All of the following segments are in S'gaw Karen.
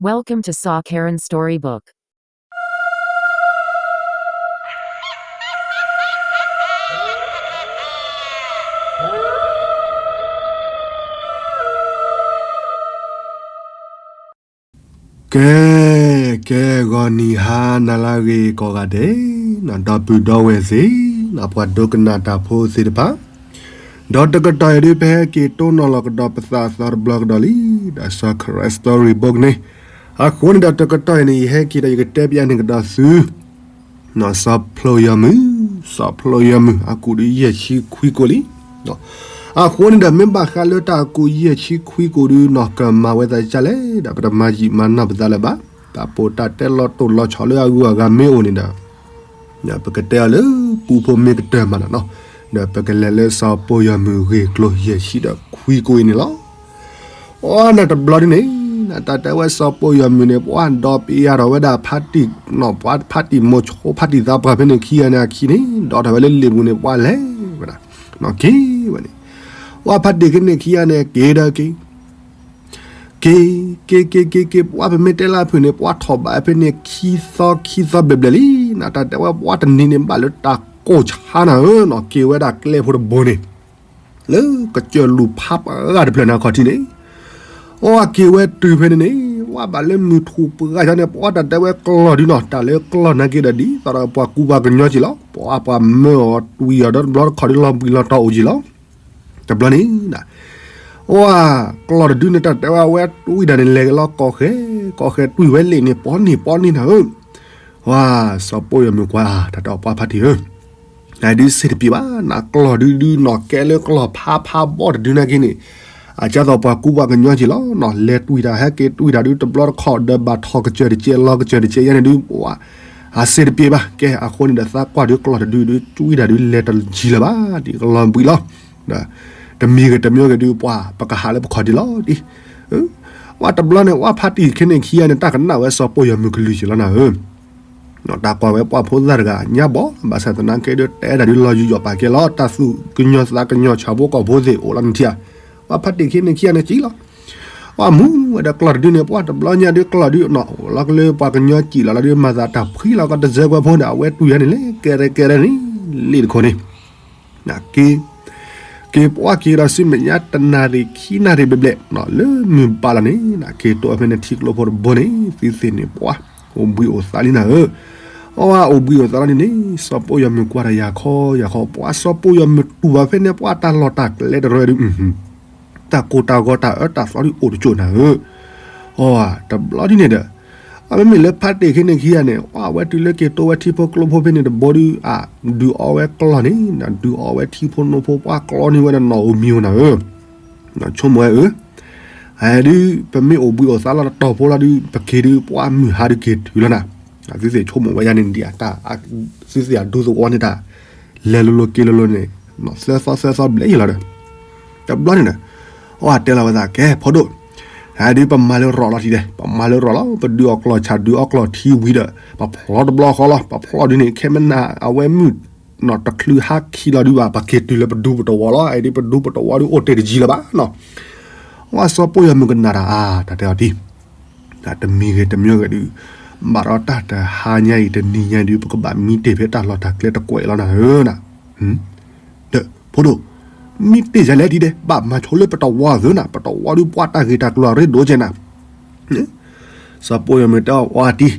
Welcome to Saw Karen Storybook. ကဲ, ကဲ ဂီၤနံၤဟါနၤလၢအဂ့ၤကိးဂၤဒဲး, ဒီပုၢ်ဒီဝဲၢ်သ့ၣ်, ပှၤဒိကနၣ်တၢ်ဖိသ့ၣ်တဖၣ်, ဒီးတကတီၢ်အံၤဒုး ပဟဲက့ၤတိၢ်နီၣ်လီၤကဒီးပသးအသီတဘျီကဒီးလံ, ဒီးစီၤ Christ Story Book န့ၣ်, အဃိန့ၣ်ဒီးတကတီၢ်အံၤန့ၣ် ယဟဲက့ၤဒီးယကတဲပျးန့ၢ်ကဒီးသု စီၤဖျိယီၤမုၢ်, စီၤဖျိယီၤမုၢ် အကူၣ်ဒုးယဲၢ်ဆံခွံကိၣ်လံ. အဃိန့ၣ်ဒီး မ့ၢ်ဘၣ်ဃးလၢတၢ်အကူၣ်ယဲၢ်ဆံခွံကိၣ်ဒုး နီၢ်ကမၤဝဲသးဒ်လဲၣ်, ဒီးပတမၤယံာ်မၤနီၢ်ပသးလၢၤဘၣ်. တၢ်ပီးတၢ်တဲလီၤတိၢ်လီၤဆီလၢအဂုၤအဂၤမ့ၢ်အိၣ်န့ၣ်ဒီး ပကတဲအီၤလၢပူဖိမ့ၢ်ကတၢၢ်မးနီၤ, ဒီးပကလဲၤလၢစီၤဖျိယီၤမုၢ်ဂ့ၢ်ကျိၤယဲၢ်ဆံဒီးခွံကိၣ်အံၤန့ၣ်လီၤ. အိ နတဘျီဒ်န့ၣ်, နတၢ်တဲဝဲစီၤဖျိယီၤမုၢ်န့ၣ် ပှၤဒီးပယါထီၣ်ဝဲဒၣ်ဖါတံၢ်, ဖါတံၢ်မိၤဆိဖါတံၢ်သးပှၢ်ဖဲန့ၣ်ခံဂၤန့ၣ်အခံန့ၣ် ဒီးထီၣ်ဝဲလၢလ့ၣ်ပူၤန့ၣ် ပှၤလဲၤဝဲဒၣ်, နီၢ်က့ၤဝဲန့ၣ်, ပှၤဖါတံၢ်ခဲန့ၣ်ခံဂၤန့ၣ် က့ၤဒီးက့ၤ က့ၤ, က့ၤက့ၤက့ၤက့ၤ ပှၤပမ့ၢ်တဲလၢအဖုၣ်န့ၣ် ပှၤထီၣ်ဘးဖဲန့ၣ်ခံသီခံသီဘျဲၣ်ဘျဲၣ်လံ, နတၢ်တဲဝဲပှၤတနံၤန့ၣ် ဘၣ်လၢတၢ်ကိၢ်ဆါနၤဧၢနီၤ, က့ၤဝဲဒၣ်ကျဲဖိတဘိန့ၣ် လၢကစၢၢ်လူၤဖးပှၤဂၤတဖျၢၣ်န့ၣ်အခီၣ်ထံးန့ၣ်, အိ အက့ၤဝဲတုၤဖဲန့ၣ်န့ၣ် ပှၤဘၣ်လၢမုၢ်ထူၣ်ပှၤယါန့ၣ် ပှၤတၢ်တဲဝဲကျီၢ်ဒုးနီၤ, တၢ်လၢကျီၢ်နာ်က့ဒီးဒ်သိးဒီးပှၤကူပှၤကညီက့ၤလီၤ, ပှၤပှၤမၢအီၤတွံၢ်အီၤဒီးတဘျီတခီၣ်ဒုးလီၤဘှံးလီၤတီၤအိၣ်က့ၤလီၤ. တဘျီန့ၣ် အိ ကျီၢ်တဒုန့ၣ် တၢ်တဲဝဲအဝဲတွံၢ်ဒၣ်န့ၣ် လဲၤက့ၤလီၤကီၢ်ဃဲ, ကီၢ်ဃဲတွံၢ်ဝဲလ့ၣ်န့ၣ် ပီန့ၣ်ပီန့ၣ်နၤဧၢ, ဝါ, စီၤဖျိယီၤမုၢ်ကွၢ် တၢ်တဲအီၤပှၤဖါတံၢ်ဧၢ, နဒုးစ့ၢ်တပျံၤဘၣ်, နကျီၢ်ဒုဒုနီၤ ကဲလၢကျီၢ်ဖးဖးဘီၣ်တဒုနာ်က့န့ၣ်, အကၢ်သိးပှၤကူပှၤကညီက့ၤလီၤနီၤ, လဲၤတွံၢ်တၢ်ဟဲက့ၤတွံၢ်တၢ်ဒုး တဘျီတခီၣ်ဒီးဘၣ်ထီၣ်ကစၢၢ်တကဲး လီၤကစၢၢ်တကဲးယါန့ၣ်ဒုး ပှၤ အစ့ၢ်တပျံၤဘၣ်, ကဲအဃိန့ၣ်ဒီးသးကွၢ်ဒုးကျီၢ်တဒုဒု တွံၢ်တၢ်ဒုးလဲၤတယံၤလၢၤဘၣ်, ဒ်ကလီၤဘှံးလီၤ, တမံၤဂ့ၤတမံၤဂ့ၤဒုး ပှၤပကဟးလၢပခီၣ်ဒံးလီၤဒ်, ဝဲတဘျီန့ၣ် ဝဲဖါတံၢ်ခဲန့ၣ်ခံဂၤန့ၣ် တၢ်ကနၣ်ဝဲစီၤဖျိယီၤမုၢ်ကလုၢ်က့ၤလီၤနၤဧၢ, တၢ်ကွၢ်ဝဲပှၤဖိသၣ်တဂၤ ညါဘီၣ် ဘၣ်ဆၣ်သနာ်က့ဒုး တဲတၢ်ဒုးလီၤယုာ်ယီၣ်ပာ်ကဲလီၤ, တၢ်သူၣ်ကညီၤသးကညီၤဆၣ်ဖိကီၢ်ဖိသ့ၣ်အိၣ်လီၤနထံၣ်ဧါ, ဝဲဖါတံၢ်ခဲန့ၣ်ခံဂၤန့ၣ်က့ၤလီၤ, ဝဲမူဝဲဒီးကျီၢ်တဒုန့ၣ် ပှၤတဘျီညါဒုးကျီၢ်ဒုးနီၤ အိၣ်လီၤကလၢပှၤကညီကံၣ်လီၤလီၤဒုး မၤသးတၢ်ဖှံလီၤကီးတစဲးကွဲးဖိန့ၣ် အဝဲတွံၢ်ယါန့ၣ်လဲၤကဲရဲကဲရဲန့ၣ် လ့ၣ်တခိၣ်န့ၣ် က့ၤ, က့ၤပှၤက့ၤဒီးစုမဲာ်ညါတနၣ်ရံၣ်ခံနၣ်ရံၣ်ဘျဲၣ်ဘျဲၣ်, လၢမုၢ်ဘၣ်လီၤန့ၣ် က့ၤတိၢ်ဖဲန့ၣ်ထံကျိဖိတဘိန့ၣ် သုသ့ၣ်န့ၣ်ပှၤ အိၣ်ဘှံးအိၣ်သါလံနၤဧၢ, အဝဲအိၣ်ဘှံးအိၣ်သါလီၤန့ၣ်န့ၣ် စီၤဖျိယီၤမုၢ်ကွၢ်တၢ်ယၤခီယၤခီ ပှၤစီၤဖျိယီၤမုၢ်တူၢ်ဘၣ်ဖဲန့ၣ် ပှၤတၢ်လီၢ်တၢ်ကျဲတရၢဒုး တၢ်ကိၢ်တၢ်ဂီၤတၢ်အၢတၢ်သီဒုးအိၣ်တကၠိၣ်နၤဧၢ, အ တဘျီဒ်န့ၣ်ဒီး အမ့မ့ၢ်လၢဖါတံၢ်ခဲန့ၣ်ခံဂၤန့ၣ် အဝဲတုၤလၢက့ၤတိၢ်ဝဲထံဖိကျိဖိဖဲန့ၣ်တဘိဒုး အဒုးအီဝဲကျီၢ်န့ၣ် ဒုးအီဝဲထံဖိနိဖိ ပှၤကျီၢ်န့ၢ်ဝဲဒီးနီၣ်ဧိၤမံၤဧိၤနၤဧၢ, ဆိကမိၣ်ဝဲဧၢ, ဒုး ပမ့ၢ်အိၣ်ဘှံးအိၣ်သါလီၤတတီၤဖိလီၤဒုး ပက့ၤဒုး ပှၤမုၢ်ဟါဒုးက့ၤတုၤလီၤနၤ, သုသ့ၣ်ဆိကမိၣ်ဝဲယါန့ၣ်ဒံး သုသ့ၣ်အဒူသဝီန့ၣ်တၢ် လဲၤလိၤလိၤက့ၤလိၤလိၤန့ၣ် သၢသီသၢသီဘျဲၣ်ယံၤလီၤဒီး တဘျီန့ၣ်ဒီး အဝဲတဲလီၤဝဲသး ကဲ ဖိဒိၣ်, ဒုးပမၤလၢရီၣ်လီၤထံးဒဲး ပမၤလၢရီၣ်လီၤ ပဒုးအီၣ်ကျီၢ်ဆၣ်ဒုးအီကျီၢ်ထံဝံၤဒီး ပဖျီတဘျီဃီလီၤ ပဖျီဒုးန့ၣ် ခဲမနၤ အဝဲမုၢ်နီၢ်တချုးဟါခံလီၤဒုးဘၣ် ပက့ၤတုၤလၢပဒူပတဝီလီၤ အဒုးပဒူပတဝီဒုးအိၣ်တ့ၢ်တယံၤလၢၤဘၣ်နီၤ, အဝဲစီၤပိၢ်ယီၤမုၢ်ကနၣ်တၢ်အါ တၢ်တဲအီၤဒ် တမံၤဂ့ၤတမံၤဂ့ၤဒုး ဘၣ်ဒီးတၢ်တဟါညါအံၤတနံၤညါအံၤဒုး ပကဘၣ်မံတ့ၢ်ဖဲတၢ်လီၢ်တၢ်ကျဲတကွဲးလီၤနၤဧၢနၤ, ဒီးဖိဒိၣ်, မံတ့ၢ်ယၤလဲၣ်ဒ်ဒဲး ဘၣ်မၤဆိလၢပတဝီသၢနၤ ပတဝီဒုးပှၤတၢ်ဂ့ၢ်တၢ်ကျိၤအရ့ဒိၣ်ကဲနၤ စီၤပိၢ်ယီၤမုၢ်တဲအီၤဝဲတံၢ်,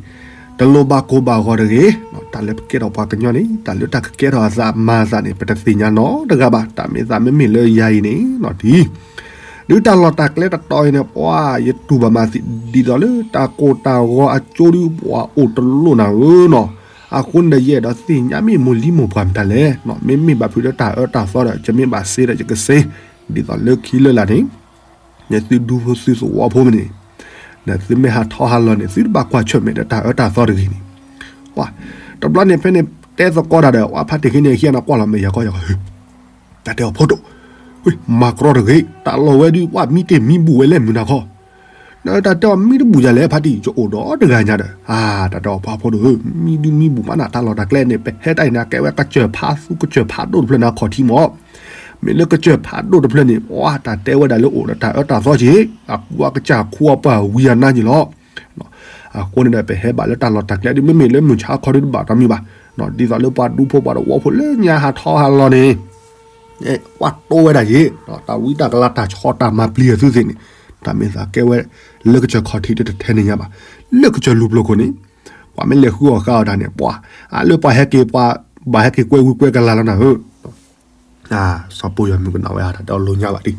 တလိၣ်ဘၣ်ကိၢ်ဘၣ်ဂီၤတဂ့ၤ, တၢ်လၢပကဲထီၣ်ပှၤကညီန့ၣ် တၢ်လၢတၢ်ကကဲထီၣ်အသးမၤအသးန့ၣ် ပတသ့ၣ်ညါနီတဂၤဘၣ်, တၢ်မ့ၢ်သးမ့မ့ၢ်လၢယၤအံၤန့ၣ်နီၤတံၢ်, ဒုးတၢ်လီၢ်တၢ်ကျဲတတီၤအံၤန့ၣ် ပှၤယတူၢ်ဘၣ်မးသ့ၣ် ဒ်သိးလၢတၢ်ကိၢ်တၢ်ဂီၤအကၠိဒုးပှၤအိၣ်တလိၣ်နၤဧၢနီၤ, အဃိန့ၣ်ဒီးယအဲၣ်ဒိးသ့ၣ်ညါမ့ၢ်မိၢ်လံမိၢ်ပှၢ်မတၤလဲၣ်, မ့မ့ၢ်ဘၣ်ဖုးလၢတၢ်အၢတၢ်သီဒီး ယမ့ၢ်ဘၣ်စ့ဒီးယကစ့, ဒ်သိးလၢခံလၢလာ်န့ၣ် သုဒူဖိသုသဝီဖိမ့ၢ်န့ၣ်, သုမ့ၢ်ဟးထီၣ်ဟးလီၤန့ၣ် သုတဘၣ်ကွၢ်ဆၢၣ်မဲာ်ဒီးတၢ်အၢတၢ်သီတဂ့ၤန့ၣ်, တဘျီန့ၣ်ဖဲန့ၣ် တဲသကိးတၢ်ဒီး ဝဲဖါတံၢ်ခံန့ၣ်ခံဂၤန့ၣ် ကွၢ်လီၤမဲာ်ယၤကီယၤကီ တၢ်တဲအီၤဖိဒိၣ်, မၤကြီတဂ့ၤ, တၢ်လီၢ်ဝဲဒုး ပှၤမံတ့ၢ်မံဘူၣ်ဝဲလဲၣ်မုၢ်နၤခီ, တၢ်တဲအီၤမံတဘူၣ်ယၤလဲၣ်ဖါတံၢ် ယအိၣ်ဒီးတဂၤညါဒီး, တၢ်တဲအီၤပှၤဖိဒိၣ်ဧၢ, မံဒုးမံဘူၣ်မးနၤ တၢ်လီၢ်တၢ်ကျဲန့ၣ် ပဟဲတၢ်အံၤန့ၣ် အကဲဝဲကစၢၢ်ဖးသူကစၢၢ်ဖးဒိၣ်တဖျၢၣ်န့ၣ်အခီၣ်ထံးမး, မ့ၢ်လၢကစၢၢ်ဖးဒိၣ်တဖျၢၣ်န့ၣ် ပှၤတၢ်တဲဝဲဒၣ်လၢအိၣ်ဒီးတၢ်အၢတၢ်သီက့ၤ, အကူအကစၢ်ခူအပှၤဝံၤအနါက့ၤလီၤ, အဃိန့ၣ်ဒီး ပဟဲဘၣ်လၢတၢ်လီၢ်တၢ်ကျဲဒ် မ့မ့ၢ်လၢမုၢ်ဆါခီဒ်တဘၣ်တၢ်မံၤဘၣ်, ဒ်သိးလၢပှၤဒူဖိပှၤသဝီဖိလၢညါဟးထီၣ်ဟးလီၤန့ၣ် ပှၤတိဝဲဒၣ်ယ့ၤ, တၢ်ဝံတၢ်ကလၤတၢ်ဆီတၢ်မၤပျံၤအသုသ့ၣ်န့ၣ်, တၢ်မ့ၢ်သးကဲဝဲ လၢကစၢၢ်ခီၣ်ထံးတတထဲန့ၣ်ညါဘၣ်, လၢကစၢၢ်လူၤပျိၤခိၣ်န့ၣ်, ပှၤမ့ၢ်လဲၤဃုအီၣ်ဃုအီတၢ်န့ၣ် ပှၤ, အလၢပှၤဟဲက့ၤပှၤ, ဘၣ်ဟဲက့ၤကွဲဝံကွဲကလၤလီၤနၤဧၢ စီၤပိၢ်ယီၤမုၢ်ကနၣ်ဝဲအတၢ်တဲအီၤလိၤညါဘၣ်ဒံး,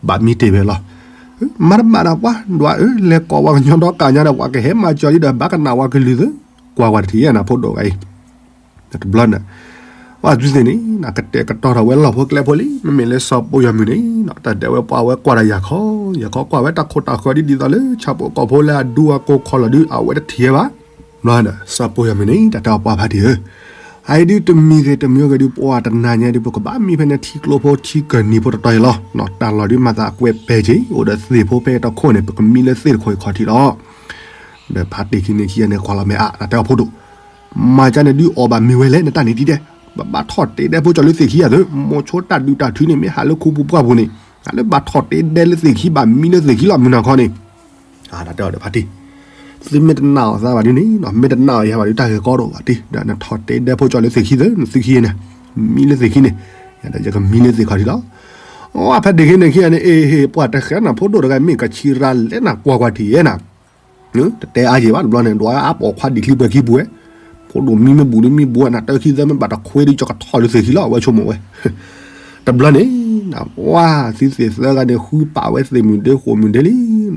ဘၣ်မံတ့ၢ်ဝဲလီၤ. မၤတဘၣ်ဒီးပှၤဒွးဧၢ, လဲၤကိးပှၤကညီဒီကးညါဒီး ပှၤကဟဲမၤစၢၤလံဒီး ဘၣ်ကနၣ်ဝဲကလုၢ်သၢ, ကွၢ်ဝဲတထံၣ်ယဲနၤဖိဒိၣ်ဂၤအံၤ, တဘျီန့ၣ်, ပှၤသုသ့ၣ်န့ၣ် ကတဲာ်ကတီၤထီၣ်ဝဲလီၢ်ဖိကျဲဖိလံ, မ့မ့ၢ်လၢစီၤပိၢ်ယီၤမုၢ်န့ၣ် တၢ်တဲဝဲပှၤဝဲကွၢ်ဒီးယၤခီ, ယၤခီကွၢ်ဝဲတၢ်ခိၣ်တၢ်ဃၢၤဒ်ဒ်သိးလၢဆၣ်ဖိကီၢ်ဖိလၢအဒူအကိၢ်ခီၣ်လီၤဒုး အဝဲတထံၣ်ဝဲဘၣ်. စီၤပိၢ်ယီၤမုၢ်န့ၣ် တၢ်တဲအီၤပှၤဖါတံၢ်ဧၢ, အအံၤဒုးတမံၤဂ့ၤတမံၤဂ့ၤဒုး ပှၤတနၤညါဒုး ပကဘၣ်မံဖဲန့ၣ်ထံကျိဖိထံကၢၢ်နံၤဖိတတီၤအံၤလီၤ. တၢ်လီၢ်ဒုးမၤသးအကွဲးပဲာ်က့ၤ အိၣ်ဒီးသ့ၣ်ဖိဖဲအတခိၣ်န့ၣ် ပကမံလၢသ့ၣ်တခိၣ်အံၤခီၣ်ထံးလီၤ. ဒီးဖါတံၢ်ခံန့ၣ်ခံဂၤန့ၣ် ကွၢ်လီၤမဲာ်အါ တၢ်တဲအီၤဖိဒိၣ်, မၤကန့ၣ်ဒုးအီၣ်ဘၣ်မ့ၤဝဲလဲၣ် နတၢ်န့ၣ်တံၤဒဲး, ပဘၣ်ထီၣ်တဲဒဲဖိကၠီလၢသ့ၣ်ခံဂၤသၢ, မိၤဆိတၢ်ဒုးတၢ်ထုးန့ၣ် မ့ၢ်ဟးလၢခူပူၤပှၢ်ပူၤန့ၣ်, လၢဘၣ်ထီၣ်တဲဒဲလၢသ့ၣ်ခံ ဘၣ်မံလၢသ့ၣ်ခံလီၤ မုၢ်နၤခီန့ၣ် တၢ်တဲအီၤဒီးဖါတံၢ်, သုမ့ၢ်တနာ်အီၤသးဘၣ်ဒုးန့ၣ်, မ့ၢ်တနာ်အီၤယၤဘၣ်ဒုး တၢ်ဂ့ၢ်ကီဒိၣ်ဘၣ်တံၢ်, ဒီးနထီၣ်တဲဒဲဖိကၠီလၢသ့ၣ်ခံသၢ နသုခံဂၤန့ၣ်, မံလၢသ့ၣ်ခံန့ၣ်, ဒီးယကမံလၢသ့ၣ်ခီၣ်ထံးလီၤ. အဖါတံၢ်ခံန့ၣ်ခံဂၤန့ၣ် အ့ၣ်ဟ့ၣ် ပှၤတဃဲနၤဖိဒိၣ်တဂၤ မ့ၢ်ကဆံးရၤလဲၣ်နၤ ကွၢ်ကွၢ်ထံၣ်ယဲနၤ တတဲအါယံာ်ဘၣ် တဘျီန့ၣ် ဒွးအါပိာ်ခွါဒံးချံပှဲၤခံပူၤဝဲ, ဖိဒိၣ်မံမ့ၢ်ဘူးဒုးမံဘူးဝဲ နတၢ်ခံသၢမ့ၢ်ဘၣ်တခွ့ဒုး ကကထီၣ်လၢသ့ၣ်ခံလီၤ အဝဲဆိကမိၣ်ဝဲ. တဘျီန့ၣ်, ပှၤသုသ့ၣ်သၢဂၤန့ၣ် ဃုပာ်ဝဲသ့ၣ်မုၢ်ဒ့ဃိၣ်မုၢ်ဒ့လ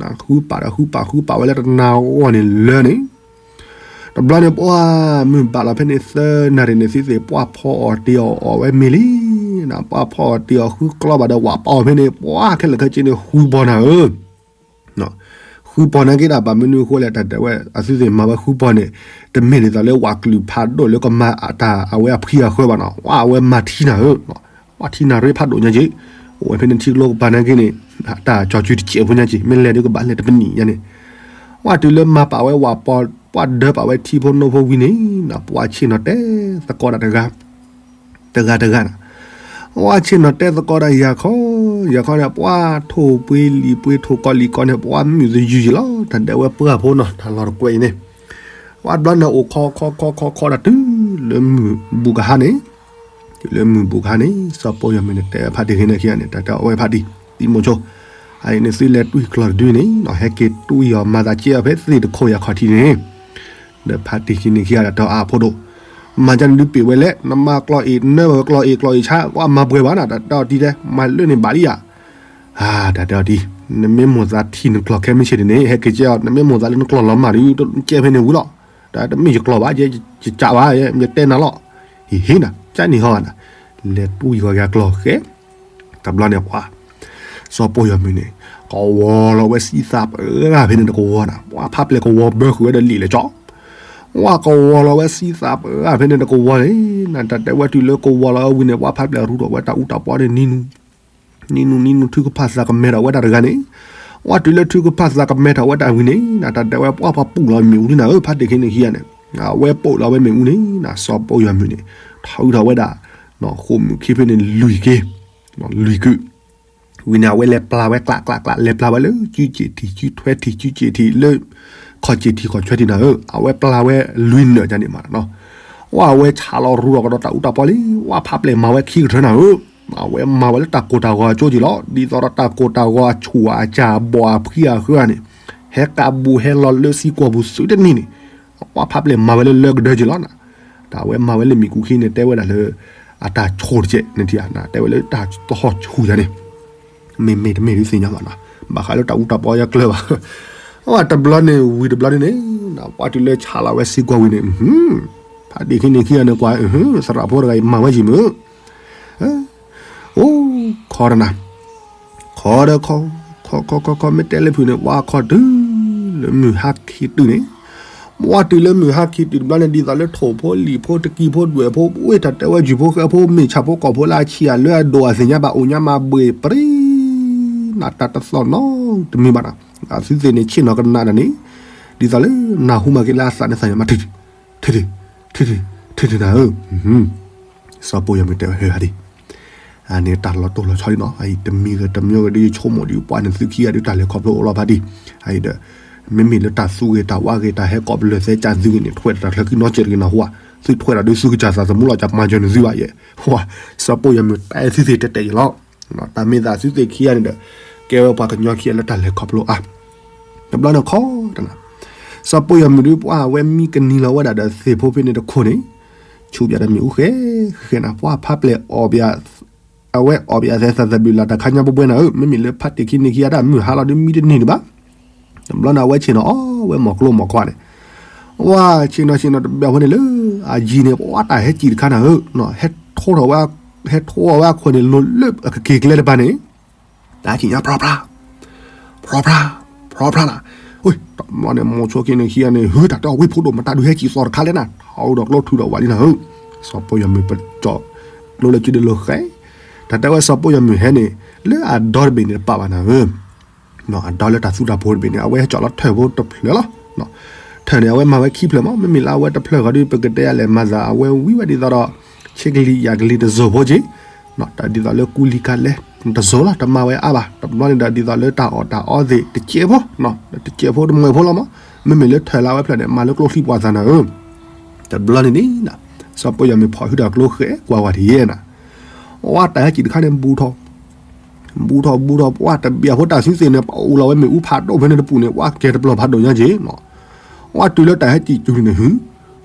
ံ, ဃုပာ်ဒီးဃုပာ်ဃုပာ်ဝဲလၢတနၤဂီၢ်န့ၣ်လၢန့ၣ် တဘျီန့ၣ် ပှၤမုၢ်ဘၣ်လီၤဖဲန့ၣ်သၢနၣ်ရံၣ်န့ၣ် သုသ့ၣ်ပှၢ်ဖီအီၣ်တ့ၢ်အီၣ်အီၣ်ဝဲမ့ၤလံ, ပှၢ်ဖီအီၣ်တ့ၢ်အီၣ်ဃုကျီဘၣ်ဒီးဝးပာ်အီၤဖဲန့ၣ် ပှၤခဲလၢာ်ခဲဆ့န့ၣ် ဃုပီၤနၤဧၢ ဃုပီၤနာ်က့ဒၣ် ဘၣ်မနုၤအဃိလဲၣ် တၢ်တဲဝဲ အသုသ့ၣ်မၤဝဲဃုပီၤန့ၣ် တမ့ၢ်ဒ်သိးလၢဝးကလုာ်ဖးဒိၣ်လၢကမၤအတၢ်အဝဲအဖှံအဃၢဘၣ်နီၤ, ဝဲအဝဲမၤထံနၤဧၢ, ဝးထံနၤရ့ဖးဒိၣ်ညါက့, အိၣ်ဝဲဖဲန့ၣ်ထံကျိကပၤနာ်က့န့ၣ် တၢ်ကၠီၤစုတစဲးဖိညါက့ မ့ၢ်လဲၤဒုးကဘၣ်လဲၤတပနံၣ်ညါန့ၣ်, ဝဲတုၤလၢမၤပာ်ဝဲဝးပီၤ ပှၤဒၢပာ်ဝဲထံဖိနိဖိဝံၤန့ၣ် ပှၤဆ့ၣ်နီၤတဲသကိးတၢ်တဂၤ တဂၤတဂၤန့ၣ်, ပှၤဆ့ၣ်နီၤတဲသကိးဒီးယၤခီ, ယၤခီန့ၣ် ပှၤထိၣ်ပှ့ၤလံာ်ပှ့ၤထိၣ်ကီးလံာ်ကီးန့ၣ် ပှၤမုာ်သယုၢ်ယံာ်လီၤ တၢ်ဒဲးဝဲပှၢ်ဖိနီၤ တၢ်လီၢ်တကွဲးအံၤန့ၣ်, ပှၤဘျီန့ၣ်အိၣ်ခီခီခီခီခီဒီးတုၤလၢမုၢ်ဘူးကဟါန့ၣ်, တုၤလၢမုၢ်ဘူးကဟါန့ၣ် စီၤပိၢ်ယီၤမုၢ်န့ၣ် တဲဖါတံၢ်ခံန့ၣ်ခံဂၤန့ၣ် တၢ်တဲအီၤဝဲဖါတံၢ် သံမိၤဆိ, အအံၤန့ၣ်သုလဲၤတွံၢ်ကျီၢ်တဒုန့ၣ် ဟဲက့ၤတွံၢ်အီၤမၤသးကဲအီၤဖဲသ့ၣ်တခိၣ်ယၤခီၣ်ထံးန့ၣ် ဒီးဖါတံၢ်ခံန့ၣ်ခံဂၤဒီးတဲအီၤအါဖိဒိၣ်, မၤကန့ၣ်ဒုးပ့ၢ်ဝဲလဲၣ် နမၤကျီၢ်အ့ၣ်နၢဘၣ်ဝဲကျီၢ်အ့ၣ်ကျီၢ်အ့ၣ်ဆါ ကွၢ်မၤပှဲၤဘၣ်နၤ တၢ်တဲအီၤတံၢ်တဲ မၤလၢန့ၣ်ဘၣ်လံယၤ, တၢ်တဲအီၤတံၢ်, နမ့ၢ်မိၣ်သးထံၣ်နကျီၢ်ခဲမုၢ်ဆ့ၣ်န့ၣ်န့ၣ် ဟဲက့ၤကဲအီၤ နမ့ၢ်မိၣ်သးလၢနကျီၢ်လီၤမၢ်ဒုး ကဲဖဲန့ၣ်ဝံၤလီၤ, တၢ်တမ့ၢ်ယကျီၢ်ဘၣ် ယကးဘၣ် ယတဲနၤလီၤ, ဟ့ၣ်ဟ့ၣ်နၤ ကန့ၣ်ဟီနၤ, လဲၤတွံၢ်ယီၤယၤကျီၢ်ဃဲ တဘျီန့ၣ်ပှၤ စီၤပိၢ်ယီၤမုၢ်န့ၣ် ကဝီၤလီၤဝဲစံသးပှၢ်ဖဲန့ၣ်တကဝီၤနၤ ပှၤဖးပျဲၢ်ကဝီၤဘၢဃုာ်ဝဲဒီးလံာ်လဲၤကၠီ, ပှၤကဝီၤလီၤဝဲစံသးပှၢ်ဖဲန့ၣ်တကဝီၤန့ၣ် နတၢ်တဲဝဲတုၤလၢကဝီၤလီၤဝဲဝံၤန့ၣ် ပှၤဖးပျဲၢ်ရူထီၣ်ဝဲတၢ်အူတၢ်ပီန့ၣ် နံၤနူၤ နံၤနူၤနံၤနူၤ ထုကဖၣ်သးကမဲထီၣ်ဝဲတၢ်တဂၤန့ၣ်, ပှၤတုၤလၢထုကဖၣ်သးကမဲထီၣ်ဝဲတၢ်ဝံၤန့ၣ် နတၢ်တဲဝဲ ပှၤပှၤပူၣ်လီၤမ့ၣ်အူဒ်နၤဧၢ ဖါတံၢ်ခံန့ၣ်ခံဂၤန့ၣ်, အဝဲပူၣ်လီၤဝဲမ့ၣ်အူန့ၣ် နစီၤပိၢ်ယီၤမုၢ်န့ၣ် ထီၣ်အုးထီၣ်ဝဲဒၣ် ဃိာ်မုၣ်ခံဖဲန့ၣ်လွံၢ်က့ လွံၢ်ကုာ်, ဝံၤန့ၣ် အဝဲလဲၤပျၢ်ဝဲကျးကျးကျး လဲၤပျၢ်ဝဲလၢ စုစ့ၣ်ထံၣ် စုထွဲထံၣ် စုစ့ၣ်ထံၣ် လၢ ခီၣ်စ့ၣ်ထံၣ် ခီၣ်ဆွဲထံၣ်နၤဧၢ, အဝဲပျၢ်ဝဲလွံၢ်နၢၤန့ၣ်မးနီၤ, ဝဲအဝဲဆးလီၤရူဒီးကဒီးတၢ်အူတၢ်ပီလံ, ဝဲဖးပျဲၢ်မၤဝဲခံကထၢနၤဧၢ, အဝဲမၤဝဲလၢတၢ်ကိၢ်တၢ်ဂီၤအကၠိက့ၤလီၤ, ဒ်သိးဒီးတၢ်ကိၢ်တၢ်ဂီၤအဆူၣ်အစၢ်အဘီၣ်အဖှံအဃၢန့ၣ်, ဟဲကးဘူးဟဲလီၤလၢစံကွီၢ်ပူၤသုတနံၤန့ၣ်, ဝဲဖးပျဲၢ်မၤဝဲလၢလၢကဒၢက့ၤလီၤနၤ, တၢ်ဝဲမၤဝဲလၢမ့ၣ်ကူခံန့ၣ် တဲဝဲဒၣ်လၢ အတၢ်ဆိၣ်တကဲးန့ၣ်ထံၣ်ဧါ, တဲဝဲလၢတၢ်သဟီၣ်ဆူၣ်ယၤန့ၣ်, မ့မ့ၢ်တမ့ၢ်ဒုးသ့ၣ်ညါဘၣ်နီၤ, ဘၣ်ဃးလၢတၢ်အူတၢ်ပီယါကျၢၤဘၣ်, အဝဲတဘျီန့ၣ်ဝံၤတဘျီန့ၣ်န့ၣ်, ပှၤတုၤလၢဆးလီၤဝဲစံကွီၢ်ဝံၤန့ၣ်, ဖါတံၢ်ခံန့ၣ်ခံဂၤန့ၣ်ကွၢ်, သရၣ်ဖိတဂၤအံၤမၤဝဲယံၤမုၢ် အိၣ်ခီတနၤ, ခီဒီးခီ, ခီခီခီခီ မ့ၢ်တဲလၢဖုးန့ၣ် ဝါခီတုၤလၢမုၢ်ဟါခံတုၤန့ၣ်, ဝါတုၤလၢမုၢ်ဟါခံတုၤတဘျီန့ၣ် ဒ်သိးလၢထိၣ်ဖိလံာ်ဖိတကံဖိဒွဲၣ်ဖိ ဝ့ၢ်တၢ်တဲဝဲယုၢ်ဖိဃဲဖိ မ့ၢ်ဆၣ်ဖိကီၢ်ဖိလၢအဆံးအလၢအဒိၣ်အသ့ၣ်ညါဘၣ် အိၣ်ညါမးဘှ့ၣ်ပြံ နတၢ်တသီၣ်နီတမံၤဘၣ်နီၤ, အသုသ့ၣ်န့ၣ် ဆ့ၣ်နီၤကနၣ်တၢ်န့ၣ်, ဒ်သိးလၢနၢ်ဟူမးက့ၤလၢအသးန့ၣ်သးန့ၣ်မး ထံၣ်ထံၣ် ထံၣ်ထံၣ် ထံၣ်ထံၣ်နၤဧၢ, စီၤပိၢ်ယီၤမုၢ်တဲဝဲဟဲဟးဒံး, အန့ၣ်တၢ်လီၤတိၢ်လီၤဆီလံနီၤ, အအံၤတမံၤဂ့ၤတမံၤဂ့ၤဒ်ယဆိကမိၣ်ဒ်ပှၤန့ၣ်သုခံဂၤဒ်တၢ်လဲၤခီဖျိအိၣ်လီၤဖးဒံး, အအံၤဒီး, မ့မ့ၢ်လၢတၢ်သူဂ့ၤတၢ်ဝါဂ့ၤ တၢ်ဟဲကိးပလၢၢ်သဲကၢ်သုဂ့ၤန့ၣ် ထွဲဒီးတၢ်ချၢခံနီကဲးတဂ့ၤနၢ်ဟူဧါ, သုထွဲဒီးဒုးသုကစၢ်သးသမူလီၤ ကမၤစၢၤနသုဘၣ်ယဲၢ်, ဟဝ စီၤပိၢ်ယီၤမုၢ်တဲသုသ့ၣ်တဲတဲာ်ယဲၢ်လီၤ, တၢ်မ့ၢ်သးသုသ့ၣ်ခံဂၤန့ၣ်ဒီး ကဲဝဲပှၤကညီခံဂၤလၢတၢ်လဲၤခီဖျိအါ, တဘျီန့ၣ်ခီတနၤ, စီၤပိၢ်ယီၤမုၢ်ဒုးပှၤအဝဲမံကနံၤလီၤဝဲဒၣ်ဒီးသ့ၣ်ဖိဖဲန့ၣ်တခိၣ်န့ၣ်, ဆူၣ်ပၠးဒီးမ့ၣ်အူဃဲဃဲနၤ ပှၤဖးပျဲၢ်အီၣ်ပၠး အဝဲအီၣ်ပၠးသဲသးသဘျုးလၢ်တၢ်ခါညါပှဲၤပှဲၤနၤဧၢ, မ့မ့ၢ်လၢဖါတံၢ်ခံန့ၣ်ခံဂၤတၢ်မုၢ်ဟါလီၤဒုးမံတန့ၢ်ဒံးဘၣ်, တဘျီန့ၣ်အဝဲဆ့ၣ်နီၤအီၣ်ဝဲမီၢ်ကျိမီၢ်ခွါန့ၣ်, ဝဲဆ့ၣ်နီၤဆ့ၣ်နီၤတဘျီအဃိန့ၣ်လၢ အယံၤန့ၣ် ပှၤတၢ်ဟဲစံၣ်တခါနၤဧၢ, ဟဲထိထီၣ်ဝဲ, ဟဲထိအီၣ်ဝဲအခိၣ်န့ၣ် လိၤလၢအကက့ၤကျဲတပၤန့ၣ် တၢ်ဟဲစံၣ်ညါ ဖြီဖြါ, ဖြီဖြါ, ဖြီဖြါနၤ, တဘျီန့ၣ် မိၤဆိခံန့ၣ်ခံဂၤန့ၣ် ဟု တၢ်တဲအီၤဝံဖိဒိၣ် မတၤဒုးဟဲစံၣ်သီတခါလဲၣ်နၤ, ထီၣ်ဒီးကျိထူဒီးဝးလံနၤဧၢ, စီၤပိၢ်ယီၤမုၢ်ပကၠီၣ်ကျိလၢစုဒုလၢဃဲ, တၢ်တဲဝဲစီၤပိၢ်ယီၤမုၢ်ဟဲန့ၣ် လၢအဒီတဘ့ၣ်န့ၣ်တပာ်ဘၣ်နၤဧၢ အဒီလၢတၢ်သူတၢ်ဖိတဘ့ၣ်န့ၣ် အဝဲဟဲကၠီၣ်လီၤထၢၣ်ဖိတဖျၢၣ်လီၤ. ထၢၣ်န့ၣ် အဝဲမၤဝဲခံဖျၢၣ်မး, မ့မ့ၢ်လၢအဝဲတဖျၢၣ်ဃီဒီး ပကတဲယၤလဲၣ်မၤသး အဝဲဝံဝဲဒ်သိးဒီး ဆ့ကလံၤယၤကလံၤတစိၤဖိက့ၤ, ဒ်သိးလၢကူလံၤကါလဲ တစိၤလီၤ တမၤဝဲအါဘၣ်, တဘျီန့ၣ်ဒီး ဒ်သိးလၢတၢ်အီၣ်တၢ်အီသ့ၣ်တစဲးဖိ, တစဲးဖိတမှဲၤဖိလီၤမး, မ့မ့ၢ်လၢထၢၣ်လၢအဝဲဖျၢၣ်န့ၣ် မၤလၢကျိချံပှၤသးနၤဧၢ တဘျီန့ၣ်န့ၣ်, စီၤပိၢ်ယီၤမုၢ်ဖီၣ်ဟုတၢ်ကျိဃဲကွၢ်ဝဲထံၣ်ယဲနၤ, ဝဲတၢ်ဟဲစံၣ်တခါန့ၣ် ဘူးထီၣ်, ဘူးထီၣ်ဘူးထီၣ် ပှၤတဘ့ၣ်အဖိတၢ်သုသ့ၣ်န့ၣ် ပအိၣ်လီၤဝဲမ့ၣ်အူဖးဒိၣ်ဖဲန့ၣ်တပူၤန့ၣ် ပှၤကဲတပျီၤဖးဒိၣ်ညါက့ၤ, ဝဲတုၤလၢတၢ်ဟဲစံၣ်တုၤန့ၣ်ဟု,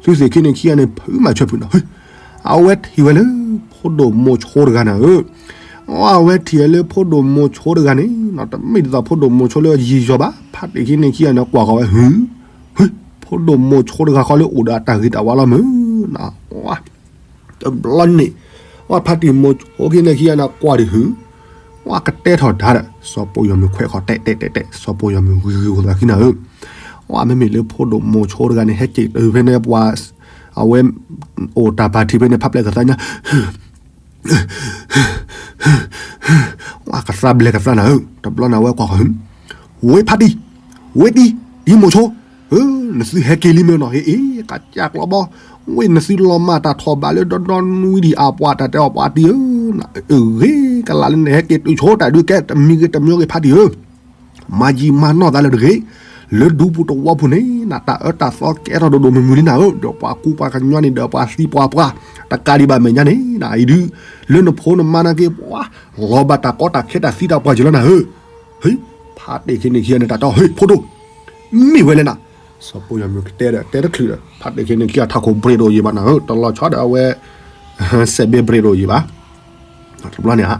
သုသ့ၣ်ခံန့ၣ်ခံဂၤန့ၣ် ဖုးမၤဆၢဖုးနၤ, အဝဲထံၣ်ဝဲလၢ ဖိဒိၣ်မိၤဆိတဂၤနၤဧၢ အဝဲထံၣ်ဝဲလၢဖိဒိၣ်မိၤဆိတဂၤန့ၣ် တမ့ၢ်ဒ်သိးဖိဒိၣ်မိၤဆိလၢယံၤယီၤဘၣ်, ဖါတံၢ်ခံန့ၣ်ခံဂၤန့ၣ် ကွၢ်ဃီၤဝဲဟု, ဟု, ဖိဒိၣ်မိၤဆိတဂၤဃီလၢအိၣ်ဒီးအတၢ်ဂ့ၤတၢ်ဝါလီၤမုၢ်နၤ, တဘျီန့ၣ်, ဝဲဖါတံၢ်မိၤဆိခံန့ၣ်ခံဂၤန့ၣ် ကွၢ်ဒံးဟု, ဝဲကတဲထီၣ်တၢ်ဒီး စီၤပိၢ်ယီၤမုၢ်ခွဲးဃီၤတဲတဲတဲတဲ စီၤပိၢ်ယီၤမုၢ်ဂ့ၤဂ့ၤဂီၤသးခံနၤဧၢ, ဝဲမ့မ့ၢ်လၢဖိဒိၣ်မိၤဆိတဂၤန့ၣ် ဟဲစံၣ်တုၤဖဲန့ၣ်ပှၤ, အဝဲ, အိၣ်တၢ်ပၢ်ထံဖဲန့ၣ် ဖးပျဲၢ်ကသါညါ ဝဲကသါဘျဲကသါနၤဧၢ, တဘျီန့ၣ် အဝဲကွၢ်ဃီၤဟု, ဝဲဖါတံၢ်, ဝဲတံၢ်, တံၢ်မိၤဆိ, နသုဟဲက့ၤလံမ့ၢ်နီၤ ဟ့ၣ်အ့ၣ် ကစၢ်ကျီဘီ, ဝဲနသုလီၤမၢ်တၢ်ထီၣ်ဘးလၢဒီဒီနွံဒံးအပှၤ တၢ်တဲအီၤပှၤတံၢ်ဧၢ, အဂ့ၤကလးလၢနဟဲက့ၤတုၤဆိတၢ်ဒုးကဲတမံၤဂ့ၤတမံၤဂ့ၤဖါတံၢ်ဧၢ မၤယံာ်မၤနီၢ်သးလၢတဂ့ၤ, လၢဒူပူၤသဝီပူၤန့ၣ် နတၢ်အၢတၢ်သီကဲထီၣ်ဒိၣ်ဒိၣ်မုၢ်မုၢ်လံနၤဧၢ, ဒီးပှၤကူပှၤကညီန့ၣ်ဒီးပှၤသံပှၤပှၢ်, တကးဒံးဘၣ်မဲာ်ညါန့ၣ် နအံၤဒုး, လၢနဖိနမါနာ်က့ၤပှၤ, လီၤဘၣ်တၢ်ကီတၢ်ခဲတၢ်သံတၢ်ပှၢ်က့ၤလီၤနၤဧၢ, ဟ့ၣ်, ဖါတံၢ်ခံန့ၣ်ခံဂၤန့ၣ် တၢ်တဲအီၤ ဟ့ၣ် ဖိဒိၣ်, မ့ၢ်ဝဲလဲၣ်နၤ, စီၤပိၢ်ယီၤမုၢ်ကတဲဒီးတဲတချုးဒီး ဖါတံၢ်ခံန့ၣ်ခံဂၤ ထးခိၣ်ဘြ့းဒိၣ်ယံၤဘၣ်နၤဧၢ, တလီၤဆီဒီးအဝဲ စဲးဘ့ဘြ့းဒိၣ်ယံၤဘၣ်, တဘျီန့ၣ်ဧါ,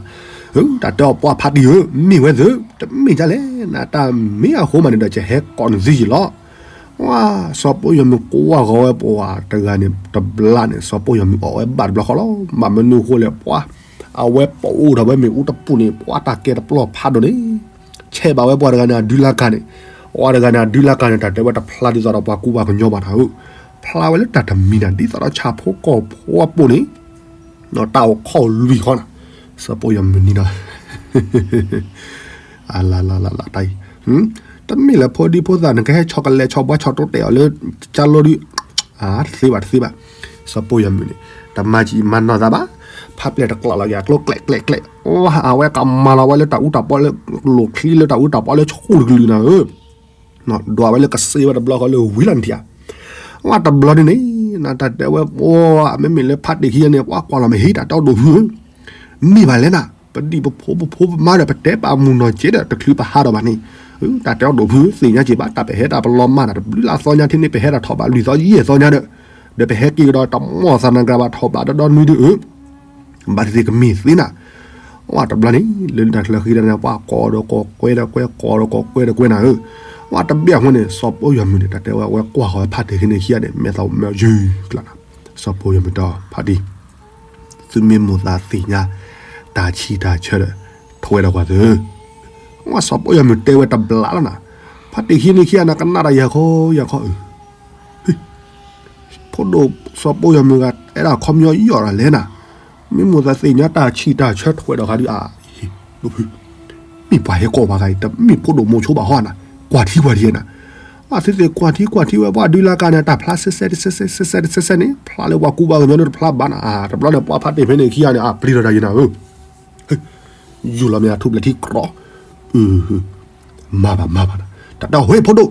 တၢ်တဲအီၤပှၤဖါတံၢ်ဧၢ, မ့ၢ်ဝဲသ့ၣ်, တမ့ၢ်ဒ်လဲၣ်, နတၢ်မ့ၢ်အဃိမးန့ၣ်ဒီး ကဟဲကိးနသုယံာ်လီၤ, ဝဲ, စီၤပိၢ်ယီၤမုၢ်ကွၢ်ဃီၤဝဲပှၤတဂၤန့ၣ် တဘျီန့ၣ် စီၤပိၢ်ယီၤမုၢ်အီၣ်ဝဲဘၣ်တဘျီဃီလီၤ, ဘၣ်မနုၤအဃိလဲၣ်ပှၤ, အဝဲပအိၣ်ဒီးဝဲမ့ၣ်အူတပူၤန့ၣ် ပှၤတၢ်ကဲတပျီၤဖးဒိၣ်န့ၣ် ဆဲးဘၣ်ဝဲပှၤတဂၤန့ၣ် အဒုလၢကၤန့ၣ်, ပှၤတဂၤန့ၣ် အဒုလၢကၤန့ၣ် တၢ်တဲဝဲတဖျါဒ်သိးဒီးပှၤကူပှၤကညီဘၣ်နၤဧၢ, ဖျါဝဲလၢတၢ်တမံၤနၤ ဒ်သိးဒီးဆၣ်ဖိကီၢ်ဖိအပူၤန့ၣ်, တၢ်အိၣ်ခိးလွံၢ်ခီနၤ, စီၤပိၢ်ယီၤမုၢ်နံၤဒီး အလလလလတၢ်အံၤ, တမ့ၢ်လၢဖိဒံဖိသၣ် နကဟဲဆီၣ်ကလဲၤဆီၣ်ဘှါဆီၣ်တိတဲာ်အီၤလၢ ကၢလိဒုး, တသ့ဘၣ်တသ့ဘၣ်, စီၤပိၢ်ယီၤမုၢ်န့ၣ် တမၤကံမၤနီၢ်သးဘၣ်, ဖးပျဲၢ်တကျီလီၤက့ၤအကျိကျဲးကျဲးကျဲး, အဝဲကမၤလီၤဝဲလၢတၢ်အူတၢ်ပီလၢ, လိၣ်ချံလၢတၢ်အူတၢ်ပီလၢဆူၣ်တကလုာ်နၤဧၢ ဒွးဝဲလၢကစ့ဝဲတဘျီဃီလၢဝံၤလီၤနထံၣ်ဧါ, ဝဲတဘျီန့ၣ်န့ၣ်, နတၢ်တဲဝဲ, မ့မ့ၢ်လၢဖးတံၢ်ခံဂၤန့ၣ် ပှၤကွၢ်လီၤမ့ၢ်ဟ့ၣ်တၢ်တဲအီၤဒိၣ်ဖုဧၢ, မ့ၢ်ဘၣ်လဲၣ်နၤ, ပဒံၣ်ပဖိပဖိပမါဒီး ပတဲပာ်မုၢ်နီၢ်က့ဒီး တချုးပဟးထီၣ်ဘၣ်န့ၣ်, တၢ်တဲအီၤဒိၣ်ဖု သ့ၣ်ညါက့ၤဘၣ် တၢ်ပဟဲတၢ်ပလီၤမၢ်နၤ တဘျုးလၢအသီညါထံန့ၣ် ပဟဲတၢ်ထီၣ်ဘးလွံၢ်သီယဲၢ်သီညါဒီး, ဒီးပဟဲက့ၤကဒီးတမီၢ်သးနၤဂၤဘၣ်ထီၣ်ဘးဒီဒီနွံဒုဧၢ ဘၣ်သ့ၣ်သ့ၣ်ကမ့ၢ်သ့နၤ, ဝဲတဘျီန့ၣ် လၢတၢ်ချၢဃံတၢ်န့ၣ် ပှၤကိးဒီးကိးကွဲဒီးကွဲ ကိးဒီးကိးကွဲဒီးကွဲနၤဧၢ, ဝဲတဘ့ၣ်အဃိန့ၣ် စီၤပိၢ်ယီၤမုၢ်န့ၣ် တၢ်တဲဝဲ အဝဲကွၢ်ဃီၤဝဲဖးတံၢ်ခံန့ၣ်ခံဂၤန့ၣ် မဲာ်သးမ့ၢ်ယုၢ်ကျါနၤ, စီၤပိၢ်ယီၤမုၢ်တဲဖးတံၢ် သုမ့ၢ်မိၣ်သးသ့ၣ်ညါ တၢ်ဆံးတၢ်ဆၢဒီး ထွဲဒီးကွၢ်သု, ဝဲစီၤပိၢ်ယီၤမုၢ်တဲဝဲတဘျီလီၤနၤ, ဖးတံၢ်ခံန့ၣ်ခံဂၤန့ၣ် ကနၣ်တၢ်ယၤခီယၤခီအၢ ဖိဒိၣ်စီၤပိၢ်ယီၤမုၢ်ဂၤ အဲၣ်ဒိးခီပညီယီၢ်ဒၣ်လဲၣ်နၤ, မ့ၢ်မိၣ်သးသ့ၣ်ညါတၢ်ဆံးတၢ်ဆၢထွဲဒီးဃးဒုးအါ, မ့ၢ်ပှၤဟဲကိးပှၤဂၤအံၤ တမ့ၢ်ဖိဒိၣ်မိၤဆိဘၣ်ဟီနၤ, ကွၢ်ထံကွၢ်ထံနၤ, အသုသ့ၣ်ကွၢ်ထံကွၢ်ထံဝဲ ပှၤဒုးလၢကၤန့ၣ် တၢ်ဖျါစဲစဲတစဲစဲတစဲစဲန့ၣ် ဖျါလၢပှၤကူပှၤကညီန့ၣ်တဖျါဘၣ်နၤ, တဘျီန့ၣ် ပှၤဖးတံၢ်ဖဲန့ၣ်ခံဂၤန့ၣ် အပျံၤဒီးတၢ်ယံၤနၤဧၢ ယူၢ်လီၤမ့ၢ်အထူၣ်ပျဲၢ်ထံကြီ, မၤဘၣ်မၤဘၣ်နၤ, တၢ်တဲအီၤ ဟ့ၣ်ဖိဒိၣ်,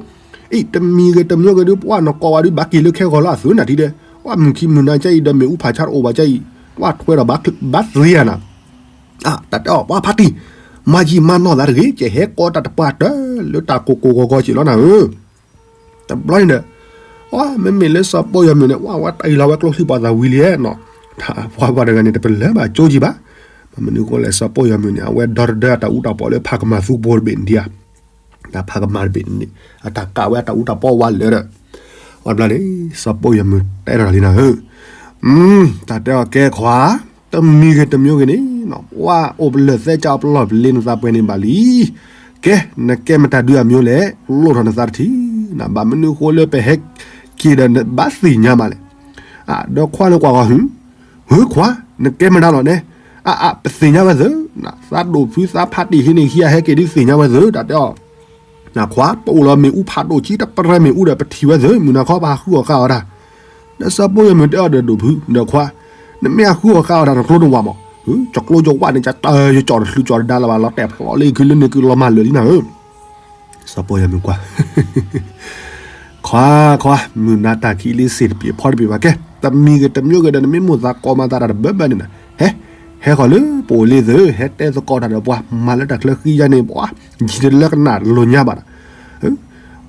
အံၤ တမံၤဂ့ၤတမံၤဂ့ၤဒုး ပှၢ်နကိးဝဲဒုး ဘၣ်က့ၤလၢခဲဂီၤလၢအသုးနၤထံဒီး ပှၢ်မုၢ်ခံမုၢ်နၤကဲအံၤဒီး မ့ၣ်အူဖးဆါတအိၣ်ဘၣ်ကဲအံၤ ပှၢ်ထွဲဒီးဘၣ်သ့ဧါနၤ. တၢ်တဲအီၤ ပှၢ်ဖါတံၢ် မၤယံာ်မၤနီၢ်သးတဂ့ၤ ကဟဲကိးတၢ်တပှၢ်တၢၢ်လၢတၢ်ကိၢ်ကိၢ်ဂီၤဂီၤက့ၤလီၤနၤဧၢ. တဘျီန့ၣ်ဒီး အမ့မ့ၢ်လၢစီၤပီၢ်ယွၤမုၢ်န့ၣ် ဝဲဝဲတၢ်အံၤလီၤဝဲကျိချံပှၤသးဝံၤလံနီၤ. တၢ်ပှၤပှၤတဂၤန့ၣ် တပလၢဘၣ်ကၠိကံဘၣ်. မနုၤဃိလဲၣ် စီၤပီၢ်ယွၤမုၢ်န့ၣ် အဝဲဒီတဒၢအတၢ်အူတၢ်ပီလၢဖးကမၤသူကပိာ်တဘ့ၣ်န့ၣ်ဒံးဧါ. တၢ်ဖးကမၤတဘ့ၣ်န့ၣ် အတၢ်ကးဝဲအတၢ်အူတၢ်ပီဝါလၢာ်ဒီး အဘျီန့ၣ် စီၤပီၢ်ယွၤမုၢ်တဲထီၣ်လံနၤဧၢ. တၢ်တဲအီၤကဲခွါ တမံၤဂ့ၤတမံၤဂ့ၤန့ၣ် ပှၢ်အိၣ်ပလၢၢ်သဲကၢ်အပလီၢ်ပလ့နသးပှဲၤန့ၣ်ဘၣ်လံ. ကဲ နကဲမတၤဒုအမျိုးလဲၣ် လိၣ်ထီၣ်နသးတထံၣ်နၤ ဘၣ်မနုၤဃိလၢပဟဲက့ၤဒီးနဘၣ်သ့ၣ်ညါမးလဲၣ်. ဒီးခွါလၢကွၢ်ဂီၤ ဟု ဟုခွါ နကဲမတၤလီၤန့ၣ် အအ ပသ့ၣ်ညါဝဲသ့ၣ် သးဒိၣ်ဖုသးဖးတံၢ်ဟံးန့ၢ်ဟံးအဟဲက့ၤဒုးသ့ၣ်ညါဝဲသ့ၣ် တၢ်တဲအီၤ နခွါ ပအိၣ်လီၤမ့ၣ်အူဖးဒိၣ်ကံတပရဲမ့ၣ်အူဒီး ပထံၣ်ဝဲသ့ၣ် မုၢ်နၤခီပဟးဃုအီၣ်ဃါအီၣ်တၢ်. ဒီးစီၤပီၢ်ယွၤမုၢ်တဲအီၤဒီးဒိၣ်ဖု ဒီးခွါ နမ့ၢ်ဟးဃုအီၣ်ဃါအီၣ်တၢ် နကျိနဝါမး ကျိယဝၣ်န့ၣ် ယတၢ်ယကၠီၣ်တချုးကၠီၣ်တဒါလၢၤဘၣ် လီၤတဲာ်ဖျိးလၢခုလၢန့ၣ် ကုလီၤမၢ်လၢာ်လံနၤဧၢ. စီၤပီၢ်ယွၤမုၢ်ကွၢ် ခွါ ခွါ မုၢ်နၤတၢ်ခံးလံစ့ၢ်တပံၤဖီတပံၤဘၣ်ကဲ တမံၤဂ့ၤတမံၤဂ့ၤဒီး နမ့ၢ်မိၣ်သးကိးမၤသးတၢ်တဘၢဘၢန့ၣ်နၤ ဟဲ ဟဲဃီၤလၢပအိၣ်လံသ့ၣ် ဟဲတဲသကိးတၢ်ဒီးပှၤ မၤလၢတၢ်ချၢဃံယါန့ၣ် ပှၤ ယံၤတလၢကနၣ်လိာ်ညါဘၣ်ဒီး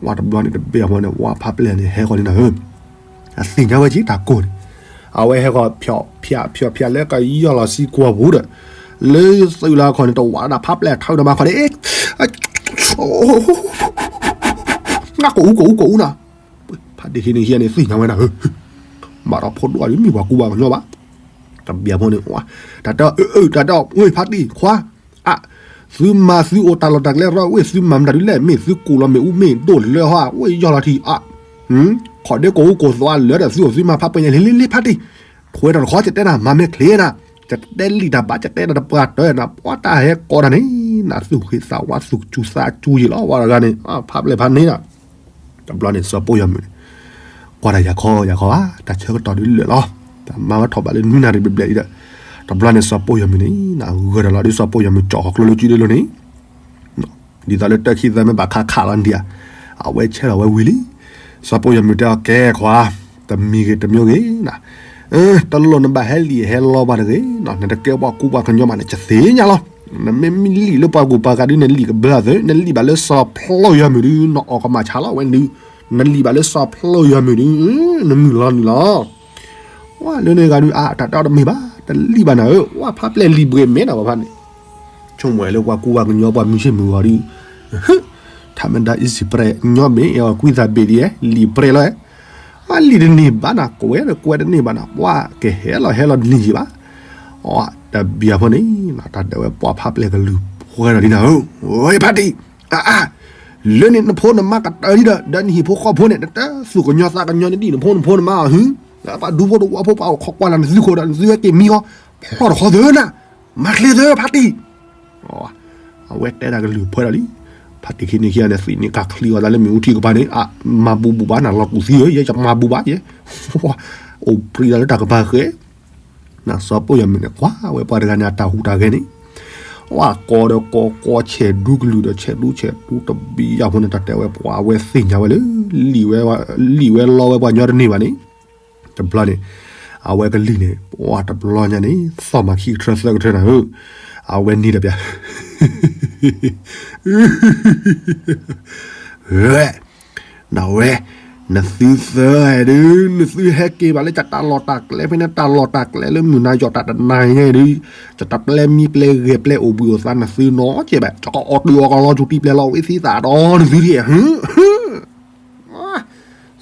ဝဲတဘျီန့ၣ်တဘ့ၣ်အမီၢ်န့ၣ် ဝဲဖးပျဲၢ်န့ၣ် ဟဲဃီၤလံနၤဧၢ. အသ့ၣ်ညါဝဲက့ၤတၢ်ကိၢ်န့ၣ် အဝဲဟဲဃီၤဖၠီဖၠးဖၠီဖၠးလၢကယီၢ်လီၤစံကွီၢ်ပူၤဒီး လၢသုးလၢခီၣ်န့ၣ် တဝးဒၣ်ဖးပျဲၢ်ထီဒီးမၤခီၣ်န့ၣ် ကိၢ်အူကိၢ်အူကိၢ်အူနၤ ဖးတံၢ်ဟံးန့ၢ်ဟံးန့ၣ် သ့ၣ်ညါဝဲနၤဧၢ. ဘၣ်ဒီးဖိဒိၣ်အံၤမ့ၢ်ပှၤကူပှၤကညီဘၣ် တဘျီဖိန့ၣ် တၢ်တဲ တၢ်တဲ ဝ့ၢ်ဖးတံၢ်ခွါ အ သုမၤသုအိၣ်တၢ်လီၢ်တၢ်ကျဲရီ ဝ့ၢ်သုမၤမတၤဒ်လဲၣ် မ့ၢ်သုကူၣ်လီၤမ့ၣ်အူမ့ၣ်ဒိၣ်လၢဟီ ဝ့ၢ်ယီၢ်လီၤထံးအ ခီၣ်ဒ့ကိၢ်အူကိၢ်သွးလၢာ်ဒီး သုအိၣ်သုမၤဖးပှဲၤညါလံလံလံဖးတံၢ် ထွဲတၢ်တခီ ယတဲနၤ မၤမဲာ်ချ့နၤ ယတဲလံာ်တၢ်ဘၣ် ယတဲနၤတပှၢ်တၢၢ်နၤ ပှၤတၢ်ဟဲကိးတၢ်န့ၣ် နသူၣ်ဃ့သးဝါသူၣ်ကၠူသးကၠူယံာ်လီၤ ဝဲတဂၤန့ၣ် ဖးပျဲၢ်ဖးန့ၢ်နၤ တဘျီန့ၣ် စီၤပီၢ်ယွၤမုၢ်န့ၣ် ကွၢ်တၢ်ယၤခီယၤခီဧါ တၢ်ဆၢကတီၢ်ဒုးလၢာ်လီၤ တၢ်မၤဝဲထီၣ်ဘးလၢနွံနၣ်ရံၣ်ဘျဲၣ်ဘျဲၣ်အံၤဒီး တဘျီန့ၣ် စီၤပီၢ်ယွၤမုၢ်န့ၣ် နဂၢၢ်တၢ်လီၤဒုး စီၤပီၢ်ယွၤမုၢ်ကၠီၣ်ဃီၤကျိလၢကၠူဒ့လိၤန့ၣ် ဒ်သိးလၢတၢ်ခံသၢမ့ၢ်ဘၣ်ခးခးလီၤဒံးဧါ အဝဲဆဲးထီၣ်ဝဲဝံၤလံ စီၤပီၢ်ယွၤမုၢ်တဲအီၤ ကဲခွါ တမံၤဂ့ၤတမံၤဂ့ၤနၤ တလိၣ်နဘၣ်ဟဲလံာ်ဟဲလီဘၣ်တဂ့ၤနီၤ နတကဲပှၤကူပှၤကညီမးန့ၣ် ယသ့ၣ်ညါလီၤ နမ့ၢ်မံလံာ်လၢပှၤကူပှၤကၤဒုး နလံာ်ကဘၢအသး နလံာ်ဘၣ်လၢစီၤဖျိယွၤမုၢ်ဒုး နအီၣ်ကမၣ်ဆါလီၤဝဲဒုး နလံာ်ဘၣ်လၢစီၤဖျိယွၤမုၢ်ဒုး နမုၢ်လီၤနုာ်လီၤ ဝဲလၢန့ၣ်ဂၤဒုး အါ တၢ်တဲအီၤတမ့ၢ်ဘၣ် တလံာ်ဘၣ်နၤဧၢ ဝဲဖးပျဲၢ်လံာ်ဘှံးမဲနၤဝဲဖးန့ၣ် ဆိကမိၣ်ဝဲလၢပှၤကူပှၤကညီပှၤမုၢ်ဆ့ၣ်မုၢ်ဂီၤဒုး ထမဒါ easy ပြဲၢ်ညီမ့ၢ်အဲၣ်ကွံသးဘ့ၣ်ဒ် လံာ်ပြဲၢ်လီၤ အလံာ်တန့ၢ်ဘၣ်နၤ ကွဲးဒီးကွဲးတန့ၢ်ဘၣ်နၤ ပှၤကဟဲလီၤဟဲလီၤတန့ၢ်ယံၤဘၣ် အတဘျီဖိန့ၣ် တၢ်ဒၣ်ဝဲပှၤဖးပျဲၢ်ကလုၢ်ပှဲၤဒီးလံနၤဧၢ ဝဲဖးတံၢ် အါ အါ လၢန့ၣ်နဖိနမါကတၢၢ်လံဒီး ဒီးနဟံၣ်ဖိဃီဖိန့ၣ် နတသူၣ်ကညီၤသးကညီၤန့ၣ်ဒ်နဖိနဖိနမါအီၤဟု ပှၤဒူဖိတဝီဖိပှၤအိၣ်ခိးကွၢ်လၢ်နသုဃိဒီး နသုဟဲက့ၤမံဃီ ဖျီၣ်တခီသၢနၤ မၤချ့သၢဖးတံၢ် အဝဲတဲတၢ်ကလုၢ်ဖှဲဒီးလံ ဖးတံၢ်ခံန့ၣ်ခံဂၤန့ၣ် သံးန့ၢ်ကၢ်ချံအီၤသးလၢမ့ၣ်အူထံကပၤန့ၣ် အမၤဘူးဘူးဘၣ်နၤ လီၤကူၣ်သံဧၢ ယဲယမၤဘူးဘၣ်ယဲ အိၣ်ပြံလီၤလၢတၢ်ကပၤဃဲ နစီၤပီၢ်ယွၤမုၢ်န့ၣ် ကွၢ်ဝဲပှၤတဂၤန့ၣ် အတၢ်ဟူးတၢ်ဂဲၤန့ၣ် ဝဲကိးဒီးကိး ကိးဆဲးဒူကလုၢ်ဒီးဆဲးဒူဆဲးဒူတဘံယၢ်ဖိန့ၣ် တၢ်တဲဝဲပှၤအဝဲသ့ၣ်ညါဝဲလၢ လံာ်ဝဲ လံာ်ဝဲလီဝဲပှၤညီတန့ၢ်ဘၣ်န့ၣ် တဘျီန့ၣ် အဝဲကလံၢ်န့ၣ် ပှၤတဘျီညါန့ၣ် သီၣ်မၤခံကထၢသၢကထၢနၤဧၢ အဝဲန့ၣ်ဒီးပျၢ် ဝဲ နဝဲ နသုသၢဂၤဒုး နသုဟဲက့ၤဘၣ်လၢယတၢ်လီၢ်တၢ်ကျဲဖဲန့ၣ် တၢ်လီၢ်တၢ်ကျဲလၢမုၢ်နၤယီၤတၢ်တနၤညါဒုး ယတပျဲမံပျဲဂဲၤပျဲအိၣ်ဘှံးအိၣ်သါနသုနီတစဲးဘၣ် ယကအီၣ်တုၤအီၣ်ကလီၤကၠူတံၢ်ပျဲလီၤဝဲသံသးဒီးနသုဒ် ဟ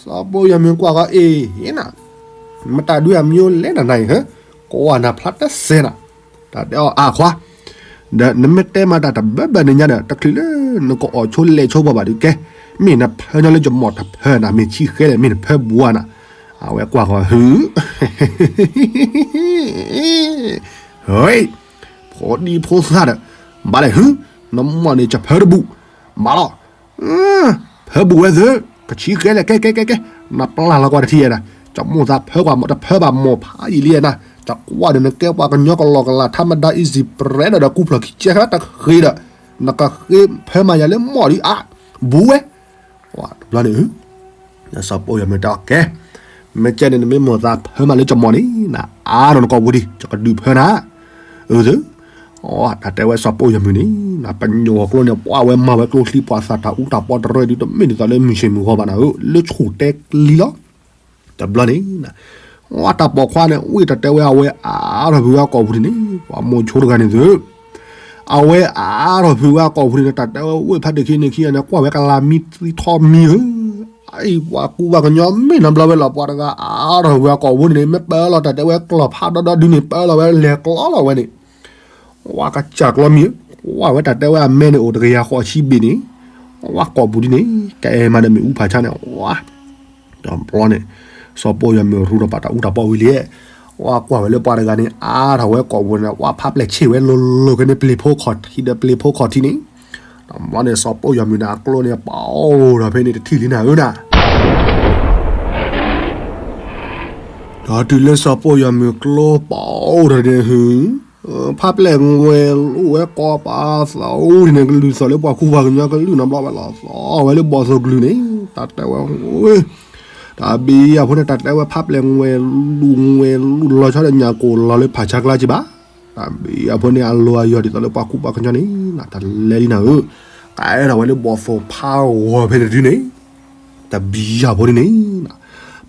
စီၤပီၢ်ယွၤမုၢ်ကွၢ်ဃီအ့ၣ်နၤ မတၤဒုးအမံၤလဲၣ်နၤနၤအံၤ ကိးဝဲနၤဖျါတစဲးနၤ တၢ်တဲအီၤအါခွါ ဒီးနမ့ၢ်တဲမၤတၢ်တဘၢဘၢန့ၣ်ညါဒီး တချုးလၢနကအီၣ်ဆိလဲၤဆိပှၤဘၣ်ဒုးကဲ မ့ၢ်နဖၢညီလၢယမီၢ်တဖၢနၤ မ့ၢ်ဆံဃဲလဲၣ် မ့ၢ်နဖၢဘူးနၤ အဝဲကွၢ်ဃီ ဟု ဟ့ ဖိဒံဖိသၣ်ဒီး ဘၣ်လဲၣ်ဟု နမီၢ်န့ၣ်ယဖၢတဘူး ဘၣ်လီၤ ဖၢဘူးဝဲသ့ၣ် ကဆံဃဲလဲၣ် ကဲကဲကဲကဲ နပျၢ်လီၤကွၢ်တထံၣ်အဲၣ်ဒၣ် ကမိၣ်သးဖၢကွၢ်မီၢ်တဖၢဘၣ်မီၢ်ဖးယံာ်လံနၤ ကကွၢ်ဒီးနကဲပှၤကညီကလီကလး ထမဒါ easy ပြဲဒီး ဒီးကူဖျၢၣ်ခံကဲထီၣ်တဃ့ဒီး နကဃ့ဖၢမၤယၤလၢမီၢ်ဒုးအါ ဘူးဝဲ တဘျီန့ၣ် စီၤပီၣ်ယီၤမုၢ်တဲအီၤ ကဲ, မ့ၢ်ကဲန့ၣ် နမ့ၢ်မိၢ်သးဖၢမးလၢကမီၤန့ၣ် နအါထီၣ်နကိာ်ပူၤဒံး ယကဒုးဖၢနၤ, အၢ တၢ်တဲဝဲစီၤပီၣ်ယီၤမုၢ်န့ၣ် ပညိၣ်အကျိန့ၣ် ပှၤဝဲမၤဝဲကျိချံပှၤသးတၢ်အူတၢ်ပီတရၢဒုး တမ့ၢ်ဒ်သိးလၢမုၢ်ဆ့ၣ်မုၢ်ဂီၤဘၣ်နၤဧၢ, လၢဆူၣ်တဲကလံၤလီၤ. တဘျီန့ၣ် တၢ်ပိာ်ခွါန့ၣ် ဝ့ၢ်တၢ်တဲဝဲအဝဲအါထီၣ်ဖုးဝဲအကိာ်ပူၤဒံးန့ၣ် ပှၤမိၤဆိတဂၤန့ၣ်သု အဝဲအါထီၣ်ဖုးဝဲအကိာ်ပူၤန့ၣ် တၢ်တဲဝဲဝ့ၢ်ဖးတ့ၢ်ခံန့ၣ်ခံဂၤန့ၣ် ကွၢ်ဝဲကလၤမံသံထီၣ်မံဧၢ, အံၤပှၤကူပှၤကညီမ့ၢ်နီတဘျီဝဲလီၤ ပှၤတဂၤအါထီၣ်ဖုးဝဲအကိာ်ပူၤန့ၣ် မ့ၢ်ပၢလီၤတၢ်တဲဝဲကျီၢ်ဖးဒီဒီဒုန့ၣ် ပၢလီၤဝဲလဲၤကျီလီၤဝဲန့ၣ် ဝဲကစၢ်ကျီမံဧၢ, ကွၢ်ဝဲတၢ်တဲဝဲအမဲန့ၣ်အိၣ်တကယၤဃိးဆံဘ့ၣ်န့ၣ်, ဝဲကိာ်ပူၤဒ်န့ၣ် ကအဲၣ်မးဒီးမ့ၣ်အူဖးဆါန့ၣ် ဝဲ တဘျီန့ၣ် စီၤပီၣ်ယီၤမုၢ်ရူဒီးပာ်တၢ်အူတၢ်ပီဝံၤလံ, ဝဲကွၢ်ဝဲလၢပှၤတဂၤန့ၣ် အါထီၣ်ဝဲကိာ်ပူၤန့ၣ် ဝဲဖးပျဲၢ်ဆ့ၣ်ဝဲလိၤလိၤခဲန့ၣ် ပျ့ၤဖိခီၣ်ထံးဒီးပျ့ၤဖိခီၣ်ထံးန့ၣ်, တဘျီန့ၣ် စီၤပီၣ်ယီၤမုၢ်န့ၣ် အကျိန့ၣ် ပအိၣ်ဒီးဖဲန့ၣ်တထံၣ်လံနၤဧၢနၤ ဒီးတုၤလၢစီၤပီၣ်ယီၤမုၢ်ကျိပအိၣ်ထီၣ်န့ၣ် ဖးပျဲၢ်ငွဲလူၤဝဲကိးပာ်သးအူန့ၣ် ကလုၢ်သီၣ်လၢပှၤကူပှၤကညီကလုၢ်နီတဘျီဝဲလီၤ သီၣ်ဝဲလၢဘီၣ်သိၣ်ကလုၢ်န့ၣ် တၢ်တဲဝဲ တၢ်ဘံယၤဖိန့ၣ် တၢ်တဲဝဲဖးပျဲၢ်ငွဲလူၤ ငွဲလူၤလီၤဆီဒီးညၣ်ကိၢ်လီၤလၢဖးဆါကျါက့ဘၣ်, တၢ်ဘံယၤဖိန့ၣ် အလီၤအယီၤဒ်သိးလၢပှၤကူပှၤကညီန့ၣ် တၢ်လဲၤလံနၤဧၢ, ကအဲၣ်ထီၣ်ဝဲလၢဘီၣ်သိၣ်ဖးဂီၤဖဲန့ၣ်တဒုန့ၣ် တၢ်ဘံယၤဖိန့ၣ်န့ၣ်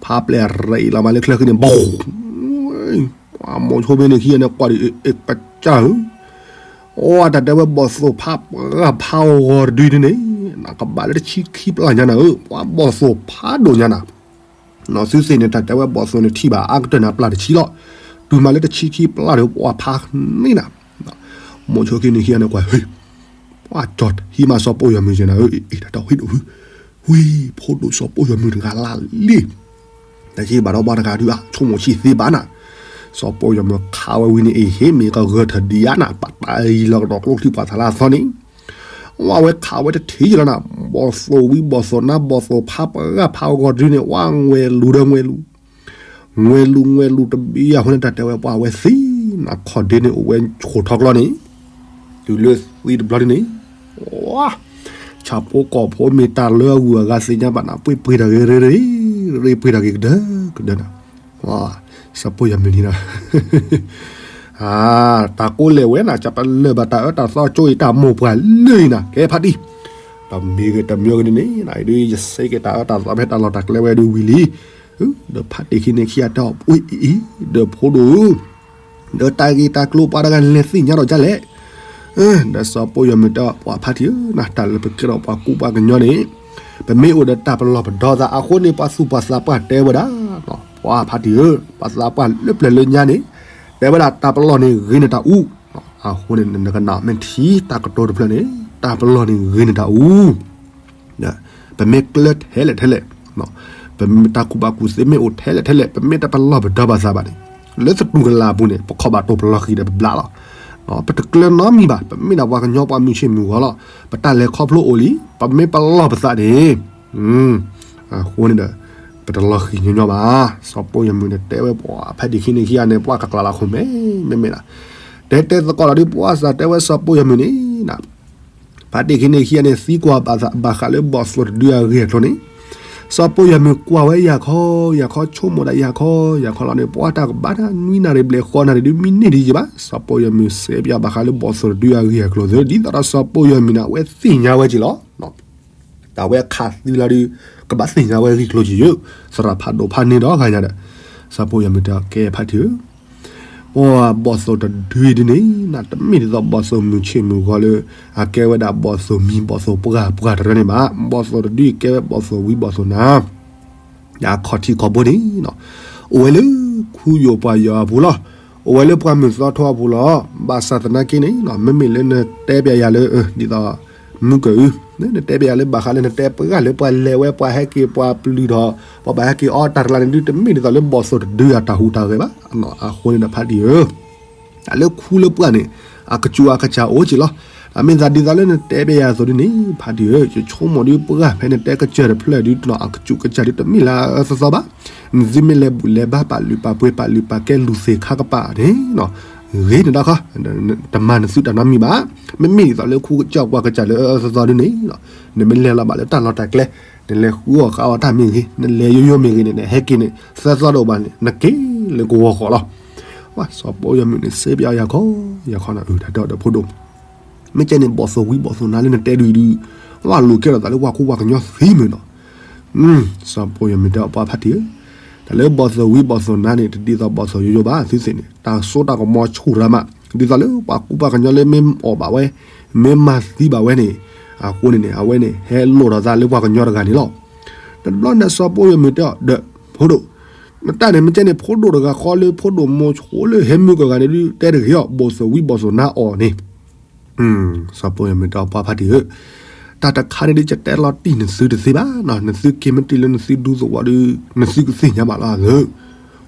ဖးပျဲၢ်ရ့လီၤမးလၢချၢဃံန့ၣ် ဘီၣ် ပှၤမိၤဆိဖဲန့ၣ်ခံဂၤန့ၣ် ကွၢ်ဒ်အကစၢ်ဧၢ, အိၣ်တၢ်တဲဝဲဘီၣ်သိၣ်ဖးပှၢ်ဖးဂီၤတဒုန့ၣ်န့ၣ် ကဘၣ်လၢတဆံခံပျၢ်ညါနၤဧၢ, ပှၤဘီၣ်သိၣ်ဖးဒိၣ်ညါနၤ, နီၢ်သုသ့ၣ်န့ၣ် တၢ်တဲဝဲဘီၣ်သိၣ်န့ၣ်ထံၣ်ဘၣ်အါကတၢၢ်န့ၣ် ပျၢ်တဆံလီၤ, တုၤမးလၢတဆံခံပျၢ်ဒီး ပှၤဖးန့ၢ်နၤ, မိၤဆိခံန့ၣ်ခံဂၤန့ၣ်ကွၢ် ဟ့ ပှၤကၠီၤဟံးမးစီၤပီၣ်ယီၤမုၢ်က့နၤဧၢ, အ့ တၢ်တဟံးဒိၣ်ဝံၤ, ဝံၤ ဖိဒိၣ်စီၤပီၣ်ယီၤမုၢ်တဂၤလၢ်လံ, တၢ်က့ဘၣ်ဒီးပှၤတဂၤဒုး အဆိကမိၣ်ဆံးသ့ဘၣ်နၤ, စီၤပီၣ်ယီၤမုၢ်ခးဝဲဝံၤန့ၣ် အ့ ဟ့ၣ်မ့ၢ်ကဂၢၢ်ထၢၣ်ဒံးဧါနၤ ပတၢ်အံၤလီၤကဒီးကျိချံပှၤသးလၢအသီန့ၣ်, ဝဲဝဲခးဝဲတထံၣ်လီၤနၤ, ဘီၣ်သိၣ်ဝံၤဘီၣ်သိၣ်နါ ဘီၣ်သိၣ်ဖးပှၢ်ဖးဂီၤတဒုန့ၣ် ဝဲငွဲလူၤဒီးငွဲလူၤ ငွဲလူၤ ငွဲလူၤတဘံယၤဖိန့ၣ် တၢ်တဲဝဲပှၤဝဲသံနၤ ခီၣ်ဒ့န့ၣ်အိၣ်ဝဲဆိးထီကျီန့ၣ်, တုၤလၢသံတဘျီဒ်န့ၣ်, ဝါ ဆၣ်ဖိကီၢ်ဖိမ့ၢ်တၢ်လၢအဂုၤအဂၤသ့ၣ်ညါဘၣ်နၤ ပှ့ၤပှ့ၤတၢ်ဂ့ၤရ့ရ့ ရ့ပှ့ၤတၢ်ဂ့ၤကဒၢကဒၢနၤ, စီၤပီၣ်ယီၤမုၢ်န့ၣ်ဒီး တၢ်ကိးလဲၣ်ဝဲနၤ ကပလၢၢ်ဘၣ်တၢ်အၢတၢ်သီကၠိအံၤ တၢ်မိၢ်ပှၢ်လၢအံၤနၤ ကဲဖးတံၢ်, တမံၤဂ့ၤတမံၤဂ့ၤဒ်န့ၣ် နဒုးယစ့က့ၤတၢ်အၢတၢ်သီဖဲတၢ်လီၢ်တၢ်ကျဲဝဲဒုးဝံၤလံ, ဒီးဖးတံၢ်ခံန့ၣ်ခံဂၤတဲအီၤ အ့ အ့ ဒီးဖိဒိၣ်ဧၢ, ဒီးတၢ်ဂ့ၢ်တၢ်ကျိၤပှၤတဂၤလဲၤသ့ၣ်ညါဒီးဒ်လဲၣ် ဒီးစီၤပီၣ်ယီၤမုၢ်တဲအီၤ ပှၤဖးတံၢ်ဧၢ, နတၢ်လၢပကဲထီၣ်ပှၤကူပှၤကညီန့ၣ်, ပမ့ၢ်အိၣ်ဒီးတၢ်ပလီၢ်ပဒီသးအဃိန့ၣ် ပှၤသူၣ်ပှၤသးပှၢ်တဲဝဲဒၣ်, ပှၤဖးတံၢ်ဧၢ, ပှၤသးပှၢ်လၢပျၢၤလၢညါန့ၣ်, တဲဝဲဒၣ်တၢ်ပလီၢ်န့ၣ်ဂ့ၤန့ၢ်တၢ်အူ, အဃိန့ၣ် နကနၣ်မ့ၢ်ထံၣ်တၢ်ကတိၤတဖျၢၣ်န့ၣ်, တၢ်ပလီၢ်န့ၣ်ဂ့ၤန့ၢ်တၢ်အူ ပမ့ၢ်ကျၢၤထဲလဲၣ်ထဲလဲၣ်, ပမ့ၢ်တၢ်ကူၣ်ဘၣ်ကူၣ်သ့မ့ၢ်အိၣ်ထဲလဲၣ်ထဲလဲၣ် ပမ့ၢ်တပလီၢ်ပဒီပသးဘၣ်န့ၣ်, လၢသတူၢ်ကလာ်အပူၤန့ၣ် ပခီၣ်ဘၣ်တိၢ်ပလီၢ်ဃံၤဒီးပဘျးလီၤ. ပတကျၢၤနီတမံၤဘၣ်, ပမ့ၢ်ဒၣ်ပှၤကညီပှၤမုၢ်ဆ့ၣ်မုၢ်ဂီၤလီၤ. ပတၢ်လဲၤခီဖျိအိၣ်လံ, ပမ့ၢ်ပလီၢ်ပသးန့ၣ်, အဃိန့ၣ်ဒီး ပတလီၢ်ဃံၤညီညီဘၣ်. စီၤပီၣ်ယီၤမုၢ်န့ၣ်တဲဝဲပှၤဖးတံၢ်ခံန့ၣ်ခံဂၤန့ၣ် ပှၤကကျါလီၤခိၣ်မဲာ်မဲာ်မဲာ်လီၤ. တဲတဲသကိးလီၤဒုး ပှၤစးတဲဝဲစီၤပီၣ်ယီၤမုၢ်န့ၣ် ဖးတံၢ်ခံန့ၣ်ခံဂၤန့ၣ် သံကွၢ်ဘၣ်ဃးလၢဘီၣ်သိၣ်တဒုအဂ့ၢ်အကျိၤန့ၣ်, စီၤပီၣ်ယီၤမုၢ်ကွၢ်ဝဲယၤခီ, ယၤခီဆိကမိၣ်ဒၣ်ယၤခီ, ယၤခီလီၤန့ၣ် ပှၤတၢ်ကဘၣ်တၢ်နွံနၣ်ရံၣ်ဘျဲၣ်ဃိးနၣ်ရံၣ်ဒုးမံန့ၢ်ဒံးယံၤဘၣ်. စီၤပီၣ်ယီၤမုၢ်စဲးပၠးဘၣ်ဃးလၢဘီၣ်သိၣ်တဒုအဂ့ၢ်အကျိၤသ့ ဒ်သိးဒီးစီၤပီၣ်ယီၤမုၢ်န့ၣ် အဝဲသ့ၣ်ညါဝဲက့ၤလီၤ. တၢ်ဝဲခးသံလီၤဒုး ကဘၣ်သ့ၣ်ညါဝဲဂ့ၢ်ကျိၤက့ၤယုၢ်, သရၣ်ဖးဒိၣ်ဖးန့ၢ်ဒီးဂၤညါဒီး, စီၤပီၣ်ယီၤမုၢ်တဲအီၤ ကဲဖးတံၢ်ဧၢ ပှၤဘီၣ်သိၣ်တဒုအံၤဒ်န့ၣ် တမ့ၢ်ဒ်သိးဘီၣ်သိၣ်မုၢ်ဆ့ၣ်မုၢ်ဂီၤလၢ အကဲဝဲဒၣ်ဘီၣ်သိၣ်မံၤဘီၣ်သိၣ်ပှၢ်ပှၢ်တရၢန့ၣ်ဘၣ်. ဘီၣ်သိၣ်တဒုအံၤကဲဝဲဘီၣ်သိၣ်ဝံၤဘီၣ်သိၣ်နါ အခီၣ်ထံးခီၣ်ဘိန့ၣ် အိၣ်ဝဲလၢခူယိၣ်ပှၤယီၤအပူၤလီၤ. အိၣ်ဝဲလၢပှၤမုၢ်သီထီအပူၤလီၤ. ဘၣ်ဆၣ်သနာ်က့န့ၣ် မ့မ့ၢ်လၢနတဲပျးယၤလၢ ဒ်သိး မုၢ်ကၢအု နတဲပျးယၤလၢဘၣ်ဃးလၢနတဲပှၢ်လၢပှၤလဲၤဝဲပှၤဟဲက့ၤပှၤပျုၢ်ထီၣ် ပှၤဘၣ်ဟဲက့ၤအီတၢ်တကျါန့ၣ်ဒုး တမ့ၢ်ဒ်သိးလၢဘီၣ်သိၣ်တဒုအတၢ်ဟူးတၢ်ဂဲၤဘၣ်. အဃိန့ၣ်ဒီးဖးတံၢ်ဧၢ တၢ်လၢခူလၢပှၢ်န့ၣ် အကစူးအကစၢ်အိၣ်က့ၤလီၤ. တၢ်မ့ၢ်သးဒ်သိးလၢနတဲပျးယၤအသိးဒ်န့ၣ် ဖးတံၢ်ဧၢ ယဆိကမိၣ်ဒုးပှၢ်ဖဲနတဲကစၢၢ်တဖျၢၣ်ဒုး တနီၤအကစူးကစၢ်ဒုးတမ့ၢ်လၢအအၢသီသီဘၣ်. နသုမ့ၢ်လဲၤဘူၣ်လဲၤဘါပာ်လုၢ်ပာ်ပှ့ၤပာ်လုၢ်ပာ်ကဲလုၢ်သ့ၣ်ခါကပၤန့ၣ် ဂ့ၤနတၢ်ခီ, တမၤနသုတၢ်နီတမံၤဘၣ်. မ့မ့ၢ်ဒ်သိးလၢခူကစၢ်ပှၤကစၢ်လၢအသီသီဒ်န့ၣ်လီၤ, နမ့ၢ်လဲၤလီၤဘၣ်လၢတၢ်လီၢ်တၢ်ကျဲ, နလဲၤဃုအီၣ်ဃုအီတၢ်မ့ၢ်ဂ့ၤ, နလဲၤယိယိမ့ၢ်ဂ့ၤန့ၣ် နဟဲက့ၤန့ၣ် သၢသီတအိၣ်ဘၣ်န့ၣ် နက့ၤလၢကဝီၤဃီလီၤ. ဝဲစီၤပီယီၤမုၢ်န့ၣ် စ့ပယီၤယၤခီ, ယၤခီနၤ အတၢ်ဒီးဖိဒိၣ် မ့ၢ်ကဲန့ၣ် ဘီၣ်သိၣ်ဝံဘီၣ်သိၣ်နါလၢနတဲဒုးဒုး, ဝဲလိၤကဲထီၣ်သးလၢပှၤကူပှၤကညီသ့မ့ၢ်နီၤ. စီၤပီယီၤမုၢ်တဲအီၤ ပှၤဖါတံၢ်ဧၢ, တၢ်လၢဘီၣ်သိၣ်ဝံဘီၣ်သိၣ်နါန့ၣ် တဒ်သိးဘီၣ်သိၣ်ယိယိဘၣ်, သုသ့ၣ်န့ၣ် တၢ်စိတၢ်ကမီၤဆူၣ်ရၤမး, ဒ်သိးလၢပှၤကူပှၤကညီလၢမ့ၢ်အီၣ်ဘၣ်ဝဲ, မ့ၢ်မၤသံဘၣ်ဝဲန့ၣ်, အဃိန့ၣ်န့ၣ် အဝဲန့ၣ် ဟဲလိၣ်ထီၣ်သးလၢပှၤကညီတဂၤန့ၣ်လီၤ. တဘျီန့ၣ်စီၤပီယီၤမုၢ်တဲအီၤဒီး ဖိဒိၣ်, နတၢ်န့ၣ် မ့ၢ်ကဲန့ၣ် ဖိဒိၣ်တဂၤဃီလၢဖိဒိၣ်မိၤဆိလၢဟဲမုၢ်ကဂၤန့ၣ်ဒုး တဲတဂ့ၤအီၤ, ဘီၣ်သိၣ်ဝံဘီၣ်သိၣ်နါအီၣ်န့ၣ် စီၤပီယီၤမုၢ်တဲအီၤ ပှၤဖါတံၢ်ဧၢ, တၢ်တခါန့ၣ်ဒုး ယတဲလီၤတံၢ်နသုတသ့ဘၣ်နီၤ, နသုက့ၤမ့ၢ်တုၤလၢနသုဒူသဝီဒီး နသုကသ့ၣ်ညါဘၣ်လီၤဧၢ.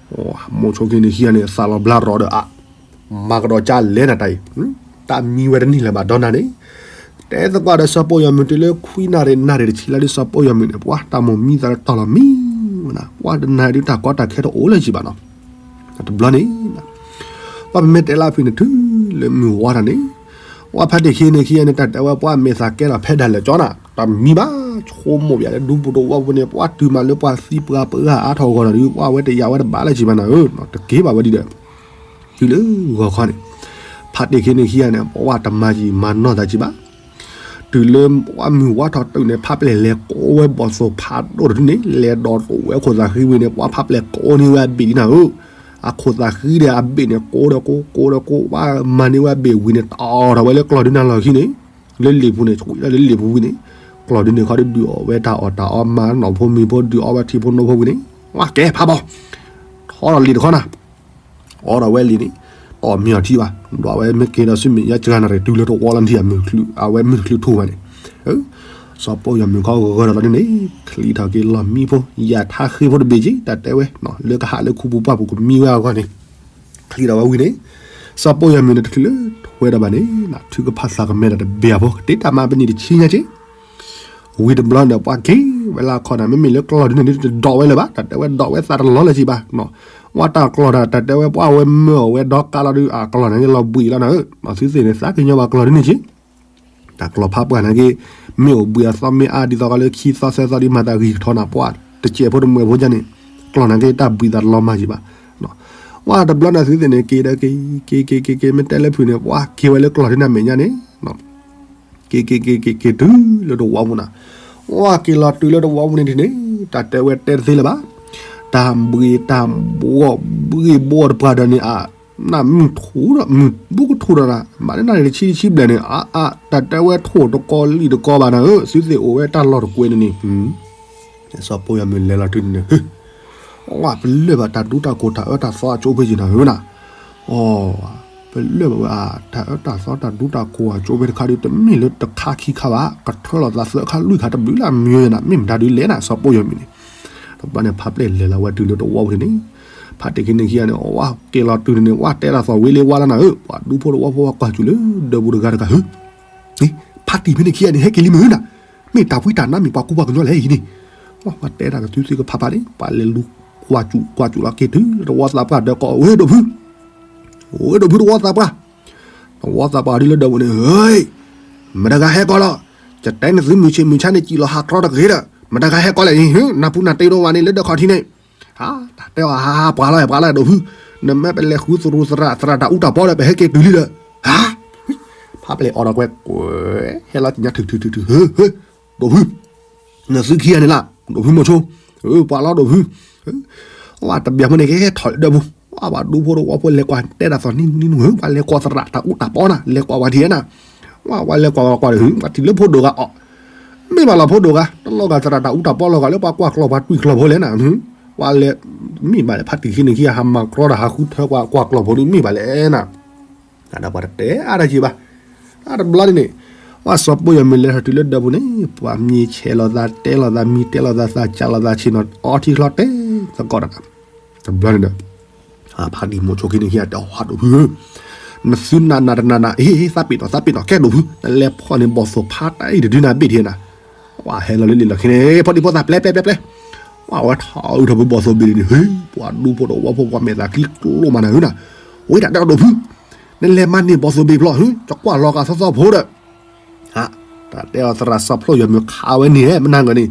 မိၤဆိခံနံၤခံဂၤန့ၣ် သးလီၤဘျါရီၤဒီးအါ, မၤကဒီးကၢ်လဲၣ်နၤတၢ်အံၤ, တၢ်မံဝဲတန့ၢ်လၢၤဘၣ်ဒီးနၤန့ၣ်, တဲသကိးဒီးစီၤပီယီၤမုၢ်တုၤလၢခွံနၣ်ရံၣ်နၣ်ရံၣ်တဆံလၢဒုး စီၤပီယီၤမုၢ်န့ၣ် ပှၤတၢ်မိၢ်မံသးတတီၤလီၤမံဝဲနၤ, ပှၤတနၤဒုးတၢ်ကီတၢ်ခဲတအိၣ်လၢၤဘၣ်နီၤ. တဘျီန့ၣ် ပှၤပမ့ၢ်တဲလၢဖုၣ်န့ၣ် တုၤလၢမုၢ်ဝါထီၣ်န့ၣ်, ပှၤဖါတံၢ်ခံနံၤခံဂၤန့ၣ် တၢ်တဲဝဲပှၤမဲာ်သးကဲထီၣ်ဖဲဒၣ်လဲာ်ကၠီနၤ, တၢ်မံဘၣ်ဆိကမိၣ်ဘၣ်လၢဒူဖိတဝီဖိန့ၣ် ပှၤတုၤမးလၢပှၤသံပှၤပှၢ်အါထီၣ်အဂီၢ်ဒီး ပှၤဝဲတယာ်ဝဲတဘၣ်လၢၤဘၣ်နၤဧၢ, တက့ၤဘၣ်ဝဲဒ်ဒီး တုၤလၢဂီၤခီန့ၣ်, ဖါတံၢ်ခံနံၤခံဂၤန့ၣ် ပှၤတမၤယံာ်မၤနီၢ်သးက့ဘၣ်. တုၤလၢပှၤမုၢ်ဝါထီၣ်တုၤန့ၣ် ဖးပျဲၢ်လဲၤကိးဝဲဘီၣ်သိၣ်ဖးဒိၣ်တဒုန့ၣ် လဲၤဒီးတိာ်ဝဲအခိၣ်သးဃံဝံၤန့ၣ် ပှၤဖးပျဲၢ်ကိးန့ၢ်ဝဲအဘ့ၣ်ဒ်နၤဧၢ, အခိၣ်သးဃံဒီးအဘ့ၣ်န့ၣ် ကိးဒီးကိး ကိးဒီးကိး ပှၤမၤန့ၢ်ဝဲအဘ့ၣ်ဝံၤန့ၣ် တီၢ်ထီၣ်ဝဲလၢကျီၢ်ဒုနၤလီၢ်ခံန့ၣ်, လၢလံာ်ပူၤန့ၣ် ဆှံလၢလံာ်ပူၤဝံၤန့ၣ်, ကျီၢ်ဒုန့ၣ်ခီဒုးဒုးအီၣ်ဝဲတၢ်အီၣ်တၢ်အီ မၤနီၢ်ဖိမံၤဖိ ဒုးအီဝဲထံဖိနီဖိဝံၤန့ၣ်, ပှၤကဲဖးဘီၣ် ထီထီၣ်လံာ်တခီနၤ, အီထီၣ်ဝဲလံာ်န့ၣ်, တီၢ်မံအီၤထံဘၣ်, ဒွးဝဲမ့ၢ်က့ၤဒီးဆူမဲာ်ညါစှၤနၣ်ရံၣ်တုၤလၢတဝီလီၤနထံၣ်အမုၢ်ချုး အဝဲမုၢ်တချုးထူၣ်ဘၣ်န့ၣ်, စီၤပီယီၤမုၢ်ခီဂီၤဂီၤဒီးလီၤန့ၣ်န့ၣ်, ချံးထီၣ်က့ၤလီၢ်မံဖိ ယၤထါဃ့ဖိတဘ့ၣ်က့ၤ တၢ်တဲဝဲ, လၢကဟးလၢခူပူၤပှၢ်ပူၤကမံဝဲအဂီၢ်န့ၣ်, ချံးထီၣ်ဝဲဝံၤန့ၣ်, စီၤပီယီၤမုၢ်န့ၣ်တချုးလၢထွဲဒီးဘၣ်န့ၣ်, ထုကဖၣ်သးကမဲဒီးတဘ့ၣ်အဖိ ကတ့တၢ်မၤပနံၣ်တဆံညါက့ ဝံၤတဘျီန့ၣ် ပှၤက့ၤဝဲလၢအခီၣ်နၤ မ့မ့ၢ်လၢကျီၢ်ဒုန့ၣ် တဒိးဝဲလၢၤဘၣ်, တၢ်တဲဝဲဒိးဝဲသးတလီၤလၢၤဘၣ်, ဝဲတၢ်ကျီၢ်ဒီး တၢ်တဲဝဲပှၤဝဲမၢအီၣ်ဝဲဒီကါလီၤဒုး အကျီၢ်နၤက့လီၤဘှံးလီၤနၤဧၢ, သုသ့ၣ်န့ၣ် သးကညီၤဘၣ်ကျီၢ်ဒုန့ၣ်က့ တၢ်ကျီၢ်ဖးပှၢ်နၤက့ မ့ၢ်အိၣ်ဘှံးအသီမ့ၢ်အါဒ်သိးကီးလၢခံသီသၢသီဒ်မၤသးဂံၢ်ကထီနၤ ပှၤတစဲးဖိတမှဲၤဖိဒ်န့ၣ်, ကျီၢ်နၤက့တၢ်ဘှံးသးတလီၤမၢ်က့ဘၣ်, ဝဲတဘျီန့ၣ်သုသ့ၣ်န့ၣ် က့ၤဒီးက့ၤ က့ၤက့ၤက့ၤက့ၤ မ့ၢ်တဲလၢဖုၣ်န့ၣ် ပှၤက့ၤဝဲလၢကျီၢ်ဒုနၤမဲာ်ညါန့ၣ် က့ၤက့ၤက့ၤက့ၤက့ၤတုၤလၢတဝီပူၤနၤ, ဝဲက့ၤလီၤတုၤလၢတဝီပူၤန့ၣ်ဒ်န့ၣ် တၢ်တဲဝဲတဲတသ့လၢၤဘၣ်, တၢ်ဘှံးတၢ်ဘှီၣ်ဘှံးဘှီၣ်တပှၢ်ဒီးန့ၣ် အါ နၢ်မုၢ်ထူၣ်ဒီး မုၢ်ဘူးကထူၣ်ဒီးနၤ မၤလၢနၣ်ရံၣ်တဆံတဆံဘျဲၣ်န့ၣ် အါအါ တၢ်တဲဝဲထိၣ်တကီလံၣ်တကီဘၣ်နၤဧၢ, သုသ့ၣ်အိၣ်ဝဲတၢ်လီၢ်တကွဲးန့ၣ်န့ၣ် စီၤပီယီၤမုၢ်လဲၤလီၤတုၤန့ၣ် ဝဲပလၢၢ်ဘၣ်တၢ်ဒူတၢ်ကိၢ်တၢ်အၢတၢ်သီအကၠိဖဲယံၤနၤဧၢနၤ, အီ ပလၢၢ်ဘၣ်ဝဲအတၢ်အၢတၢ်သီတၢ်ဒူတၢ်ကိၢ်အကၠိဖဲတခါဒုး တမ့ၢ်လၢတခါခံခါဘၣ်, ကထၢလီၤသးသၢခါလွံၢ်ခါတဘျုးလၢအမံၤနၤ မ့ၢ်မတၤဒုးလဲၣ်နၤ စီၤပီယီၤမုၢ်န့ၣ်, တဘျီန့ၣ် ဖးပျဲၢ်လဲၤလီၤဝဲတုၤလၢတဝီပူၤန့ၣ်, ဖးတံၢ်ခံနံၤခံဂၤန့ၣ် အဝဲက့ၤလီၤတုၤန့ၣ်န့ၣ် ဝဲတဲတၢ်သီၣ်ဝံၤလံဝါလီၤနၤဧၢ, ပှၤဒူဖိတဝီဖိပှၤကွၢ်စူၣ်လၢဒၢးပူၤတဂၤတဂၤဧၢ ဖးတံၢ်ဖဲန့ၣ်ခံဂၤန့ၣ် ဟဲက့ၤလံမုၢ်နၤ, မ့ၢ်တၢ်ဖှံတၢ်နါမ့ၢ်ပှၤကူပှၤကညီလဲၣ်အံၤန့ၣ်, ပှၤတဲတၢ်ကသုသုကဖးဖးန့ၣ် ပှၤလဲၤလူၤကွၢ်စူၣ်ကွၢ်စူၣ်လီၤက့ၤတုၤလၢတဝီသးပှၢ်ဒီးကိး ဝဲဒိၣ်ဖု, ဝဲဒိၣ်ဖုတဝီသးပှၢ်, တဝီသးပှၢ်ဒ်လၢဒၢးပူၤန့ၣ် ဧၢ, မတဂၤဟဲကီးလီၤ, ယတဲနသုမုၢ်ဆ့ၣ်မုၢ်ဆါန့ၣ် စံၣ်လီၤဟးကြီတဂ့ၤဒီး မတဂၤဟဲကီးလဲၣ်န့ၣ် နၢ်ပူၤနၢ်တ့ဒိၣ်ဝဲန့ၣ် လၢဒၢးခီၣ်ထံးန့ၣ်, တၢ်တဲအီၤ ဟးဟးပှၤလီၤ ပှၤလီၤဒိၣ်ဖု, နမ့ၢ်ပလဲၤဃုသရူးသရၣ် သရၣ်တၢ်အူတၢ်ပီဒီး ပဟဲက့ၤတုၤလံဒီး, ဟါ, ဖးပျဲၢ်အီၣ်ဒီးကွဲးကွဲး ဟဲလီၤကညါထုးထုးထုးထုး ဟၢ ဟၢ ဒိၣ်ဖု, နသုခံဂၤန့ၣ်လၢ ဒိၣ်ဖုမိၤဆိ, ပှၤလီၤဒိၣ်ဖု, ဝဲတဘျီဖိန့ၣ် ကဟဲထီၣ်လၢဒၢးပူၤ, ဝဲပှၤဒူဖိတဝီဖိလဲၤကွၢ်တဲတၢ်သီၣ်နံၤနံၤနံၤ ပှၤလဲၤကွၢ်သရၣ်တၢ်အူတၢ်ပီနၤ လဲၤကွၢ်ဝဲထံးနၤ, ဝဲလဲၤကွၢ်ကွၢ်ကွၢ်ဒီး ပှၤထံၣ်လၢဖိဒိၣ်ဂၤအီၣ်, မ့ၢ်ဘၣ်လီၤဖိဒိၣ်ဂၤ တလီၤဂာ်သရၣ်တၢ်အူတၢ်ပီလီၤဂာ်လၢပှၤကွၢ်ကျီၢ်ပှၤတွံၢ်ကျီၢ်ဖိလဲၣ်နၤ, ဝဲလဲၤ, မ့ၢ်ဘၣ်လဲၣ် ဖးတံၢ်ခံနံၤခံဂၤ ဟးမၤကြီတၢ်ဟးဃုထၢပှၤကွၢ်ကျီၢ်ဖိဒုး မ့ၢ်ဘၣ်လဲၣ်နၤ အဒီးပှၤတတဲအါတၢ်က့ၤဘၣ်, တၢ်တဘျီန့ၣ်န့ၣ်, ပှၤစီၤပီယီၤမုၢ်လဲၤထီၣ်တုၤလၢဒၢးပူၤန့ၣ် ပှၤမံဆဲးလီၤသး တဲလီၤသး မံတဲလီၤသး သးစၢ်လီၤသး ဆ့ၣ်နီၤ အီထံချီတဲသကိးတၢ်, တဘျီန့ၣ်ဒီး, ဖးတံၢ်မိၤဆိခံနံၤခံဂၤတဲအီၤ ဒိၣ်ဖုဧၢ, နသုနးနးတနးနး အ့ သးပ့ၤနီၣ် သးပ့ၤနီၣ် ကဲဒိၣ်ဖု နလဲၤဖီၣ်န့ၢ်ဘီၣ်သိၣ်ဖးတၢ်အံၤတဒုနၤဘ့ၣ်ဒံးနၤ, ပှၤဟဲလီၤလၢလံာ်လီၢ်ခံန့ၣ် ဖိဒံဖိသၣ်ပျဲပျဲပျဲပျဲ, ပှၤဝဲထီၣ်အုးထီၣ်ဖုဘီၣ်သိၣ်ဘ့ၣ်ဒံးန့ၣ် ဟ့ ပှၤဒူဖိတဝီဖိပှၤမဲာ်သၣ်ချံကျိမးနၤဧၢနၤ, ဝဲတၢ်တဲအီၤဒိၣ်ဖု နလဲၤမၤန့ၢ်ဘီၣ်သိၣ်ဘ့ၣ်ဖျီၣ် ဟူ ကကွၢ်လီၤဂာ်သီသီဖိဒီး, တၢ်တဲအီၤသရၣ်စီဖျိယီၤမုၢ်ခးဝဲန့ၣ် မနၤဂီၢ်န့ၣ်,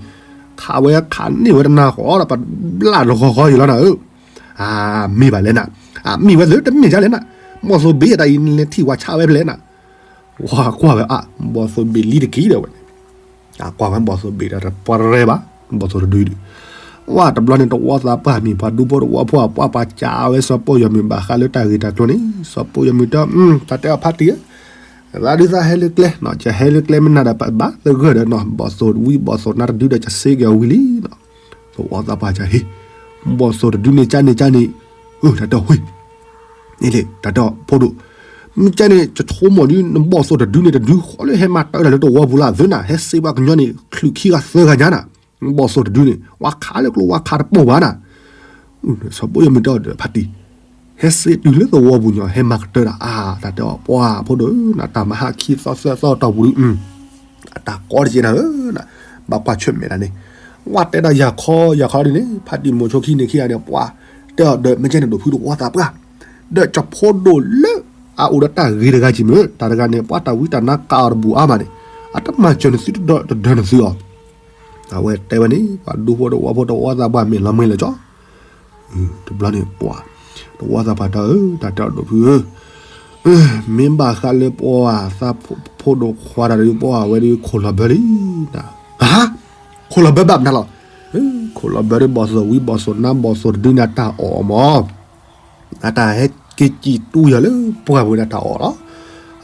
ခးဝဲခးန့ၢ်ဝဲတနၤဃီဒီး ပဘျၣ်တဃီဃီယံၤလီၤနၤဧၢ, အမ့ၢ်ဘၣ်လဲၣ်နၤ, အမ့ၢ်ဝဲသ့ၣ်တမ့ၢ်ဒ်လဲၣ်နၤ, ဘီၣ်သိၣ်ဘ့ၣ်အတၢ်အံၤနလဲၤထံၣ်ဝဲဆၣ်ဝဲဖဲလဲၣ်နၤ, ဝၤကွၢ်ဝဲအါ ဘီၣ်သိၣ်ဘ့ၣ်လံတက့ၢ်ဒီးဝဲန့ၣ်, အကွၢ်ဝဲဘီၣ်သိၣ်ဘ့ၣ်ဒီးတပှဲၤရဲဘၣ်, ဘီၣ်သိၣ်တဒုဒီး, ဝဲတဘျီန့ၣ် တဝီသးပှၢ်မ့ၢ်ပှၤဒူဖိတဝီဖိအပှၢ်ပှၤကးဝဲစီၤပီၢ်ယီၤမုၢ်ဘၣ်ဃးလၢတၢ်ဂ့ၢ်တၢ်ကျိၤန့ၣ် စီၤပီၢ်ယီၤမုၢ်တဲ တၢ်တဲအီၤဖါတံၢ်ဧၢ, သးဒုးသးဟဲလၢကျဲ, ကဟဲလၢကျဲမ့ၢ်နၤဒီးဘၣ်သဂၢၢ်ဒီးနီၤ ဘီၣ်သိၣ်ဝံဘီၣ်သိၣ်နါတဒုဒီးကစ့က့ၤအီၤဝံၤလံ, သဝီသးပှၢ်ကဟ့ၣ်, ဘီၣ်သိၣ်တဒုန့ၣ်ကန့ၣ်ကန့ၣ်, တၢ်တဲအီၤဝံၤ န့ၣ်လံ တၢ်တဲအီၤဖိဒိၣ်, မ့ၢ်ကဲန့ၣ် ကထိမိၢ်ဒု နဘီၣ်သိၣ်တဒုန့ၣ်တဒုဃီလၢ ဟဲမၤတၢ်ဒၣ်လၢတဝီပူၤလၢအသၢနၤ ဟဲစ့ပှၤကညီန့ၣ် ချုးခံဂၤသၢဂၤညါနၤ, ဘီၣ်သိၣ်တဒုန့ၣ် ဝါခးလၢကျိဝါခးတပိၢ်ဘၣ်နၤ, စီၤပီၢ်ယီၤမုၢ်တဲအီၤဒီးဖါတံၢ်, ဟဲစ့တုၤလၢသဝီပူၤညီ ဟဲမၤကတၢၢ်ဒၣ်အါ တၢ်တဲအီၤပှၤဖိဒိၣ်ဧၢ နတၢ်မၤဟးခံသီသၢသီတီၢ်ပူၤဒု အတၢ်ကီတက့ၢ်နၤဧၢ, ဘၣ်ကွၢ်ဆၢၣ်မဲာ်တၢ်န့ၣ်, ဝဲတဲဒၣ်ယၤခီယၤခီဒ်န့ၣ် ဖါတံၢ်မိၤဆိခံန့ၣ်ခံဂၤန့ၣ် ပှၤတဲအီၤဒီး မ့ၢ်ကဲန့ၣ်ဒိၣ်ဖုတဝီသးပှၢ်, ဒီးကဖိဒိၣ်လၢအအိၣ်ဒီးတၢ်ဂ့ၤတဂၤက့ၤမ့ၢ် တၢ်တဂၤန့ၣ် ပှၤတၢ်ဝံတၢ်နါကးအီၤတဘူၣ်အါမးန့ၣ်, အတမၤစၢၤနသုတဒၢနသုအီၤ, အဝဲတဲဝဲန့ၣ် ပှၤဒူဖိတဝီဖိတဝီသးပှၢ်မ့ၢ်လီၤမ့ၢ်လၢာ်ကၠီ တဘျီန့ၣ်ပှၤ, တဝီသးပှၢ်တဲအီၤ တၢ်တဲအီၤဒိၣ်ဖုဧၢ, မ့ၢ်ဘၣ်ဃးလၢပှၤသးဖိဒိၣ်ခွါတၢ်ဒီးပှၤဝဲဒီးခိၣ်လီၤဘၢလံ, ခိၣ်လီၤဘၢဘၣ်မနုၤလီၤ, ခိၣ်လီၤဘၢဒီးဘီၣ်သိၣ်ဝံဘီၣ်သိၣ်နါဘီၣ်သိၣ်တဒုန့ၣ်တၢ်အီၣ်မး အတၢ်ဟဲက့ၤကံၣ်တူၢ်ယၤလၢပှၢ်ပူၤန့ၣ်တၢ်အီၣ်လီၤ,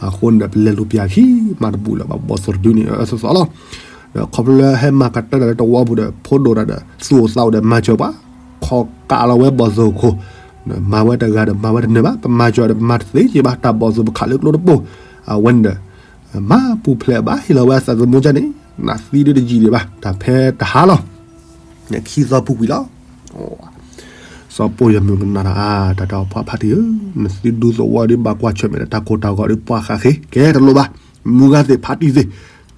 အဃိန့ၣ်ဒီးပလဲၤလူၤပၠးခံမးတဘူၣ်လၢၤဘၣ် ဘီၣ်သိၣ်တဒုန့ၣ်အၢသီသီလီၤ, ဒီးခီဖျိလၢဟဲမၤကတၢၢ်တၢ်လၢတဝီပူၤဒီး ဖိဒိၣ်တၢ်ဒီး သူၣ်အိၣ်သးအိၣ်ဒီးမၤစၢၤပှၤ, ခီကးလီၤဝဲဘီၣ်သိၣ်ခိၣ်, မၤဝဲတဂၤဒီးမၤဝဲတနၢၤဘၣ် ပမၤစၢၤဒီးမၤတသ့က့ၤဘၣ် တၢ်ဘီၣ်သိၣ်ပခးလၢကျိတပိၢ်, အဝဲန့ၣ်ဒီး မၤပူၤဖျဲးဘၣ်ဟ့ၣ်လီၤဝဲအသးသမူကန့ၣ်, နသံဒုတယံာ်ဒံးဘၣ် တၢ်ဖဲတဟါလီၤ ခံသီပူၤကွံာ်လီၤ, စီၤပီၢ်ယီၤမုၢ်ကနၣ်ဒီး အါ တၢ်တဲအီၤပှၤဖါတံၢ်ဧၢ, နသုဒူသဝီဒီးဘၣ်ကွၢ်ဆၢၣ်မဲာ်ဒီးတၢ်ကိၢ်တၢ်ဂီၤဒီးပှၤဃးဃ့ ကဲတလိၣ်ဘၣ်, မုၢ်ဂၤသ့ၣ်ဖါတံၢ်သ့ၣ်,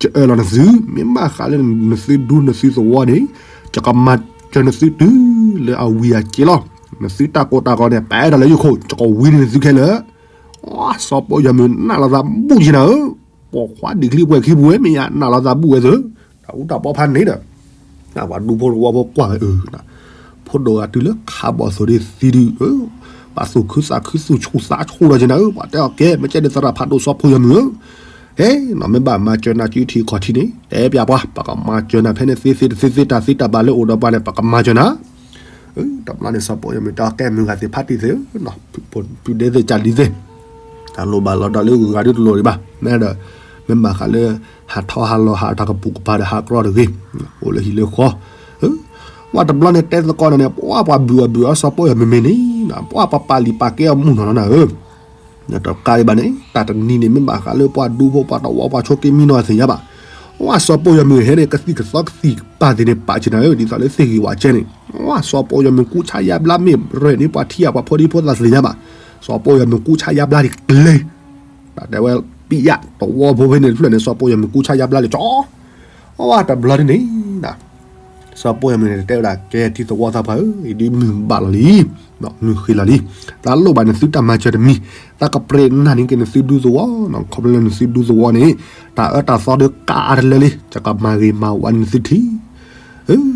ကအၢၣ်လီၤနသု, မ့ၢ်ဘၣ်ဃးလၢနသုဒူနသုသဝီန့ၣ်, ယကမၤစၢၤနသုတုၤလၢအဝံၤအစ့လီၤ, နသုတၢ်ကိၢ်တၢ်ဂီၤန့ၣ် ပအဲၣ်ဒိးလၢယခိၣ် ယကဝံၤန့ၢ်နသုခဲလၢာ်, စီၤပီၢ်ယီၤမုၢ်နၢ်လီၤသးဘူၣ်ယံၤနၤဧၢ, ပိာ်ခွါဒံးချံပှဲၤခံပူၤဝဲမ့ၢ်ယါ နၢ်လီၤသးဘူၣ်ဝဲသၢ, တၢ်အူတၢ်ပီဖးန့ၣ်ဒီး, ပှၤဒူဖိတဝီဖိကွၢ်ဝဲအၢ, ဖိဒိၣ်ဂၤတုၤလၢခးဘီၣ်သိၣ်ဒ်သံဒု, ပှၤသူၣ်ခုသးခုသူၣ်ဆူၣ်သးဆူၣ်လီၤက့ၤနၤဧၢ, ပှၤတဲအီၤကဲ မ့ၢ်ကဲဒ်သရၣ်ဖးဒိၣ်စီၤပီၢ်ယီၤမုၢ်ဧၢ, ဟဲ, နီၢ်မ့ၢ်ဘၣ်မၤစၢၤနၤစုထံခီၣ်ထံန့ၣ် တဲပျးပှၤ ပကမၤစၢၤနၤဖဲန့ၣ်သ့သ့တသ့သ့တၢ်သ့တၢ်ဘၣ်လၢအိၣ်ဒီးပှၤန့ၣ် ပကမၤစၢၤနၤ တဘျီန့ၣ် စီၤပီၢ်ယီၤမုၢ်တဲအီၤ ကဲမုၢ်ဂၤသ့ၣ်ဖးတံၢ်သ့ၣ်ဧၢ, ပုၢ်ဒ့သ့ၣ်ကၢ်လံၤသ့ၣ်, တၢ်လိၣ်ဘၣ်လီၤဒီးလၢဂုၤဂၤဒုတလိၣ်ဒံးဘၣ်, မ့ၢ်ဒီး, မ့ၢ်ဘၣ်ဃးလၢ, ဟးထီၣ်ဟးလီၤဟးတၢ်ကပိာ်ကပၤဒီးဟးကြီတဂ့ၤ, အိၣ်လၢဟံၣ်လၢဃီ, ဝဲတဘျီန့ၣ်တဲသကိးန့ၣ်န့ၣ် ပှၤပှၤဘုၣ်အီၣ်ဘုၣ်အီၣ်စီၤပီၢ်ယီၤမုၢ်မ့ၢ်န့ၣ်, ပှၤပပာ်လံာ်ပာ်ကဲအီၤမုၢ်နီၢ်နီၢ်နၤဧၢ တကးဒံးဘၣ်န့ၣ် တၢ်တနံၤန့ၣ် မ့ၢ်ဘၣ်ဃးလၢပှၤဒူဖိပှၤတဝီပှၤဆိးက့မံနီၤသ့ၣ်ညါဘၣ်. ဝဲစီၤပီၢ်ယီၤမုၢ်ဟဲန့ၣ် ကသံၣ်ကသီကသံၣ်ပာ်သ့ၣ်န့ၣ် ပာ်စၢၤနၤဧၢ ဒ်သိးလၢသ့ၣ်ဂ့ၤဝးကဲန့ၣ်, ဝဲစီၤပီၢ်ယီၤမုၢ်ကူးဆါယါဘျါမ့ၢ်ရဲၣ်န့ၣ် ပှၤထံၣ်အပှၤဖိဒံဖိသၣ်သ့ၣ်ညါဘၣ်. စီၤပီၢ်ယီၤမုၢ်ကူးဆါယါဘျါဒ်ကျဲ တၢ်တဲဝဲ ပံယၣ်တဝီဖိဖဲန့ၣ်တဖျၢၣ်န့ၣ် စီၤပီၢ်ယီၤမုၢ်ကူးဆါယါဘျါလၢကၠီ အဝဲတဘျီန့ၣ်န့ၣ် စီၤပီၢ်ယီၤမုၢ်န့ၣ် တဲဝဲဒၣ် ကဲထံသဝီသးပှၢ်ဧၢ, ယဒုးမုၢ်ဘၣ်လီၤလံ, မုၢ်ဃ့လီၤလံ. တၢ်လိၣ်ဘၣ်နသုတၢ်မၤစၢၤတမံၤ, တၢ်ကပြ့းနၢ်န့ၢ်က့ၤနသုဒူသဝီ, ခီဖျိလၢနသုဒူသဝီန့ၣ် တၢ်အၢတၢ်သီဒုးကးအါတလၢလံ, ယကမၤဂ့ၤမၤဝါန့ၢ်နသုထံ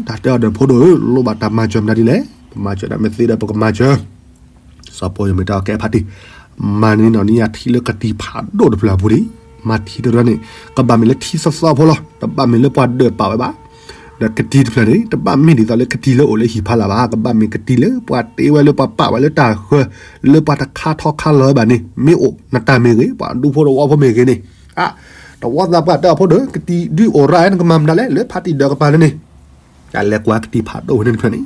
တၢ်တဲအီၤဒီးဖိဒိၣ်ဧၢ, လိၣ်ဘၣ်တၢ်မၤစၢၤမနုၤဒ်လဲၣ်, ပမၤစၢၤဒၣ်မ့ၢ်သ့ဒီးပကမၤစၢၤ စီၤပီၢ်ယီၤမုၢ်တဲအီၤ ကဲဖါတံၢ်, မၤန့ၢ်နီၢ်န့ၢ်ယၤထံလၢကတံၤဖးဒိၣ်တဖျၢၣ်အပူၤဒံး, မၤထံတရၢန့ၣ် ကဘၣ်မ့ၢ်လၢထံသီသီဖိလီၤ, တဘၣ်မ့ၢ်လၢပှၤဒၢးပာ်ဝဲဘၣ်. ဒီးကတံၤတဖျၢၣ်န့ၣ် တဘၣ်မ့ၢ်ဒ်သိးလၢကတံၤလၢအိၣ်လၢဟံၣ်ဖီလာ်ဘၣ်, ကဘၣ်မ့ၢ်ကတံၤလၢပှၤတ့ဝဲလၢပှၤပာ်ဝဲလၢတၢ်ဃၢၤ လၢပှၤတခါထီခါလီၤဝဲဘၣ်န့ၣ် မ့ၢ်အိၣ်နတၢ်မ့ၢ်ဂ့ၤ, ပှၤဒူဖိတဝီဖိမ့ၢ်ဂ့ၤန့ၣ်, အါ, တဝီသးပှၢ်တဲအီၤဖိဒိၣ် ကတံၤဒုးအိၣ်ရၣ်နကမၤမနုၤလဲၣ် လၢဖါတံၢ်ဒၢးကပၤလၢန့ၣ် တၢ်လဲၤကွၢ်ကတံၤဖးဒိၣ်ဝဲန့ၣ်တဖျၢၣ်န့ၣ်,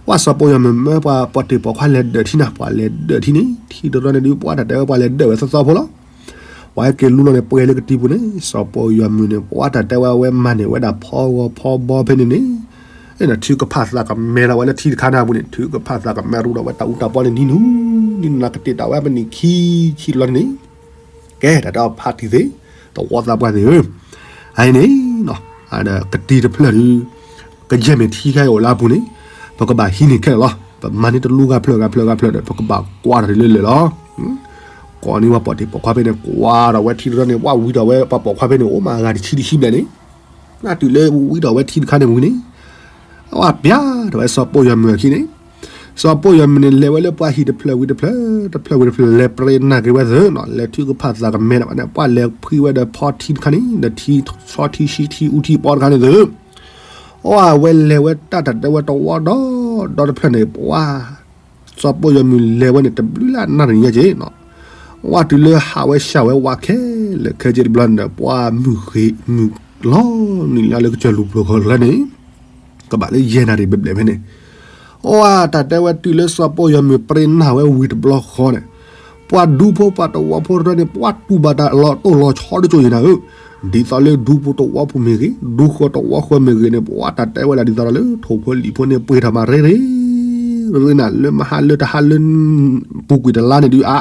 ပှၤစီၤပီၢ်ယီၤမုၢ်မၢပှၤပှၤတ့ၢ်ပိာ်ခွါလဲၤဒၢးထံနၤ, ပှၤလဲၤဒၢးထံန့ၣ် ထံတရၢန့ၣ်ဒုး ပှၤတၢ်တဲဝဲပှၤလဲၤဒၢးဝဲသီသီဖိလီၤ. ပှၤဟဲက့ၤလူလီၤန့ၣ် ပှဲၤလၢကတံၤပူၤန့ၣ် စီၤပီၢ်ယီၤမုၢ်န့ၣ် ပှၤတၢ်တဲဝဲအဝဲမၤန့ၢ်ဝဲဒၣ်ဖီဂီၤဖီဘီဖဲန့ၣ်န့ၣ်, ထုကဖၣ်သးကမဲလီၤဝဲလၢထံတခါနၤပူၤန့ၣ် ထုကဖၣ်သးကမဲရူဒီးဝဲတၢ်အူတၢ်ပီန့ၣ် နံၤနူၤ နံၤနၤကတ့ၢ်တၢ်ဝဲပနံၣ်ခံဆံလီၤန့ၣ်န့ၣ် ကဲ တၢ်တဲအီၤဖါတံၢ်သ့ၣ်, တဝီသးပှၢ်သ့ၣ်ဧၢ, အအံၤန့ၣ်, ကတံၤတဖျၢၣ်ဒုး, ကယဲၢ်မ့ၢ်ထံခဲအံၤအိၣ်လၢအပူၤန့ၣ်, ပကဘၣ်ဟံးန့ၢ်ခဲလၢာ်လီၤ. ပမၤန့ၢ်တလူၤဂၤဖျၢၣ်ဂၤဖျၢၣ်ဂၤဖျၢၣ်ဒီး ပကဘၣ်ကွၢ်တၢ်လၢလၢာ်လီၤ. ကိးန့ၢ်ပှၤပိာ်တံၢ်ပိာ်ခွါဖဲန့ၣ် ကွၢ်ထီၣ်ဝဲထံတရၢန့ၣ် ပှၤဝံထီၣ်ဝဲပှၤပိာ်ခွါဖဲန့ၣ် အိၣ်မးအဂၤတဆံတဆံဘျဲၣ်န့ၣ်, နတုၤလၢဝံထီၣ်ဝဲထံတခါန့ၣ်ဝံန့ၣ်, အဝဲပျၢ်ထီၣ်ဝဲစီၤပိာ်ယွၤမုၣ်အခံန့ၣ်, စီၤပိာ်ယွၤမုၣ်န့ၣ် လဲၤဝဲလၢပှၤဟံၣ်တဖျၢၣ်ဝံၤတဖျၢၣ်, တဖျၢၣ်ဝံၤတဖျၢၣ် လဲၤပြ့နၢ်က့ၤဝဲသ့ၣ်နီၤ, လဲၤထုကဖၣ်သးကမဲဒီးန့ၣ် ပှၤလဲၤဖှံဝဲဒီးဖီထံတခါန့ၣ် ဒီးထံဆီထံဆှံထံအူထံပီတခါန့ၣ်သ့ၣ်, အဝဲလဲၤဝဲတၢ်တၢ်တဲဝဲတဝီဒီဒီတဖျၢၣ်န့ၣ် ပှၤ စီၤပိာ်ယွၤမုၣ်လဲၤဝဲန့ၣ် တဘျုးလၢ်နၣ်ရံၣ်ညါက့ၤနီၤ, ဝဲတုၤလၢဟးဝဲဆှၢဝဲဝါခဲလၢာ်ခဲဆ့တဘျီန့ၣ်ဒီး ပှၤမုၢ်ဃ့မုၢ်လီၤနံၤလၢလၢကစၢၢ်လူၤပျိၤခီၣ်တခါန့ၣ် ကဘၣ်လၢယဲၢ်နၣ်ရံၣ်ဘျဲၣ်ဘျဲၣ်ဖဲန့ၣ်, အဝဲတၢ်တဲဝဲတုၤလၢစီၤပိာ်ယွၤမုၣ်ပြ့နၢ်ဝဲဝံၤတဘျီဃီန့ၣ်, ပှၤဒူဖိပှၤတဝီဖိတဖၣ်န့ၣ် ပှၤတူၢ်ဘၣ်တၢ်လီၤတိၢ်လီၤဆီတစိၤယဲၢ်နၤဧၢ, ဒ်သိးလၢဒူဖိတဝီဖိမ့ၢ်ဂ့ၤ ဒူဃီတဝီဃီမ့ၢ်ဂ့ၤန့ၣ် ပှၤတၢ်တဲဝဲဒၣ်ဒ်သိးဒီးလၢထိၣ်ဖိလံၣ်ဖိန့ၣ် ပှ့ၤထီၣ်မးရ့ရ့ ရ့နၤ လၢမဟါလၢတဟါလၢ ပူၤကွံာ်တလါန့ၣ်ဒုးအါ,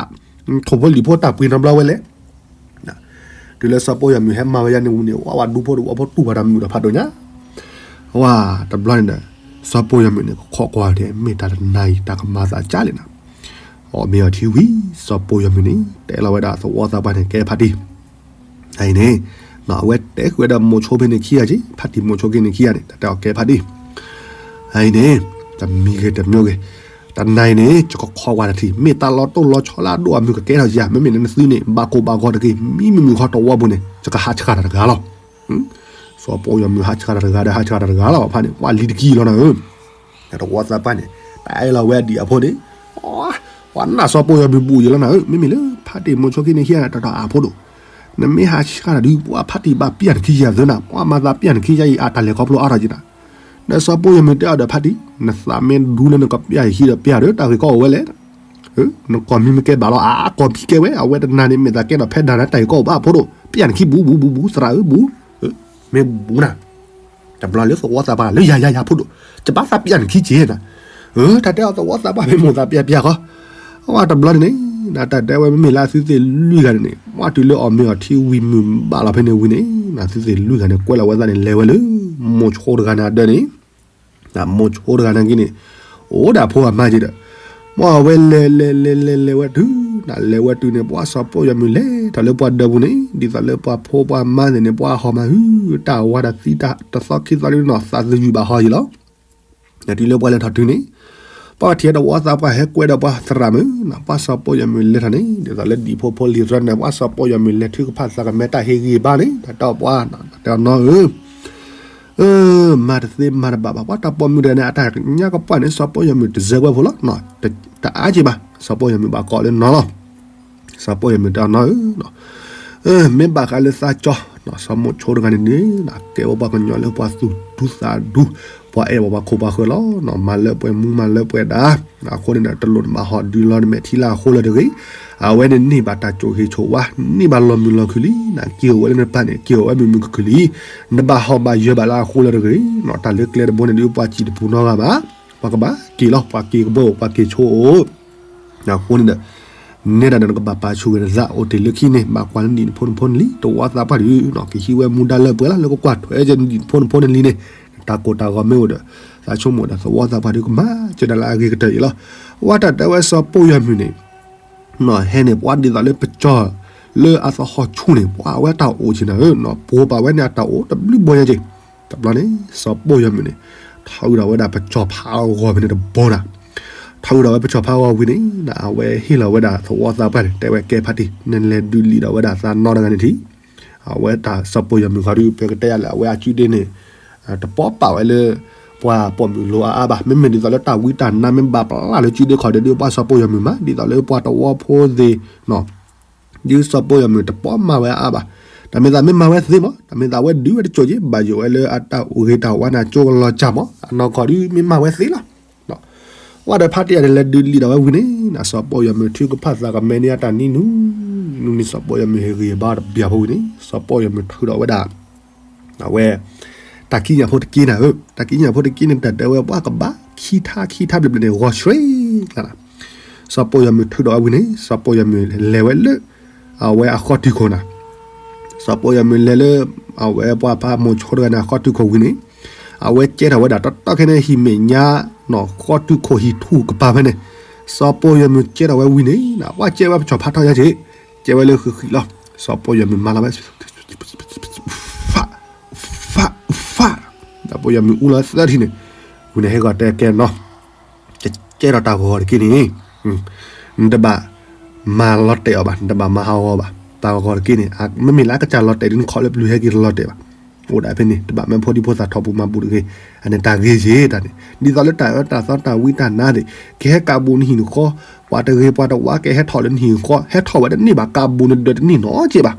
ထိၣ်ဖိလံၣ်ဖိတၢ်ပှ့ၤနီတဘျီဝဲလဲၣ် တုၤလၢစီၤပိာ်ယွၤမုၣ်ဟဲမၤဝဲယါန့ၣ်ဝံၤန့ၣ် ဝဲဝဲဒူဖိတဝီဖိတူၢ်ဘၣ်တၢ်မုာ်ဒီးဖးဒိၣ်ညါ, ဝဲတဘျီန့ၣ်ဒီး စီၤပိာ်ယွၤမုၣ်န့ၣ် ကခိးကွၢ်ဒဲး မ့ၢ်တၢ်တနၤအံၤ တၢ်ကမၤသးကၢ်လဲၣ်နၤ, အီၣ်မ့ၤအီထံဝံၤ စီၤပိာ်ယွၤမုၣ်န့ၣ် တဲလီၤဝဲဒၣ်သဝီသးပှၢ်န့ၣ် ကဲဖါတံၢ် အအံၤန့ၣ်, အဝဲတဲဃုာ်ဝဲဒီးမိၤဆိဖဲန့ၣ်ခံဂၤက့ၤ ဖါတံၢ်မိၤဆိက့ၤန့ၣ်ခံဂၤန့ၣ် တၢ်တဲအီၤကဲဖါတံၢ်, အအံၤန့ၣ်, တမံၤဂ့ၤတမံၤဂ့ၤ, တနၤအံၤန့ၣ် ယကခိးကွၢ်တထံၣ် မ့ၢ်တၢ်လီၤတိၢ်လီၤဆီလၢအဒိၣ်အမုၢ်ကကဲထီၣ်ဧါ, မ့မ့ၢ်နသုန့ၣ် ဘၣ်ကိၢ်ဘၣ်ဂီၤတဂ့ၤ, မံမုာ်မုာ်ခီတဝီပူၤန့ၣ် ယကဟးဆှၣ်တၢ်တဂၤလီၤ စီၤပိာ်ယွၤမုၣ်ဟးဆှၣ်တၢ်တဂၤဒီး ဟးဆှၣ်တၢ်တဂၤလီၤ ဖါန့ၣ် ပှၤလံၤတကံၢ်လီၤနၤဧၢ, တဝီသးပှၢ်န့ၣ် တၢ်အဲၣ်လီၤဝဲအဒံၣ်အဖိန့ၣ်, ပှၤနာ်စီၤပိာ်ယွၤမုၣ်ဘူးယံၤလီၤနၤဧၢ, မ့မ့ၢ်လၢဖါတံၢ်မိၤဆိခံန့ၣ်ခံဂၤန့ၣ် တၢ်တၢ်အါဖိဒိၣ်, နမ့ၢ်ဟးဆှၣ်တၢ်ဒုး ပှၤဖါတံၢ်ဘၣ်ပျၢ်နခံယၤသ့နၤ, ပှၤမၤသးပျၢ်နခံယၤအံၤ အတၢ်လဲၤခီဖျိအါထီၣ်က့ၤနၤ, ဒီးစီၤပိာ်ယွၤမုၣ်တဲအီၤဒီးဖါတံၢ် နသးမ့ၢ်ဒူလၢနကပျၢ်ယခံဒီးပျၢ်ဒီး တၢ်ဂ့ၢ်ကီအိၣ်ဝဲလဲၣ် နကိးမံၤမ့ၢ်ကဲဘၣ်လီၤ အကိးမံၤကဲဝဲ အဝဲတနၤန့ၣ် မ့ၢ်သးကဲထီၣ်ဖဲဒၣ်နၤ တၢ်ဂ့ၢ်ကီအိၣ်ဘၣ်ဖိဒိၣ် ပျၢ်နခံဘူးဘူးဘူးဘူး သရၣ်ဧၢဘူး, မ့ၢ်ဘူးနၤ, တဘျီလၢသဝီသးပှၢ်လၢယၤယၤယၤဖိဒိၣ်, ယဘၣ်သးပျၢ်နခံက့ၤနၤ, တၢ်တဲအီၤသဝီသးပှၢ်မ့ၢ်မိၢ်သးပျၢ်ပျၢ်ဃီ, အဝဲတဘျီန့ၣ်န့ၣ် တၢ်တဲဝဲမ့မ့ၢ်လၢအသုသ့ၣ်လွံၢ်ဂၤန့ၣ်န့ၣ် ဝဲတုၤလၢအီၣ်မ့ၤအီထံဝံၤမုၢ်ဘၣ်လီၤဖဲန့ၣ်ဝံၤန့ၣ် သုသ့ၣ်လွံၢ်ဂၤန့ၣ် ကွဲးလီၤဝဲသးန့ၣ် လဲၤဝဲလၢ မိၤဆိတဂၤန့ၣ်အဒၢးန့ၣ် မိၤဆိတဂၤန့ၣ်က့ၤန့ၣ် အိၣ်ဒီးအဖိအမါက့ၤဒီး မ်အဝဲလဲၤလဲၤလဲၤလဲၤလဲၤဝဲတုၤ နလဲၤဝဲတုၤန့ၣ် ပှၤစီၤပိာ်ယွၤမုၣ်လဲၤထီၣ်လၢပှၤဒၢးပူၤန့ၣ် ဒ်သိးလၢပှၤဖိပှၤမါသ့ၣ်န့ၣ် ပှၤဟီၣ်မးဟု တၢ်ဝါတသံတသီခံသီလံနီၤ သးသယုၢ်ဘၣ်ဟီယံၤလီၤ. တုၤလၢပှၤလဲၤထီၣ်တုၤန့ၣ် ပှၤထံၣ်တဝီသးပှၢ်ဟဲကွဲးဒီးပှၤသရၣ်မုၣ် ပှၤစီၤပိာ်ယွၤမုၣ်လဲၤထီၣ်န့ၣ် ဒ်သိးလၢဒံၣ်ဖိဖိလံၤသရၣ်န့ၣ် ပှၤစီၤပိာ်ယွၤမုၣ်လဲၤထုကဖၣ်သးကမဲတၢ်ဟ့ၣ်ဂံၢ်ဘါန့ၣ် တၢ်တဲပှၤ တဲအီၤနီၢ်ဧၢ မၤတသ့မၤတဘၣ်ဘၣ် ပှၤတၢ်ပိာ်မုၣ်တဂၤန့ၣ် အတၢ်ညါကပှၢ်န့ၣ် စီၤပိာ်ယွၤမုၣ်တစဲးကွဲးဖိလီၤ. တအါက့ၤဘၣ် စီၤပိာ်ယွၤမုၣ်ဘၣ်ကိးလၢနီၢ်လီၤ. စီၤပိာ်ယွၤမုၣ်တဲအီၤနီၢ်ဧၢ မ့ၢ်ဘၣ်ဃးလၢသးကၠီ စီၤမိၤဆိတဂၤန့ၣ်န့ၣ် ကဲဝဲပှၤကညီလၢပှၤသူၣ်ဒူသးဒူ ပှၤအဲၣ်ဘၣ်ပှၤခိၣ်ပှၤဃၢၤလီၤ. မၤလၢပှဲၤမူမၤလၢပှဲၤဒါ အဃိန့ၣ်ဒီး တလိၣ်နဘၣ်ဟီၣ်ဒုးလီၤနမဲာ်ထံလၢအဃိလၢၤတဂ့ၤ. အဝဲန့ၣ်န့ၢ်ဘၣ်တၢ်ကိၢ်ဟ့ၣ်ဆိၣ်ဝါ န့ၢ်ဘၣ်လီၤမုၢ်လီၤခုၣ်လံ. နက့ၤအိၣ်ဝဲလၢနပၢ်န့ၣ် က့ၤအိၣ်ဝဲမုာ်မုာ်ခုၣ်ခုၣ်လံ. နဘၣ်ဟီၣ်ဘၣ်ယၢၤဘၣ်လၢအဃိလၢၤတဂ့ၤ. တၢ်လၢကျဲတဘိန့ၣ်ဒုး ပှၤစံၣ်တပူၤနီတဂၤဘၣ်. ပှၤကဘၣ်က့ၤလီၤ ပှၤက့ၤကဘီ ပှၤက့ၤဆိအိၣ် အဃိန့ၣ်ဒီး နဲဒၣ်ဒီးနကဘၣ်ပာ်ဆူၣ်ဂ့ၤနသးအိၣ်တ့ၢ်လၢခံန့ၣ် ဘၣ်ကွၢ်လၢနဒံၣ်နဖိနဖိနလံၤ တဝီသးပှၢ်ဒုး ကဟံးဝဲမူဒါလၢပှဲၤလီၤ လၢကကွၢ်ထွဲကဲနဒံၣ်နဖိနဖိနလံၤန့ၣ် တၢ်ကိၢ်တၢ်ဂီၤမ့ၢ်အိၣ်ဒီး သးဆိကမိၣ်ဒီးသဝီသးပှၢ်ဒုး ကမၤစၢၤဒၣ်လၢအဂ့ၤကတၢၢ်အံၤလီၤ. အဝဲတၢ်တဲဝဲစီၤပိာ်ယွၤမုၢ်န့ၣ် ဟဲန့ၣ် ပှၤဒ်သိးလၢပကၠီၤ လၢအသဟီၣ်ဆူၣ်န့ၣ် ပှၤအဝဲတၢ်အိၣ်ဆ့ၣ်နီၤဧၢ ပှၤပာ်ဝဲန့ၣ်အတၢ်အိၣ်တဘျုးဘီညါက့ၤ တဘျီန့ၣ် စီၤပိာ်ယွၤမုၢ်န့ၣ် ထီၣ်ဝံၤဒီးဝဲဒၣ်ပကၠီၤဖးအဂီၤဖဲန့ၣ်တဘီနၤ ထီၣ်ဝံၤဒီးဝဲပကၠီၤဖးအဂီၤဝံၤန့ၣ် အဝဲဟ့ၣ်လီၤဝဲဒၣ်သဝီသးပှၢ်န့ၣ် တဲဝဲကဲဖါတံၢ် နလဲၤဒုးလံာ်ဒီးဝဲဒၣ်သးနီတဂၤန့ၣ်ထံၣ် အဝဲတၢ်စီၤပိာ်ယွၤမုၢ်ဃီဒုး ပကတဲယၤလၢအဝဲအစုဒ့န့ၣ် တပိာ်ပာ်ဝဲလၢ ပှၤပိာ်မုၣ်လိၤအါအါဘၣ် မ့မ့ၢ်ဒ်သိးလၢတၢ်ဝံတၢ်နါမ့ၢ်ဘၣ်ပျၢ်လၢစုဒ့ခီၣ်ဒုး ပှၤစီၤပိာ်ယွၤမုၢ်မး ဒ်သိးလၢပှၤတဝီဖိသ့ၣ် ဒုးစီၤပိာ်ယွၤမုၢ်တပိာ်မၤဝဲအါအါဘၣ်. တၢ်မ့ၢ်သးမ့ၢ်မၤဝဲသ့မး တၢ်မ့ၢ်သးဝဲဒုးဝဲတစိၢ်က့ၤ ဘၣ်ယိၣ်ဝဲလၢအတၢ်အိၣ်ဂ့ၤတၢ်ဝါန့ၣ် အကၠိကလီၤစၢ်မး အနီၢ်ကီၢ်ဒုးမ့ၢ်မၤဝဲသ့လီၤ. ဝဲဒီးဖါတံၢ်အံၤန့ၣ် လဲၤဒုးလံာ်ဒီးဝဲဝံၤန့ၣ် စီၤပိာ်ယွၤမုၢ်ထုကဖၣ်သးကမဲန့ၢ်အတၢ်နံၤနူၤ နံၤနူၤန့ၣ် စီၤပိာ်ယွၤမုၢ်ဟ့ၣ်ဂံၢ်ဘါတဘျီဖိဝံၤန့ၣ် စီၤပိာ်ယွၤမုၢ်ထုးဒီးဝဲဒၣ် အဝဲ တၢ်ကံးညာ်ဖိတက့ၢ်နၤဧၢ တၢ်ကံးညာ်ဖိတက့ၢ်န့ၣ် တၢ်တဲဝဲပှၤကဘၣ်ခံထါခံထါဘျဲၣ်ဘျဲၣ်န့ၣ် ဂီၤဆှ့ကျါနၤ စီၤပိာ်ယွၤမုၢ်ထုးဒီးဝဲဝံၤန့ၣ် စီၤပိာ်ယွၤမုၢ်လဲၤဝဲလၢ အဝဲအဃီတုၤခိၣ်နၤ စီၤပိာ်ယွၤမုၢ်လဲၤလၢ အဝဲပှၤဖးမိၤဆိတဂၤန့ၣ် အဃီတုၤခိၣ်ဝံၤန့ၣ် အဝဲကဲထီၣ်ဝဲဒၣ်တီတီခဲန့ၣ် ဟံၣ်မဲာ်ညါ ဃီတုၤခိၣ်ဟံၣ်ထူၣ်ကပၤဖဲန့ၣ် စီၤပိာ်ယွၤမုၢ်ကဲထီၣ်ဝဲဝံၤန့ၣ် ပှၤကဲဝဲပကၠီၤဖးထီၣ်ညါက့ၤ ကဲဝဲလၢဃံဃံလီၤ. စီၤပီၢ်ယွၤမုၣ်မၤလီၤဝဲ ဖး, ဖး, ဖး, စီၤပီၢ်ယွၤမုၣ်အူလီၤသၢထံၣ်န့ၣ်, ဝံၤန့ၣ်ဟဲဂီၤတဲကဲနီၤ, ကဲဒီးတၢ်ဂီၤတက့ၢ်န့ၣ်, နတဘၣ်မၤလီၤတဲာ်အီၤဘၣ်, နတဘၣ်မၤဟးဂီၤဘၣ်, တၢ်ဂီၤတက့ၢ်န့ၣ် မ့မ့ၢ်လၢအကစၢ်လီၤတဲာ်ဒ်နခီၣ်လၢပျုၤဟဲက့ၤတလီၤတဲာ်ဘၣ်. အိၣ်ဒၣ်ဖဲန့ၣ် တဘၣ်မၢဖိဒံဖိသၣ်ထီၣ်ပူၤမၤပူၤတဂ့ၤ, အန့ၣ်တၢ်ဂ့ၤက့ၤတၢ်န့ၣ် ဒ်သိးလၢတၢ်အၢတၢ်သီတၢ်ဝံတၢ်နါသ့ၣ် ကဟဲကးဘူးနဟံၣ်နဃီ, ပှၤတဂ့ၤပှၤတဝါကဟဲထီၣ်လၢနဟံၣ်နဃီ, ဟဲထီၣ်ဝဲတန့ၢ်ဘၣ် ကးဘူးနဒၢးတန့ၢ်နီတစဲးဘၣ်.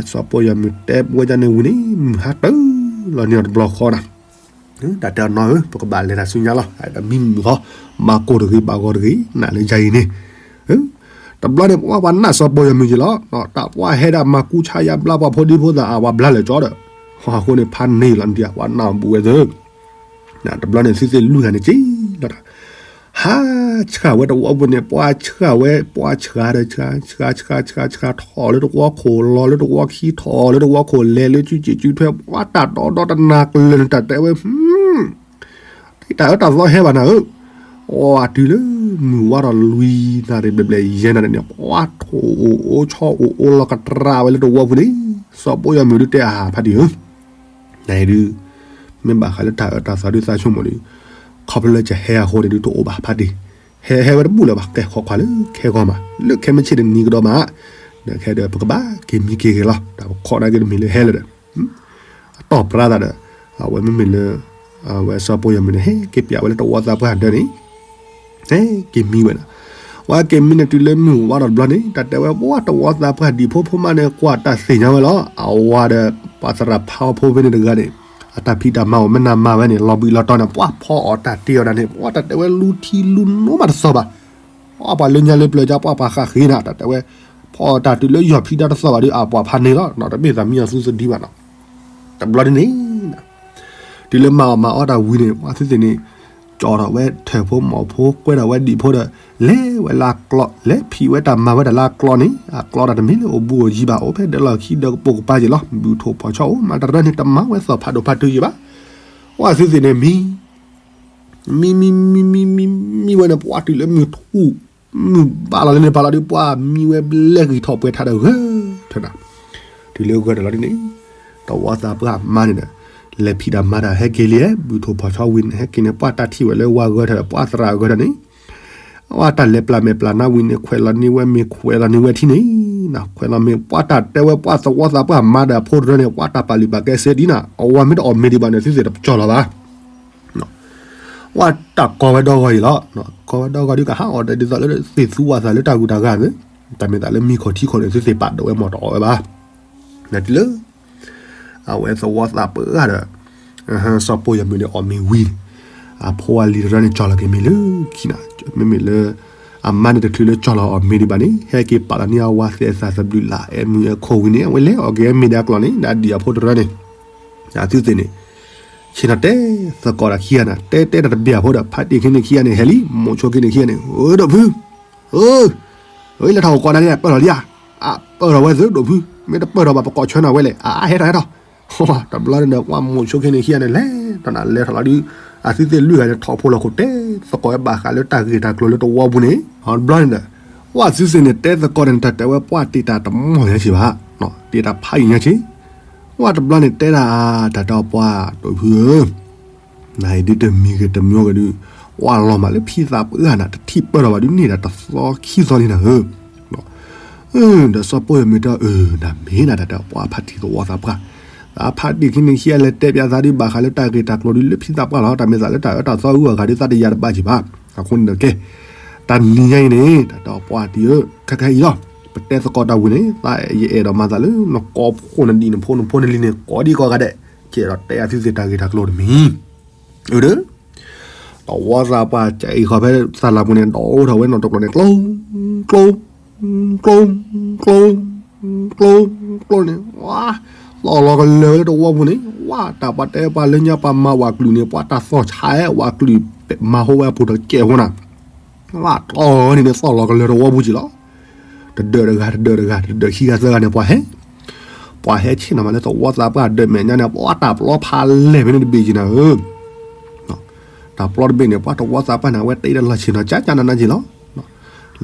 စီၤပီၢ်ယွၤမုၣ်တဲဝဲဒ်န့ၣ်ဝံၤန့ၣ် မုၢ်ဟါတၢၢ်လီၤန့ၢ်အီၤတဘျီဃီနၤ, တၢ်တဲအီၤနီၤဧၢ ပကဘၣ်လဲၤတၢ်ဆူညါလီၤ, တမံမုာ်ဃီ, မၤကိၢ်တဂ့ၤ ဘၣ်ဂီၤတဂ့ၤ နၤလၢယၤအံၤန့ၣ် တဘျီန့ၣ် ပှၤပှၤနာ်စီၤပီၢ်ယွၤမုၣ်က့ၤလီၤ, တၢ်ပှၤဟဲဒၣ်မၤကူဆါယါဘျါပှၤဖိဒံဖိသၣ်အါ ပှၤဘျါလၢာ်ကၠီဒီး, အဃိန့ၣ် ဖးန့ၢ်လီၤနဒံး ပှၤနာ်ဘူးဝဲသၢ တဘျီန့ၣ် သုသ့ၣ်လွံၢ်ဂၤန့ၣ်က့ၤလီၤတၢ်, ဟးဆှၢဝဲတဝီပူၤန့ၣ် ပှၤဆှၢဝဲ ပှၤဆှၢဒီးဆှၢ ဆှၢ ဆှၢ ဆှၢ ဆှၢ ထီၣ်လၢတဝီခိၣ် လီၤလၢတဝီခံ ထီၣ်လၢတဝီခိၣ် လဲၤလၢစုစ့ၣ်စုထွဲ ပှၤတၢ်တီဒီတနၤကျၢၤန့ၣ် တၢ်တဲဝဲ တၢ်အၢတၢ်သီဟဲဘၣ်နၤဧၢ, အီၤတုၤလၢမုၢ်ဝါထီၣ်လွံၢ်နၣ်ရံၣ်ဘျဲၣ်ဘျဲၣ်ယဲၢ်နၣ်ရံၣ်န့ၣ် ပှၤထိၣ်အိၣ်အိၣ်ဆီအိၣ်အိၣ်လီၤကတြၢ်ဝဲလၢတဝီပူၤန့ၣ်, စီၤပီၢ်ယွၤမုၣ်ဒုးတဲအဟးဖးတံၢ်ဧၢ နဒုး မ့ၢ်ဘၣ်ဃးလၢတၢ်အၢတၢ်သီဒုးသးဆိကမိၣ်ဒီး ခီဖျိလၢကဟဲအဃိန့ၣ်ဒုးတအိၣ်ဘၣ်ဖးတံၢ်, ဟဲဟဲဝဲတဘူၣ်လၢၤဘၣ် ကဲခိးခွါလၢခဲဂီၤမး လၢခဲမုၢ်ဆ့ၣ်တနံၤကဒီးမး, ဒီးခဲဒီးပကဘၣ်က့ၤမံက့ၤဂ့ၤလီၤ တၢ်ပခီၣ်နာ်က့တမံၤလၢဟဲလၢၤဒီး အတီၢ်ပြါသးဒီး အဝဲမ့မ့ၢ်လၢ အဝဲစီၤပီၢ်ယွၤမုၣ်န့ၣ် ဟဲက့ၤပျးဝဲလၢတဝီသးပှၢ်ဒၢးန့ၣ် ဟဲက့ၤမံဝဲဒၣ်, ဝဲက့ၤမံန့ၣ်တုၤလၢမုၢ်ဝါထီၣ်တဘျီန့ၣ် တၢ်တဲဝဲပှၤတဝီသးပှၢ်ဒံၣ်ဖိဖိမါန့ၣ် ကွၢ်တၢ်သ့ၣ်ညါဝဲလီၤ အဝၤဒီးပှၤသရၣ်ဖးအီဖိဖဲန့ၣ်တဂၤန့ၣ် အတၢ်ဖံးတၢ်မၤအိၣ်မ့ၢ်နၤမၤဝဲန့ၣ် လီၤဘှံးလီၤတီၤန့ၣ် ပှၤဖီအီၣ်တၢ်တ့အီၣ်ဒၣ်န့ၣ် ပှၤတၢ်တဲဝဲလူထံလူနိမးတသီၣ်ဘၣ် အပှၤလၢညါလၢပျၢၤကၠါပှၤပှၤဃၣ်ဃ့နၤ တၢ်တဲဝဲ ဖီအီၣ်တၢ်တုၤလၢယီၢ်ဖံးတၢ်တသီၣ်ဘၣ်ဒီး အပှၤဖးန့ၢ်လီၤ တမ့ၢ်သးမံအီၤသူသဒံဘၣ်နီၤ, တဘျီဒ်န့ၣ် တုၤလၢမၤအီၣ်မၤအီတၢ်ဝံၤန့ၣ် ပှၤသုသ့ၣ်န့ၣ် ကၠီထီၣ်ဝဲထၢၣ်ဖိမီၢ်ဖိ ကွဲထီၣ်ဝဲဒံၣ်ဖိဒီး လဲၤဝဲလၢကျီ လဲၤဖံးဝဲတၢ်မၤဝဲဒၣ်လၢကျီန့ၣ် အကျီတၢ်တမ့ၢ်လၢအိၣ်ဘူးအိၣ်ယံၤဘၣ် အိၣ်ဖဲဒၢးလီၢ်ခံဒၢးကပိာ်ကပၤက့ၤလီၤ ဘုၣ်ထိၣ်ဖီၣ်ဆီအိၣ် မၤတရၢန့ၣ် တမၤဝဲသီၣ်ဖးဒိၣ်ဖးတုၤယံၤဘၣ်, ပှၤသုသ့ၣ်န့ၣ်မံ မံ မံ မံ မံ မံဝဲန့ၣ် ပှၤတုၤလၢမုၢ်ထူၣ် မုၢ်ဘၣ်လီၤလၢန့ၣ်ပာ်လီၤဒီး ပှၤမံဝဲဘျဲၣ်ဂံၢ်ထီၣ်ပှဲၤထးဒီးဂၢၢ်ထၢၣ်နၤ, တုၤလၢဂၢၢ်ထၢၣ်လီၤဒ်န့ၣ် တဝီသးပှၢ်မါန့ၣ်ဒီး လဲၤဖံးတၢ်မၤတၢ်ဟဲက့ၤလံ ဘုၣ်ထိၣ်ဖီၣ်ဆီဝံၤန့ၣ် ဟဲက့ၤန့ၣ် ပှၤတၢ်ထံၣ်ဝဲလၢဝၤဂၢၢ်ထၢၣ်ဒီး ပှၤသရၣ်ဂၢၢ်ထၢၣ်န့ၣ် ပှၤတၢ်လဲၤပျၢ်မဲာ်ပျၢ်နါဝံၤန့ၣ် ခွဲးလီၤန့ၢ်ဝဲမ့ၤ ခွဲးလီၤန့ၢ်ဝဲထံန့ၣ်, ခွဲးလီၤမ့ၤ ပှၤတၢ်တဲဝဲပှၤသဝီသးပှၢ်မါဒီးအဖိတရၢန့ၣ် ပှၤတၢ်ပာ်လုၢ်ပာ်ကဲစ့ဒ်နၤ အဝၤမ့ၢ်တအီၣ်မ့ၤဒံးဘၣ်န့ၣ် သုသ့ၣ်တပကၠီၣ်လီၤဘၣ် ပှၤတၢ်ကီဝဲဒီဂီၤအံၤလီၤ, ကီဝဲဒီဂီၤဒုးကဟးအီၣ်ဒီးဒ်သိးလၢသ့ၣ်သူဝဲသးလၢတၢ်ဂုၤတၢ်ဂၤန့ၣ်, တၢ်မ့ၢ်သးလၢမံခီၣ်ထံခီၣ်န့ၣ် သုသ့ၣ်ပာ်ဒိၣ်ဝဲမီၢ်တအီၣ်ဝဲဘၣ်, နတုၤလၢ အဝဲသဝီသးပှၢ်ဒီး စီၤပီၢ်ယွၤမုၣ်န့ၣ်အီၣ်မ့ၤဝံၤန့ၣ်, အဖိအလံၤတရၢန့ၣ် ကၠီၣ်လီၤက့ၤမ့ၤလၢခံနၤ, မ့မ့ၢ်လၢ အမါန့ၣ်တချုးလၢကၠီၣ်လီၤအီၣ်မ့ၤဒံးဘၣ်န့ၣ် ဟဲက့ၤပာ်လီၤန့ၢ်အဝၤသဲးသးသဘျုးလၢအဲၣ်မုၢ်အဲၣ်ခိၣ်ဝံၤန့ၣ် အဝဲလဲၤအီၣ်က့ၤမ့ၤဒီးအကျီၢ်န့ၣ် ဒီးဒံၣ်အဖိတရၢန့ၣ်, အသုသ့ၣ်န့ၣ် ဆ့ၣ်နီၤတဲသကိးတၢ်ခံဂၤန့ၣ် တဲတဲတၢ်တဘျီဖိဒီး ဖးတံၢ်ခံန့ၣ်ခံဂၤန့ၣ် ဟဲလံ မိၣ်ဆိခံန့ၣ်ခံဂၤန့ၣ် ဧၢ ဒိၣ်ဖု ဧၢ လၢထီၣ်ကီးနၤန့ၣ် ပၢၢ်ထီၣ်လံဧါ, အပၢၢ်ထီၣ်ဝဲသုဒိၣ်ဖု မ့ၢ်တပၢၢ်ထီၣ်ဘၣ် ပကိးဆၢနၤဝဲလဲၣ် အဟဲထီၣ်ဟဲထီၣ်, တဘျီန့ၣ်ဒီး ပှၤမိၣ်ဆိခံန့ၣ်ခံဂၤန့ၣ် လဲၤထီၣ်နၤလဲၤထီၣ်လီၤဒုး အသုသ့ၣ်လွံၢ်ဂၤန့ၣ် ထီၣ်ဖိလီၤခိၣ်တဲသကိးဝဲဘၣ်ဃးလၢတၢ်ဂ့ၢ်တၢ်ကျိၤလၢတဝီပူၤန့ၣ် တဘျီန့ၣ်ဒီး ပှၤသုသ့ၣ်န့ၣ် တဲသကိးန့ၣ် တၢ်တဲဝဲပှၤတ့ၢ်တၢ်တမီၢ်ညါဆ့ဘၣ်, တ့ၢ်တၢ်ဖးယံာ်ညါဆ့ ပှၤတဘျီန့ၣ်တဲဒၣ် တၢ်တဲပှၤ ဒိၣ်ဖုဧၢ, နၤအံၤဒုးတမံၤဂ့ၤတမံၤဂ့ၤဒုး ပှၤလီၤမးလၢဖံသးပှၢ်နၤ တထံၣ်ပၢၢ်ထီၣ်ဘၣ်ဒုးန့ၣ်ဒီးတသီခံသီလံနၤဧၢ, ဒီးစီၤပီၢ်ယွၤမုၣ်တဲအီၤ အၢ နၤမ့ၢ်နၤတၢ်တဲပှၤဖးတံၢ်သဝီသးပှၢ်, ဖးတံၢ်ခံန့ၣ်ခံဂၤလဲၤတဲပၠးသးဒုးဘၣ်ဃးလၢတၢ်ဂ့ၢ်တၢ်ကျိၤဒုးလၢဖံသးပှၢ်လီၤ, တၢ်မ့ၢ်သးလၢတၢ်အၢတၢ်သီအုၣ်အဂၤဒုးသးတယၤတဘၣ်က့ၤဘၣ်, အဃိန့ၣ်ဒီးကဲ တနံၤညါအံၤန့ၣ် တၢ်တဲပှၤတံၢ်ဧၢ ခဲကနံၣ်အံၤလီၤ, ပတဲသကိးတၢ်ဝံၤန့ၣ် သးယအဲၣ်ဒိးမၤသးလၢနကိာ်ဖိနဒံးနဖိနဖိနလံၤန့ၣ် ကိးဒံကိးဂၤဒဲး, ကဲဒီးတဲအသုသ့ၣ်တၢ်ဂ့ၢ်တၢ်ကျိၤတမံၤ, အၢ ဒီး သဝီသးပှၢ်ကအံၤဃီဖဲသးလၤပူၤန့ၣ် ဒီးအိၣ်ထီၣ်ဝဲနီၢ်တကျိၤန့ၣ် ကျိ ကျိ ကျိ ကျိ ကျိ ကျိန့ၣ် ဝါ သီၣ်လီၤကလၢာ်ဝဲလၢတဝီပူၤန့ၣ် ဝါ တၢ်ပှၤတဲပှၤလၢညါပှၤမၤဝးကလုာ်န့ၣ် ပှၤတၢ်သီၣ်ဆါဝဲ ဝးကလုာ်မၤဟိဝဲအပူၤတကဲၢ်ဖိနၤ, ဝါ တီၢ်န့ၣ်န့ၣ် သီၣ်လီၤကလၢာ်တဝီပူၤက့ၤလီၤ. တဒၢးတဂၤ တဒၢးတဂၤ တဒၢးခံဂၤသၢဂၤန့ၣ် ပှၤဟဲ ပှၤဟဲဆ့ၣ်နီၤမးလၢသဝီသးပှၢ်ဒၢးမဲာ်ညါန့ၣ် ပှၤတၢ်ပျီဖးလဲၢ်ဖဲန့ၣ်တဘ့ၣ်က့ၤနၤဧၢ, တၢ်ပျီတဘ့ၣ်န့ၣ် ပှၤသဝီသးပှၢ်န့ၣ် အဝဲတ့ဒီးလီၢ်ဆ့ၣ်နီၤ ကၠၢကၠၢနးနးက့ၤလီၤ.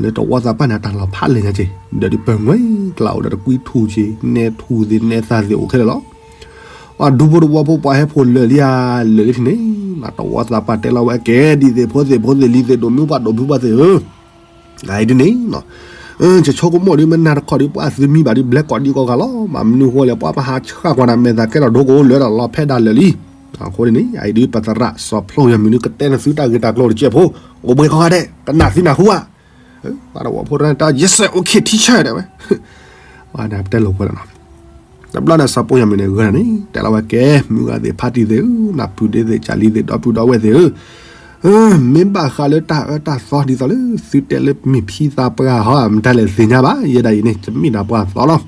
လၢတဝီသးပှၢ်န့ၣ် အတၢ်လီၤဖးလဲၢ်ညါက့ၤ ဒီးဒုးပၢၤငွဲကျးအိၣ်ဒီးတကွံထူၣ်က့ၤ နဲထူၣ်သ့ၣ်နဲသးသ့ၣ်အိၣ်ခဲလၢာ်လီၤ. ပှၤဒူဖိတဝီဖိပှၤဟဲဖိးလၢာ်လံဧါ လၢာ်လံထံၣ်န့ၣ် တဝီသးပှၢ်တဲလီၤဝဲကဲ ဒ်သ့ၣ်ဖိသ့ၣ်ဖိသ့ၣ်လံၤသ့ၣ်ဒိၣ်မုၣ်ပှၢ်ဒိၣ်ဖုပှၢ်သ့ၣ်ဧၢ အအံၤဒ်န့ၣ် ယဆိကမိၣ်ဒ်မ့ၢ်နၤတခီဒ်ပှၤသုးမံဘၣ်ဒ်ဘျဲၣ်ကိးဒံကိးဂၤလီၤ. ဘၣ်မနုၤဃိလဲၣ် ပှၤပဟးဆှၣ်ကွၢ်နၤမဲာ်သးကဲထီၣ်ဒိကအိၣ်လၢာ်ဒီးလီၤဖဲဒၣ်လၢာ်လံ. အဃိန့ၣ် အအံၤဒ်ပသရၣ်စီၤဖျိယမုၢ်ဒ်ကတဲနသုတၢ်ဂ့ၢ်တၢ်ကျိၤတစဲးဖိ အိၣ်ဘှံးကိးဂၤဒဲး ကနၣ်သံနၢ်ဟူဧါ ပှၤတဝီဖိတဂၤန့ၣ် တၢ်ယဲစဲး okay teacher ဒၣ်ဝဲ ပတဲလိာ်ကွဲလီၤနီၤ. တဘျီန့ၣ်စီၤပိၢ်ယမုၢ်န့ၣ်ဂ့ၤန့ၣ် တဲလီၤဝဲကဲ မုၢ်ဂၤသ့ၣ်ဖါတံၢ်သ့ၣ်ဧၢ နၢ်ပူၤဒ့သ့ၣ် ကၢ်လံၤသ့ၣ် ဒီပုၢ်ဒီဝဲၢ်သ့ၣ်ဧၢ မ့ၢ်ဘၣ်ဃးလၢတၢ်အၢတၢ်သီဒ်သိးလၢ သုတဲလၢမ့ၢ်ဖံသးပှၢ်ဟီ မတၤလဲၣ်သ့ၣ်ညါဘၣ် ယဲဒၣ်အံၤန့ၣ် ယမ့ၢ်ဒၣ်ပှၤသီလီၤ.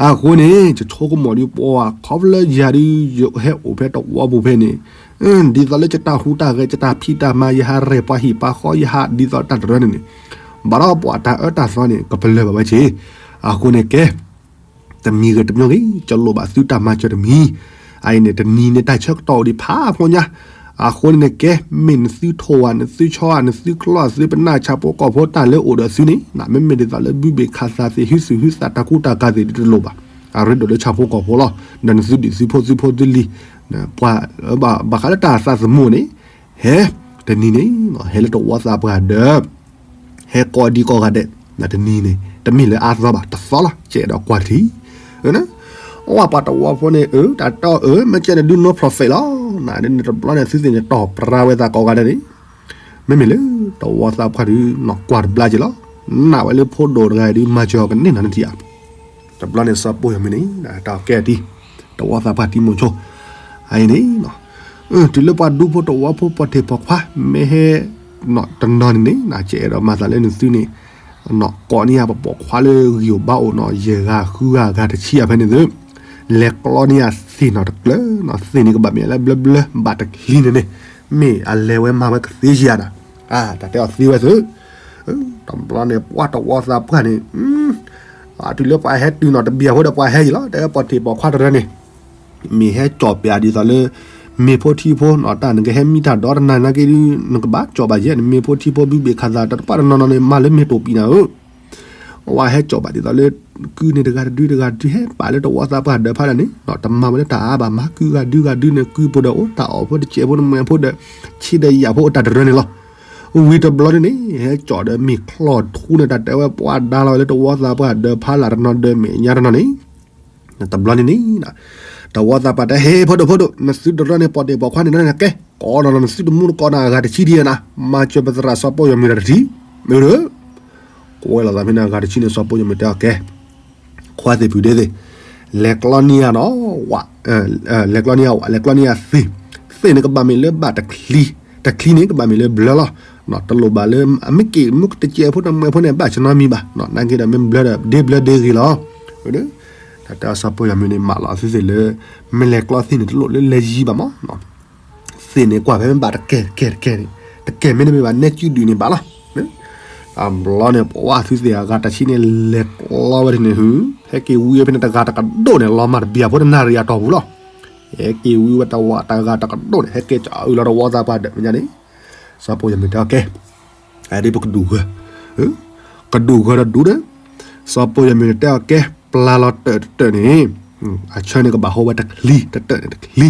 အဃိန့ၣ် ယဆိကမိၣ်ဒ်ပှၤခီဖျိယၤဒ် ယဟဲအိၣ်ဖဲတဝီပူၤဖဲန့ၣ် ဒ်သိးလၢယတၢ်ဟူးတၢ်ဂဲၤ ယတၢ်ဖံးတၢ်မၤ ယဟးရဲၣ်ပှၤဟံၣ်ပှၤဃီ ယဟးဒ်သိးတၢ်တရၢန့ၣ်န့ၣ် ဘၣ်ဒီးပှၤတၢ်အၢတၢ်သီန့ၣ် ကပလၢၢ်ဘၣ်ဝဲက့ၤ အဃိန့ၣ်ကဲ တမံၤဂ့ၤတမံၤဂ့ၤ ကလိၣ်ဘၣ်သုတၢ်မၤစၢၤတမံၤ အအံၤန့ၣ် တနံၤန့ၣ် တၢ်ဆၢကတီၢ်အိၣ်ဒံးဖးဖိညါ အဃိန့ၣ်န့ၣ်ကဲ မ့ၢ်နသုထိၣ်ဧါ နသုဆီဧါ နသုကျီသုပနၢ်ဆၣ်ဖိကီၢ်ဖိတၢ်လၢအိၣ်ဒီးသုန့ၣ် မ့မ့ၢ်ဒ်သိးလၢဘုဘ့ၣ်ခးသးသ့ၣ် ဟုသူၣ်ဟုသးတၢ်ကူတၢ်ကၤသ့ၣ်ဒ်တလိၣ်ဘၣ် အရ့ဒိၣ်လၢဆၣ်ဖိကီၢ်ဖိလီၤ ဒီးနသုဒံးသုဖိသုဖိသုလံၤ ပှၤ ဘၣ်ဃးလၢတၢ်သးသမူန့ၣ် ဟဲ တနံၤန့ၣ် ဟဲလၢတဝီသးပှၢ်ဒၢး ဟဲကိးဒံကိးဂၤဒဲး တနံၤန့ၣ် တမ့ၢ်လၢအါသီဘၣ် တသီလီၤ ကဲဒီးကွၢ်တထံၣ် အဝဲပှၤတဝီဖိန့ၣ် အၢ တၢ်တီအၢ မ့ၢ်ကဲန့ၣ်ဒုး no profit လီၤ နဒ်န့ၣ်တဘျီန့ၣ် သုသ့ၣ်န့ၣ်တီၢ်ပြၢဝဲသးကိးဂၤဒဲးန့ၣ် မ့မ့ၢ်လၢ တဝီသးပှၢ်ဒုး နီၢ်ကွၢ်တဘျါက့ၤလီၤ နာ်ဝဲလၢဖိဒိၣ်တဂၤဒုး မၤစၢၤအီၤကန့ၢ်နၤနထံၣ်ဧါ တဘျီန့ၣ်စီၤပိၢ်ယမုၢ်န့ၣ် တၢ်ကဲတံၢ် တဝီသးပှၢ်တံၤမိၤဆိ အအံၤန့ၣ် တုၤလၢပှၤဒူဖိတဝီဖိပှၤထံးပှၤခွါ မ့ၢ်ဟဲ တနီၤန့ၣ်န့ၣ်ကဲဒီးမၤသးလၢနသုန့ၣ် ကိးန့ၢ်ယၤပပိာ်ခွါလၢဂံၢ်အိၣ်ဘါအိၣ်နီၤ ယဲၢ်ဂၤဃုဂၤဂၤတဆံအဖဲန့ၣ်သု လဲၤကျီန့ၢ်ယၤသ့ၣ်နီၤတကျၢၤနီၤ သ့ၣ်န့ၣ်ကဘၣ်မ့ၢ်လၢဘျၢဘျၢ ဘၣ်တချံန့ၣ်န့ၣ် မ့ၢ်အလဲၤဝဲမၤဝဲကသ့ယၤဒီး တၢ်တဲအီၤသ့ဝဲသု တဘျီန့ၣ် ပှၤတဝီသးပှၢ်န့ၣ် တုၤလၢပှၤဟဲတုၤနီၤတဘျီအဃိဒီးပှၤဟဲယံၤလီၤ တဲပှၤထံးပှၤခွါတရၢန့ၣ် မ့ၢ်ဟဲကၠီၣ်ပျးဒ်သိးလၢ မ့ၤဖိထံဖိနီၤ တၢ်နကဟဲမံတၢ်ဒီတနၤနာ်က့ဒုး နကဘၣ်ကၠီၣ်ဘၣ်ယဲၢ် နမ့ၤဖိထံဖိဘုဘ့ၣ်ခးသး တပှၢ်တနီၤနီၤန့ၣ် မၤလၢမ့ၤတိာ်ပံၤနၤဧၢ အဝဲဟဲကၠီၣ်ဘၣ်ဒ်သိးလၢ ကုန့ၢ်တဂၤတဒုတဂၤတဒု ဟဲပာ်လၢတဝီသးပှၢ်ဒၢးဖးဒၣ်န့ၣ် တမၤဝဲလၢတၢ်အါဘၣ် မၤကုဂၤဒုဂၤဒုန့ၣ် ကုပူၤဒီးအိၣ်တၢ်အီၣ်ဖိတစဲးဖိတမှဲၤဖိဒီး ဆံးဒီးယာ်ဖိအိၣ်တၢ်တရၢန့ၣ်လီၤ. ဝံၤတဘျီန့ၣ်န့ၣ် ဟဲကၠီၣ်ဒီးမ့ၤချီၣ်ထူန့ၣ် တၢ်တဲဝဲပှၤဒါလီၤဝဲလၢတဝီသးပှၢ်ဒၢးဖးလၢ်တနီၤဒၢးမဲာ်ညါတနီၤန့ၣ် တဘျီန့ၣ်န့ၣ် တဝီသးပှၢ်တဲ ဟ့ၣ် ဖိဒိၣ်ဖိဒိၣ် နသုတရၢန့ၣ် ပှၤထံးပှၤခွါန့ၣ် နကဲ ကိးနီၤနီၤ နသုတမူတကိးနၤအဂၤတဆံဒံးနၤ မၤစၢၤပသရၣ်စီၤပိၢ်ယီၤမံၤတၢ်တထံၣ် မ့ၢ်ဒီး ကွဲးလီၤသးဖဲန့ၣ် အဂၤတဆံန့ၣ် စီၤပိၢ်ယီၤမံၤတဲအီၤကဲ ခွါသ့ၣ်ဖုဒ့သ့ၣ် လဲၤကျီန့ၢ်ယၤနီၤ ဝဲ လဲၤကျီန့ၢ်ယၤဝဲ လဲၤကျီန့ၢ်ယၤသ့ၣ် သ့ၣ်န့ၣ်ကဘၣ်မ့ၢ်လၢဘၣ်တချံ တချံန့ၣ် ကဘၣ်မ့ၢ်လၢဘျၢလီၤ တလိၣ်ဘၣ်လၢ အမ့ၢ်က့ၤမ့ၢ်တစဲးဖိတမှဲၤဖိန့ၣ် ဘၣ်ဆၢနီတမံၤဘၣ် နာ်က့ဒီးမ့ၢ်ဘျၢဒီး ဒ့ဘျၢဒ့ဂ့ၤလီၤ တၢ်တဲအီၤစီၤပိၢ်ယီၤမံၤန့ၣ် မးလီၤသုသ့ၣ်လၢ မ့ၢ်လဲၤကျီသ့ၣ်န့ၣ် တလိၣ်လၢလဲၤယံၤဘၣ်မး သ့ၣ်န့ၣ်ကွၢ်ဖဲမ့ၢ်ဘၣ်တကဲတကဲတကဲန့ၣ် တကဲမ့ၢ်တမ့ၢ်ဘၣ် နဲကုဒုးန့ၣ်ဘၣ်လီၤ တဘျီန့ၣ် ပဝဲသုသ့ၣ်အဂၤတဆံန့ၣ် လဲၤကျီဝဲဒၣ်န့ၣ် ဟဲက့ၤဝံဝဲဖဲန့ၣ်တဂၤတကဒိၣ်န့ၣ် လီၤမၢ်တဘျီဖိတနၣ်ရံၣ်အတီၢ်ပူၤလီၤ ဟဲက့ၤဝံဝဲတဝီတဂၤတကဒိၣ်န့ၣ် ဟဲက့ၤကၠီအုးလီၤတဝီသးပှၢ်ဒၢးမဲာ်ညါန့ၣ် စီၤပိၢ်ယီၤမံၤတဲအီၤကဲ အဒ်ပကဒုးဂၢၤ ကဒုးဂၢၤဒီးဒုးဒီး စီၤပိၢ်ယီၤမံၤန့ၣ်တဲအီၤကဲ ပျၢ်လီၤတၢးတတၢးန့ၣ် အဆၢန့ၣ်ကဘၣ်ဟိဝဲတချံ တတၢးန့ၣ်တချံ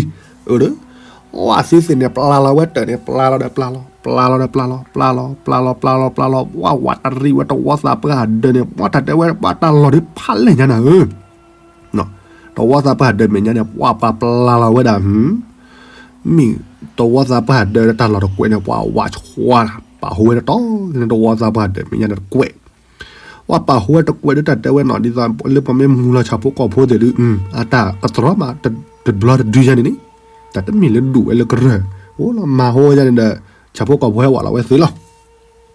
အၢဒီး ဝဲသုသ့ၣ်န့ၣ် ပျၢ်လီၤဝဲတၢးန့ၣ် ပျၢ်လီၤဒီးပျၢ်လီၤ ပျၢ်လီၤဒီးပျၢ်လီၤ ပျၢ်လီၤ ပျၢ်လီၤ ပျၢ်လီၤ ပျၢ်လီၤ ဝဲဝးတရံးဝဲတဝီသးပှၢ်ဒၢးန့ၣ် ပှၤတၢ်တဲဝဲ ပှၤတၢ်လီၢ်ဒုးဖးလဲၢ်ညါနၤဧၢ တဝီသးပှၢ်ဒၢးမဲာ်ညါန့ၣ် ပှၤပှၤပျၢ်လီၤဝဲဒၣ် မ့ၢ်တဝီသးပှၢ်ဒၢးတၢ်လီၢ်တကွဲးန့ၣ် ပှၤဝးဆှါ ပာ်ဟူဝဲတတီၤန့ၣ် တဝီသးပှၢ်ဒၢးမဲာ်ညါန့ၣ်တကွဲး ပှၤပာ်ဟူဝဲတကွဲးဒုးတၢ်တဲဝဲနီၤ ဒ်သိးလၢပှၤမ့ၢ်မူလီၤဆၣ်ဖိကီၢ်ဖိသ့ၣ်ဒုး အတၢ်ကတြီမး တဘျီတဒုယါန့ၣ်န့ၣ် တၢ်တမ့ၢ်လၢဒူၣ်ဝဲလၢကရၢၢ် အိၣ်လီၤမၤဟူဝဲယါန့ၣ်ဒီး ဆၣ်ဖိကီၢ်ဖိဟဲဝးလီၤဝဲသ့လီၤ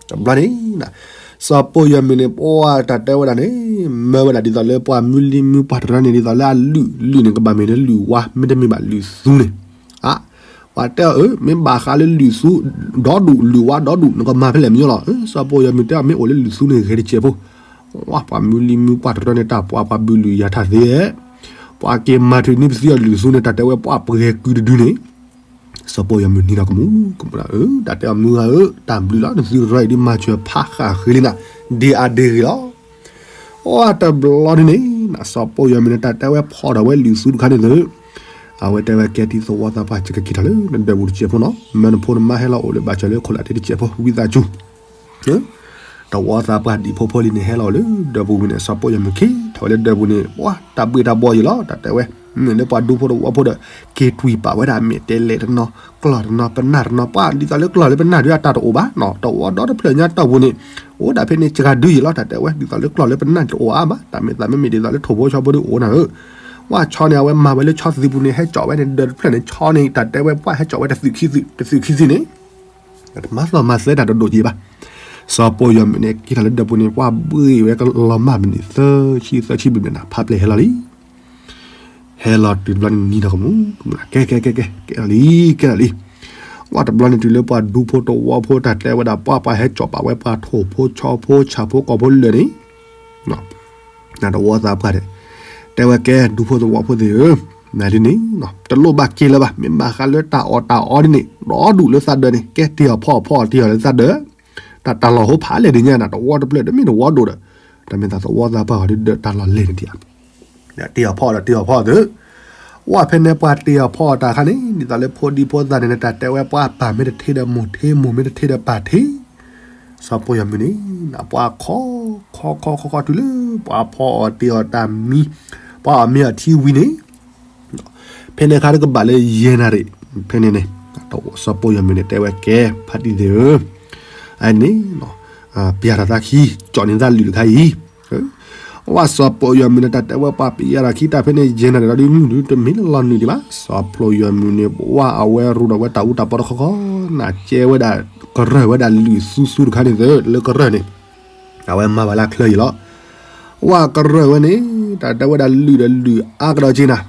တဘျီန့ၣ် စီၤပိၢ်ယီၤမံၤန့ၣ် ပှၤတၢ်တဲဝဲဒၣ်န့ၣ် မၢဝဲဒၣ်ဒ်သိးလၢပှၤမုၢ်လံမုၢ်ပှၢ်တရၢန့ၣ် ဒ်သိးလၢအလုၢ် လုၢ်န့ၣ် ကဘၣ်မ့ၢ်လၢလုၢ်ဝါ မ့တမ့ၢ်ဘၣ်လုၢ်သူန့ၣ် အ ပှၤတဲအီၤ မ့ၢ်ဘၣ်ဃးလၢလုၢ်သူ ဒီဒူၣ် လုၢ်ဝါဒီဒူၣ် နကမၤဖဲလဲၣ်မ့ၢ်ညီလီၤ စီၤပိၢ်ယီၤမံၤတဲအီၤ မ့ၢ်အိၣ်လၢလုၢ်သူန့ၣ် ဂဲၤတစဲးဖိ ဝဲပှၤမုၢ်လံမုၢ်ပှၢ်တရၢန့ၣ် တၢ်ပှၤပှၤဘုးလုၢ်ယၤထၣ်သ့ ပှၤက့ၤမၤထုးန့ၢ်ပသံအီၤလုၢ်သူန့ၣ် တၢ်တဲဝဲပှၤပှဲၤကုတဒုန့ၣ် စီၤပီၢ်ယွၤမုၢ်နံၤနီၢ်ကမူၤကမူၤဒၣ်ဧၢ, တၢ်တဲအီၤမုၢ်ဂၤဧၢ, တၢ်ဘျုးလီၤ, နသုရၢအံၤဒ်မၤစၢၤဖးဃာ်ဃ့လံနၤ, ဒ်အါဒ်ဂ့ၤလီၤ. အိၣ်တဘျီန့ၣ်န့ၣ် စီၤပီၢ်ယွၤမုၢ်န့ၣ် တၢ်တဲဝဲဖီၣ်ဒီးဝဲလုၢ်သူတခါန့ၣ်သု, အဝဲတဲဝဲကဲ တံၤသဝီသးပှၢ် ယကက့ၤထီၣ်လၢနဒၢးပူၤတစဲးဖိနီၤ, မၢနဖိနမါဟဲလီၤအိၣ်လၢဘၣ်စၢၤလၢခိၣ်လၢ်ထံးတစဲးဖိ ဝံသးစူၤ သဝီသးပှၢ်ဒံးဖိဖိလံန့ၣ် ဟဲလီၤအိၣ်လၢဒၢးပူၤဝံၤန့ၣ် စီၤပီၢ်ယွၤမုၢ်က့ၤထီၣ်ဝဲလၢဒၢးပူၤန့ၣ် ပှၤတၢ်ဘှ့ၣ်တၢ်ဘှီယံၤလီၤ, တၢ်တဲဝဲ မ့ၢ်လၢပှၤဒူဖိသဝီဖိဒီး က့ၤတွံၢ်ပာ်ဝဲဒၣ်မဲာ်တဲးလဲးတနီၤ, ကျီၢ်တနီၤ, ပနၢ်တနီၤ, ပှၤဒ်သိးလၢကျီၢ်လၢပနၢ်ဒုးအတၢ်တအိၣ်ဘၣ်နီၤ, သဝီဒီတဖျၢၣ်ညါတီၢ်ပူၤန့ၣ် အိၣ်ဒၣ်ဖဲန့ၣ်စှၤဒုယံၤလီၤ, တၢ်တဲဝဲ ဒ်သိးလၢကျီၢ်လၢပနၢ်တအိၣ်အါဘၣ်, တၢ်မ့ၢ်သးမ့မ့ၢ်ဒ်သိးလၢထိၣ်ဖိဆီဖိဒုအိၣ်နၤဧၢ, ပှၤဆီန့ၣ် အဝဲမၤဝဲလၢဆီသံးပူၤန့ၣ် ဟဲကၠီၣ်ဝဲန့ၣ် ဒၢးတဖျၢၣ်န့ၣ် ဆီန့ၣ် တၢ်တဲဝဲပှၤဟဲကၠီၣ်ဝဲတသုးခံသုး တသုးခံသုးန့ၣ် တမၤသီၣ်မၤသဲတၢ်တဒိၣ်က့ၤဘၣ်. စီၤပီၢ်ယွၤမုၢ်န့ၣ် က့ၤထီၣ်လၢဒၢးပူၤန့ၣ် ပှၤဘှ့ၣ်ဝဲကလီၤမၢ်မုၢ်နံၤသၢဆံသၢဆံဘျဲၣ်ဘျဲၣ်နၤ ဖးပျဲၢ်ဟဲလီၤလံ. ဟဲလီၤတုၤတဘျီန့ၣ်နံၤနီၢ်ကမူၤကမူၤ, ကဲကဲကဲကဲ ကဲလီၤလံ ကဲလီၤလံ. ဝဲတဘျီန့ၣ်တုၤလၢပှၤဒူဖိသဝီဖိတၢ်တဲဝဲဒၣ် ပှၤပှၤဟဲကၠီၣ်ပာ်ဝဲပှၤထိၣ်ဖိဆီဖိဆၣ်ဖိကီၢ်ဖိလၢာ်န့ၣ် နသဝီသးပှၢ်န့ၣ် တဲဝဲကဲ ဒူဖိသဝီဖိသ့ၣ်ဧၢ, နဒ်န့ၣ် တလိၣ်ဘၣ်က့ၤလၢၤဘၣ်, မ့ၢ်ဘၣ်ဃးလၢတၢ်အီၣ်တၢ်အီဒ်န့ၣ် ဒီဒူၣ်လၢသးဒၢးန့ၣ် ကဲတ့ၢ်အီၤဖီအီၤဖီအီၤတ့ၢ်အီၤလၢသးဒၢး, တၢ်တၢ်လီၢ်ဟိဖးလဲၣ်ဒ်ညါနၤ သဝီတဖျၢၣ်တမ့ၢ်သဝီဒိၣ်ဒီး တၢ်မ့ၢ်သးသဝီသးပှၢ်ဃီဒ်ဒၢးတၢ်လီၢ်လဲၣ်န့ၣ်ဒံးဧါ တ့ၢ်အီၤဖီအီၤဒီးတ့ၢ်အီၤဖီအီၤသု, ဝဲဖဲန့ၣ်ပှၤတ့ၢ်အီၤဖီအီၤတၢ်ခါန့ၣ် ဒ်သိးလၢဖိဒံဖိသၣ်န့ၣ် တၢ်တဲဝဲပှၤပၢ်မ့ၢ်တထံၣ်ဒီးမိၢ်ထံၣ် မိၢ်မ့ၢ်တထံၣ်ဒီးပၢ်ထံၣ်, စီၤပီၢ်ယွၤမုၢ်န့ၣ် ပှၤခီ ခီခီခီခီတုၤလၢ ပှၤဖီအီၤတ့ၢ်အီၤတၢ်မံ, ပှၤအီၣ်မ့ၤအီထံဝံၤန့ၣ် ဖဲန့ၣ်အခါတကဘၣ်လၢယဲၢ်နၣ်ရံၣ်, ဖဲန့ၣ်န့ၣ် စီၤပီၢ်ယွၤမုၢ်န့ၣ် တဲဝဲကဲ ဖါတံၢ်သ့ၣ်ဧၢ, အန့ၣ် ပျၢ်တၢ်သးခံ ကၠီၣ်န့ၢ်သးလုၢ်တခါအံၤ, ဝဲစီၤပီၢ်ယွၤမုၢ်န့ၣ် တၢ်တဲဝဲပှၤပျၢ်တၢ်ခံတၢ်ဖဲန့ၣ် ယဲၢ်နၣ်ရံၣ်ဒီးဒုးမုၢ်ဒုးတမ့ၢ်လၢလီၤနုာ်ဒံးဘၣ်, စီၤပီၢ်ယွၤမုၢ်န့ၣ် ပှၤအဝဲရူၢ်ဒီးဝဲတၢ်အူတၢ်ပီတခီခီ နၤကဲဝဲဒၣ် ကရၢၢ်ဝဲဒၣ်လုၢ်သူသူတခါန့ၣ်သၢ လၢကရၢၢ်န့ၣ် အဝဲမၤဘၣ်လၢချၢအံၤလီၤ. ဝဲကရၢၢ်ဝဲန့ၣ် တၢ်တဲဝဲဒၣ်လုၢ်ဒီးလုၢ်အါကဒီးက့နၤ,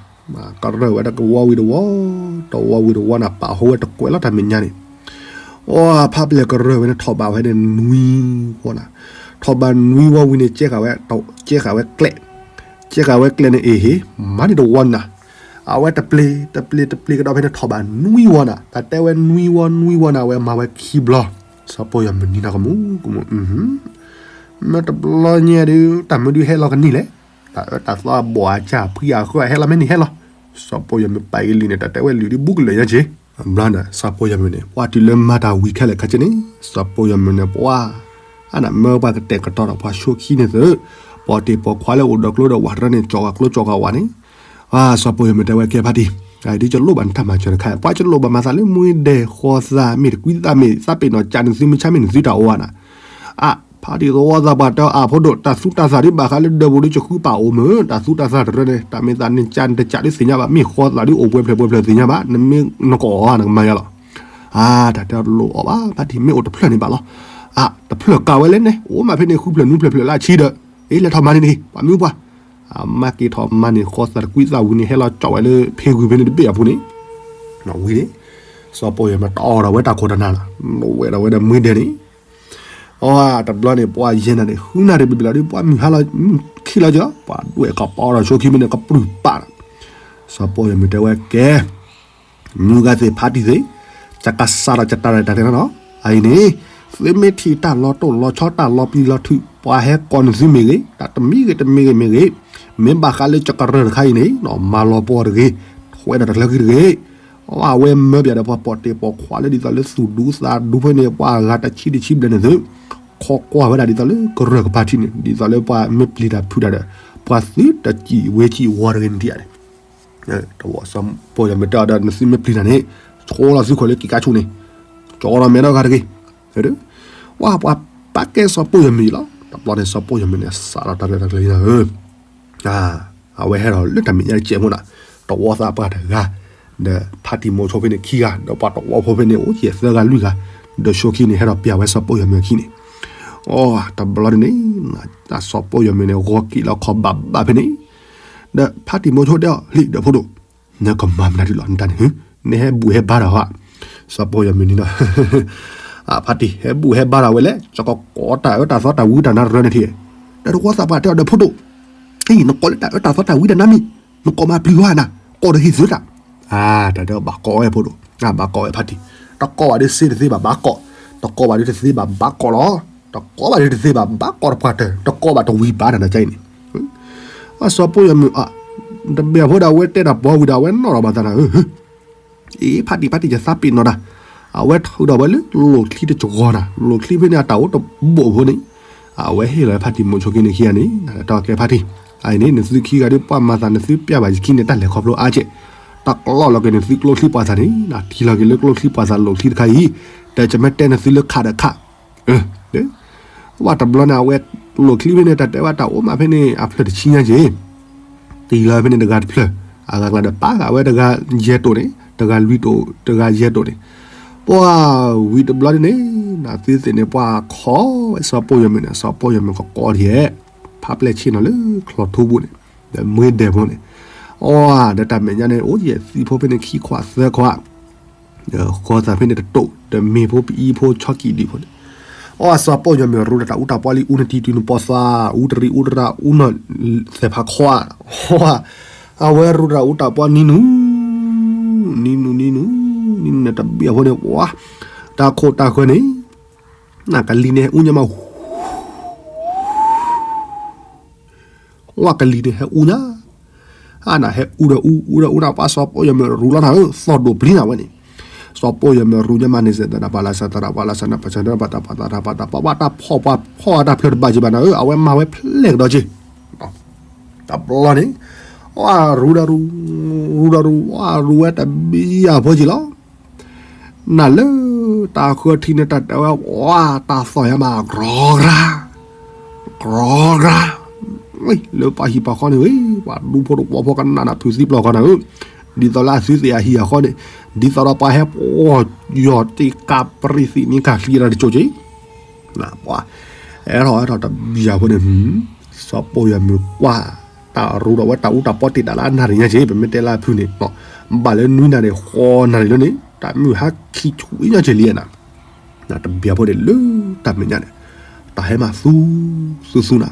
ကရၢၢ်ဝဲဒၣ်ကဝီဝံၤတဝီ, တဝီဝံၤတဝီနၤ ပာ်ဟိဝဲတကွဲးလီၤတၢ်မဲာ်ညါန့ၣ်, အိ ဖါပျဲၢ်ကရၢၢ်ဝဲန့ၣ် ထီၣ်ဘးဝဲန့ၣ်နွံဝီနၤ, ထီၣ်ဘးနွံဝီဝံၤန့ၣ် ကဲဃာ်ဝဲ ကဲဃာ်ဝဲကျဲ, ကဲဃာ်ဝဲကျဲန့ၣ် အ့ဟ့ၣ် မၤန့ၢ်တဝီနၤ, အဝဲတပျ့ၤ တပျ့ၤ တပျ့ၤကဒီးဖဲန့ၣ် ထီၣ်ဘးနွံဝီနၤ, တၢ်တဲဝဲနွံဝီ နွံဝီနၤ အဝဲမၤဝဲခံဘျီ, စီၤပီၢ်ယွၤမုၢ်နံၤနီၢ်ကမူၤကမူၤ မ့ၢ်တဘျီညါဒုး တၢ်မုၢ်ဒုးဟဲလီၤကနံၣ်လဲၣ်, တၢ်အၢတၢ်သီအဘီၣ်အစၢ်ဖှံအဃၢဟဲလီၤမ့ၢ်နံၤဟဲလီၤ, စီၤပီၢ်ယွၤမုၢ်ပာ်က့ၤလုၢ်န့ၣ် တၢ်တဲဝဲလုၢ်ဒုးဘူးကလၢာ်ညါက့ၤ, ဘျီန့ၣ် စီၤပီၢ်ယွၤမုၢ်န့ၣ် ပှၤတုၤလၢမၤတၢ်ဝံၤခဲလၢာ်ခါက့န့ၣ် စီၤပီၢ်ယွၤမုၢ်န့ၣ် ပှၤ အနၢ်မၢပှၤကတဲာ်ကတီၤဒီးပှၤဆိခံန့ၣ်သု, ပိာ်တ့ၢ်ပိာ်ခွါလၢအိၣ်ဒီးကျိဒီးဝၤတရၢန့ၣ် ကၠီၤဂၤကျိကၠီၤဂၤဝၤန့ၣ်, စီၤပီၢ်ယွၤမုၢ်တဲဝဲကဲဖါတံၢ်, ဒ်ကလိၣ်ဘၣ်နတၢ်မၤစၢၤတခါ ပှၤကလိၣ်ဘၣ်မၤသးလၢမှံဒဲးဃီသး မ့ၢ်တကွံသးမ့ၢ်သးပ့ၤနီၣ်ကးနသုမ့ၢ်ဆါမ့ၢ်နသုတၢ်အိၣ်ဧါနၤ, အါ ဖါတံၢ်သဝီသးပှၢ်တဲအီၤအဖိဒိၣ် တၢ်သူတၢ်သၣ်ဒ်ဘၣ်ဃးလၢဒၢးပူၤဒ်ကဃုပာ်အိၣ်မ့ၢ် တၢ်သူတၢ်သၣ်တရၢန့ၣ် တၢ်မ့ၢ်သးနကးနတကးဒ်သ့ၣ်ညါဘၣ် မ့ၢ်ဃီသးဒ်အိၣ်ပှဲၤဖျၢၣ်ပှဲၤဖျၢၣ်သ့ၣ်ညါဘၣ် နမ့ၢ်နကိးအီၤနကမၤယါလီၤ, အါ တၢ်တဲအီၤတလိၣ်အီၣ်ဘၣ် ဖါတံၢ်မ့ၢ်အိၣ်တဖျၢၣ်န့ၣ်ဘၣ်လီၤ, အါ တဖျၢၣ်ကးဝဲလဲၣ်န့ၣ် အိၣ်မးဖဲန့ၣ်ဃုဖျၢၣ်နွံဖျၢၣ်ဖျၢၣ်လၢအဆံဒီး, အ့ လဲၤထီၣ်မၤန့ၣ်န့ၣ် ပှၤမုၢ်ပှၢ် အမၤက့ၤထီၣ်မၤန့ၢ်ဃီသးတကွံသးဝံၤန့ၣ် ဟဲလီၤကၠီၣ်ဝဲလၢဖ့ဝံၤဖဲန့ၣ်တဘ့ၣ်အပူၤန့ၣ်, ဝံၤန့ၣ် စီၤပီၢ်ယွၤမုၢ်တအီၣ်ဒီးဝဲတၢ်ခိၣ်တနၤလီၤ, ဝဲဒီးဝဲဒီးမှံဒဲးန့ၣ်, အတဘျီန့ၣ် ပှၤယဲၢ်နၤန့ၣ် ဃုနၣ်ရံၣ်ဘျီဘျီဒီး ပှၤမုၢ်ဟါလီၤ မုၢ်ခံလီၤက့ၤလီၤ ပှၤဒွဲၣ်ခီပီဒီးဆိခံမ့ၢ်န့ၣ် ကပြုၢ်ပာ်လီၤ, စီၤပီၢ်ယွၤမုၢ်တဲဝဲကဲ မုၢ်ဂၤသ့ၣ်ဖါတံၢ်သ့ၣ်, တၢ်ကစးဒီးတၢ်ရဲၣ်တၢ်ကျဲၤနီၤနီၤ, အအံၤန့ၣ် သုမ့ၢ်ထံၣ်တၢ်လီၤတိၢ်လီၤဆီတၢ်လီၤပျံၤလီၤထုး ပှၤဟဲကိးနသုမ့ၢ်ဂ့ၤ, တၢ်တမံၤဂ့ၤတမံၤဂ့ၤမ့ၢ်ဂ့ၤ, မ့ၢ်ဘၣ်ဃးလၢကကရၢၢ်တခါအံၤန့ၣ် မၤလီၤပှီၢ်တဂ့ၤ, ထွဲဒီးတကျၢၤဃံတဂ့ၤ, အဝဲမၢပၠးဒီးပှၤပိာ်တ့ၢ်ပိာ်ခွါလၢဒ်သိးလၢသူၣ်ဒူသးဒူဖဲန့ၣ် ပှၤဂၤတဆံတဆံဘျဲၣ်န့ၣ်သု, ခိးကွၢ်ဝဲဒၣ်ဒ်သိးလၢကရၢၢ်ကပၤထံးန့ၣ် ဒ်သိးလၢပှၤမ့ၢ်ပျံၤတၢ်ဖုးတၢ်ဒီး ပှၤသုတစံၣ်ဝဲစံၣ်ဝီတဂ့ၤန့ၣ်ဒံးဧါန့ၣ် တဝီစီၤပီၢ်ယွၤမုၢ်တဲအီၤဒီး နသုမ့ၢ်ပျံၤတၢ်န့ၣ် ဆိလီၤသုခိၣ်လၢကံကါဆူၣ်န့ၣ်, ကၠီဒီးမဲာ်ဒီးဂၤတဂ့ၤ, ဝဲပှၤပာ်ကဲစီၤပီၢ်ယွၤမုၢ်လီၤ, တဘျီန့ၣ် စီၤပီၢ်ယွၤမုၢ်န့ၣ် စးထီၣ်တၢ်ရဲၣ်တၢ်ကျဲၤလံနၤဧၢ, အဝဲဟဲထီၣ်လၢတၢ်မဲာ်ညါတစဲးဖိနၤ, တဝီသးပှၢ်တဂၤ, ဒီးဖါတံၢ်မိၤဆိဖဲန့ၣ်ခံဂၤ, ဒီးပှၤတဝီဖိဖဲန့ၣ် အိၣ်ယဲၢ်သၢဂၤလွံၢ်ဂၤ, ဒီးဆိခံန့ၣ် ဟဲထီၣ်ပျၢ်ဝဲစီၤပီၢ်ယွၤမုၢ်အခံန့ၣ်, အိ တဘျီန့ၣ်န့ၣ်, စီၤပီၢ်ယွၤမုၢ်န့ၣ် ဂီၤက့ၤလီၤခီၣ်ဘၣ်ဘၣ်ဖဲန့ၣ် ဒီးဖါတံၢ်မိၤဆိတဲအီၤ လံဒီးဖိဒိၣ်, နကမၤမနုၤဒ်လီၤနတၢ်န့ၣ်, နဟဲဘူၣ်ဟဲဘါဒီးဧါ, စီၤပီၢ်ယွၤမုၢ်န့ၣ်ဒီး, ဖါတံၢ် ဟဲဘူၣ်ဟဲဘါဒီးဝဲလဲၣ်, ကကိးတၢ်အၢတၢ်သီတၢ်ဝံတၢ်နါတရၢန့ၣ်ထံၣ်, ဒီးတဝီသးပှၢ်တဲအီၤဒီးဖိဒိၣ်, အံၤ နကိးလၢတၢ်အၢတၢ်သီတၢ်ဝံတၢ်နါမံၤ, နကိးမၤပျံၤဝဲနၤ, ကိးတဟ့ၣ်သုတၢ်, တၢ်တဲဘၣ်ကိးဝဲဖိဒိၣ်, ဘၣ်ကိးဝဲဖါတံၢ်, တကိးဘၣ်ဒုးစ့တသ့ဘၣ်ဘၣ်ကိး, တကိးဘၣ်ဒုးတသ့ဘၣ်ဘၣ်ကိးလီၤ, တကိးဘၣ်ဒုးတသ့ဘၣ်ဘၣ်ကိးတပှၢ်တၢၢ်, တကိးဘၣ်တဝံၤဘၣ်တၢ်နၤကါအံၤန့ၣ်, အစီၤပီၢ်ယွၤမုၢ်, တဘ့ၣ်ဖိဒီးအဝဲတဲတၢ်ပီဝံၤဒီး အဝဲနီၣ်ထီၣ်ဘၣ်သးနၤဧၢ, အ့ ဖါတံၢ် ဖါတံၢ် ယသးပ့ၤနီၣ်တၢ်, အဝဲထုးထီၣ်ဝဲလၢလိၣ်ချံတကီၤနၤ, လိၣ်ချံဖဲန့ၣ်အတၢ်အိၣ်တဘိၣ်ဖိန့ၣ်, အဝဲဟ့ၣ်လီၤဖါတံၢ်မိၤဆိခံန့ၣ်ခံဂၤန့ၣ်, တၢ်ကဲဖါတံၢ်, အအံၤန့ၣ် နသုခံဂၤဒ်ပှၤမၤသးနသုပျၢ်ဘၣ်ယခံန့ၣ် တၢ်လဲၤခီဖျိအါကဲး, တၢ်ကျီၢ်လီၤက့ၤနသုကျိချံပှၤသးန့ၣ်, ထံၣ်လီၤက့ၤလၢကျိချံပှၤသးလိၣ်ချံတခါအံၤ, ဒီးယမ့ၢ်တဲနသုလၢခးဒီးခး ဝဲတဘျီန့ၣ် အဝဲလိၣ်ချံဖဲန့ၣ် တၢ်တဲဝဲတၢ်အိၣ်မးဖဲန့ၣ် အဖျၢၣ်တဆံညါက့ၤ, တံၢ်လီၤဖဲန့ၣ်တဂၤတဖျၢၣ်, အဂၤကျါဒီးပာ်ဃာ်ဝဲတဂၤယဲၢ်တိာ်န့ၣ် တဂၤလွံၢ်တိာ် တဂၤယဲၢ်တိာ်န့ၣ်, ပှၤဝံၤတဘျီန့ၣ် နသုသ့ၣ်န့ၣ် ပှၤခိးဝဲစီၤပီၢ်ယွၤမုၢ်န့ၣ် စီၤပီၢ်ယွၤမုၢ်ကကိးဒ်ယဲၢ်, ဖးပျဲၢ်ဆ့ၣ်နီၤလၢချီၣ်ထူပူၤန့ၣ်, ဒီးမွ့ဒဲးဖိန့ၣ်, အီ ဒီးတၢ်မဲာ်ညါန့ၣ် အိၣ်ယဲၢ်သံးဖိဖဲန့ၣ်ခံခွးသၢခွး ဃီသးဖဲန့ၣ်တတိာ် ဒီးမ့ၤဖိပအံဖိဆီကံးဒံးဖိန့ၣ်, အီ စီၤပီၢ်ယွၤမုၢ်ရူဒီးတၢ်အူတၢ်ပီလံ အူနတံၤတုၤနပီၤသး အူတရံးအူတရၣ်အူနီၢ်သဲးဖးခွါ, အဝဲရူဒီးတၢ်အူတၢ်ပီနံၤနူၤ, နံၤနူၤနံၤနူၤ, နံၤနူၤန့ၣ်တဘ့ၣ်အဖိန့ၣ် ပှၤ တၢ်ခိၣ်တၢ်ဃၢၤန့ၣ် နကလံၤန့ၣ်ဟဲအူညါမး ဝဲကလံၤန့ၣ်ဟဲအူညါ, အနဟဲအူဒီးအူ အူဒီးအူနၤ ပှၤစီၤပီၢ်ယွၤမုၢ်ရူလီၤနၤဧၢ, သီၣ်ဒိၣ်ပျံၤနၤဝဲန့ၣ်, စီၤပီၢ်ယွၤမုၢ်ရူညါမးန့ၣ် စဲတရပၤလၢစဲတရပၤလၢစဲနပၤစဲတရပၤတၢ်ပၤတၢ်ပၤတၢ်ပၤ ပှၤတၢ်ဖီၣ်ပှၤဖီၣ်တၢ်ဖျၢၣ်တဘၣ်က့ၤဘၣ်နၤဧၢ, အဝဲမၤဝဲဖျဲၣ်ကဒီးက့ၤ တဘျီန့ၣ်, ဝဲရူဒီးရူ, ရူဒီးရူ, ဝဲရူဝဲတဘ့ၣ်အဖိက့ၤလီၤ. နၤလၢတၢ်ဃၢထံန့ၣ် တၢ်တဲဝဲ ဝဲတၢ်သီၣ်ယါမး ကြီကြၤ, ကြီကြၤ, လၢပှၤဟံၣ်ပှၤဃီန့ၣ်ဝဲ ပှၤဒူဖိတဝီဖိကနၣ်နၤဖုးသံပျီၢ်ဃီနၤဧၢ, ဒ်သိးလၢအသုသ့ၣ်အဟံၣ်အဃီန့ၣ်, ဒ်သိးဒီးပှၤဟဲပှီၢ်ယီၤတ့ၢ်ကးပြံးသံးမံကၤသံးတၢ်တကၠိက့ၤ ပှၤ အဲၣ်ထီၣ်အဲၣ်ထီၣ်တဘျီဖိန့ၣ်, စီၤပီၢ်ယွၤမုၢ်ကွၢ် တၢ်ရူဒီးဝဲတၢ်အူတၢ်ပီတ့ၢ်တၢ်လၢအနၣ်ရံၣ်ညါက့ၤ ပမ့ၢ်တဲလၢအဖုၣ်န့ၣ်, ဘၣ်လၢနွံနၣ်ရံၣ်ဃိးနၣ်ရံၣ်လၢန့ၣ် တၢ်မုၢ်ဟါခံဆူညါက့ၤလံနၤ, တဘျီဖိန့ၣ်လၢတၢ်မဲာ်ညါန့ၣ်, တၢ်ဟဲမၤသူသူသူနၤ,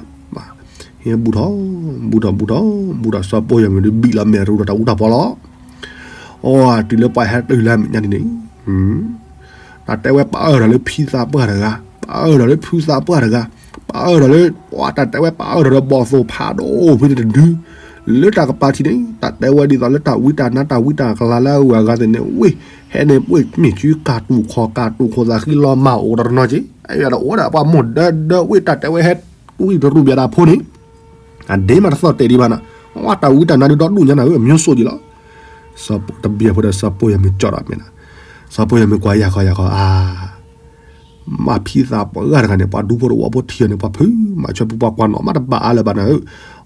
ဟဲဘူၣ်ထီၣ် ဘူၣ်ထီၣ် ဘူၣ်ထီၣ် ဘူၣ်ထီၣ် စီၤပီၢ်ယွၤမုၢ်ဒုးဘံၣ်လီၤမဲာ်ရူဒီးတၢ်အူတၢ်ပီလီၤ. အီ တုၤလၢပှၤဟဲတုၤလၢအမဲာ်ညါန့ၣ်န့ၣ်, တၢ်တဲဝဲပာ်အၢၣ်ဒီးလၢဖံသးပှၢ်တဂၤ, ပာ်အၢၣ်ဒီးလၢဖုသးပှၢ်တဂၤ, ပာ်အၢၣ်ဒီးလၢ, တၢ်တဲဝဲပာ်အၢၣ်ဒီးလၢဘီၣ်သိၣ်ဖးဒိၣ်ဖဲန့ၣ်တဒု, လၢတၢ်ကပၤထံၣ်န့ၣ် တၢ်တဲဝဲဒ်သိးလၢတၢ်ဝံတၢ်နါတၢ်ဝံတၢ်ကလၤလၢအဂၤသ့ၣ်န့ၣ် ဝ့ၢ်, ဟဲန့ၣ်ပှ့ၢ်မ့ၢ်စုကၢ်တူာ်ခီၣ် ကၢ်တူာ်ခီၣ်သးဃံလီၤမၤအိၣ်တနီၤက့ၤ အဲၣ်ဝဲဒီးအိၣ်ဝဲဒၣ်ပှၤမိၢ်ဒၢဒၢဝ့ၢ်တၢ်တဲဝဲဟဲ, ဝံတရူးဘၣ်တၢ်ဖိန့ၣ် အဒ့မးတသီၣ်တဲာ်ဒံးဘၣ်နၤ, ဝဲတၢ်ဝံတၢ်နါဒုးဒီဒူၣ်ညါနၤဧၢ အမျိုးစုဒံးလီၤ. တဘျီဖိဒီးစီၤပီၢ်ယွၤမုၢ်ကၠီဒီးမ့ၢ်နၤ, စီၤပီၢ်ယွၤမုၢ်ကွၢ်ယၤခီယၤခီ အါ, မ့ၢ်ဖံသးပှၢ်တဂၤတဂၤန့ၣ် ပှၤဒူဖိတဝီဖိထံၣ်အီၤန့ၣ် ပှၤဖုးမၤဆၢပူၤ ပှၤကွၢ်နီၣ်မးတဘၣ်အါလၢၤဘၣ်နၤဧၢ,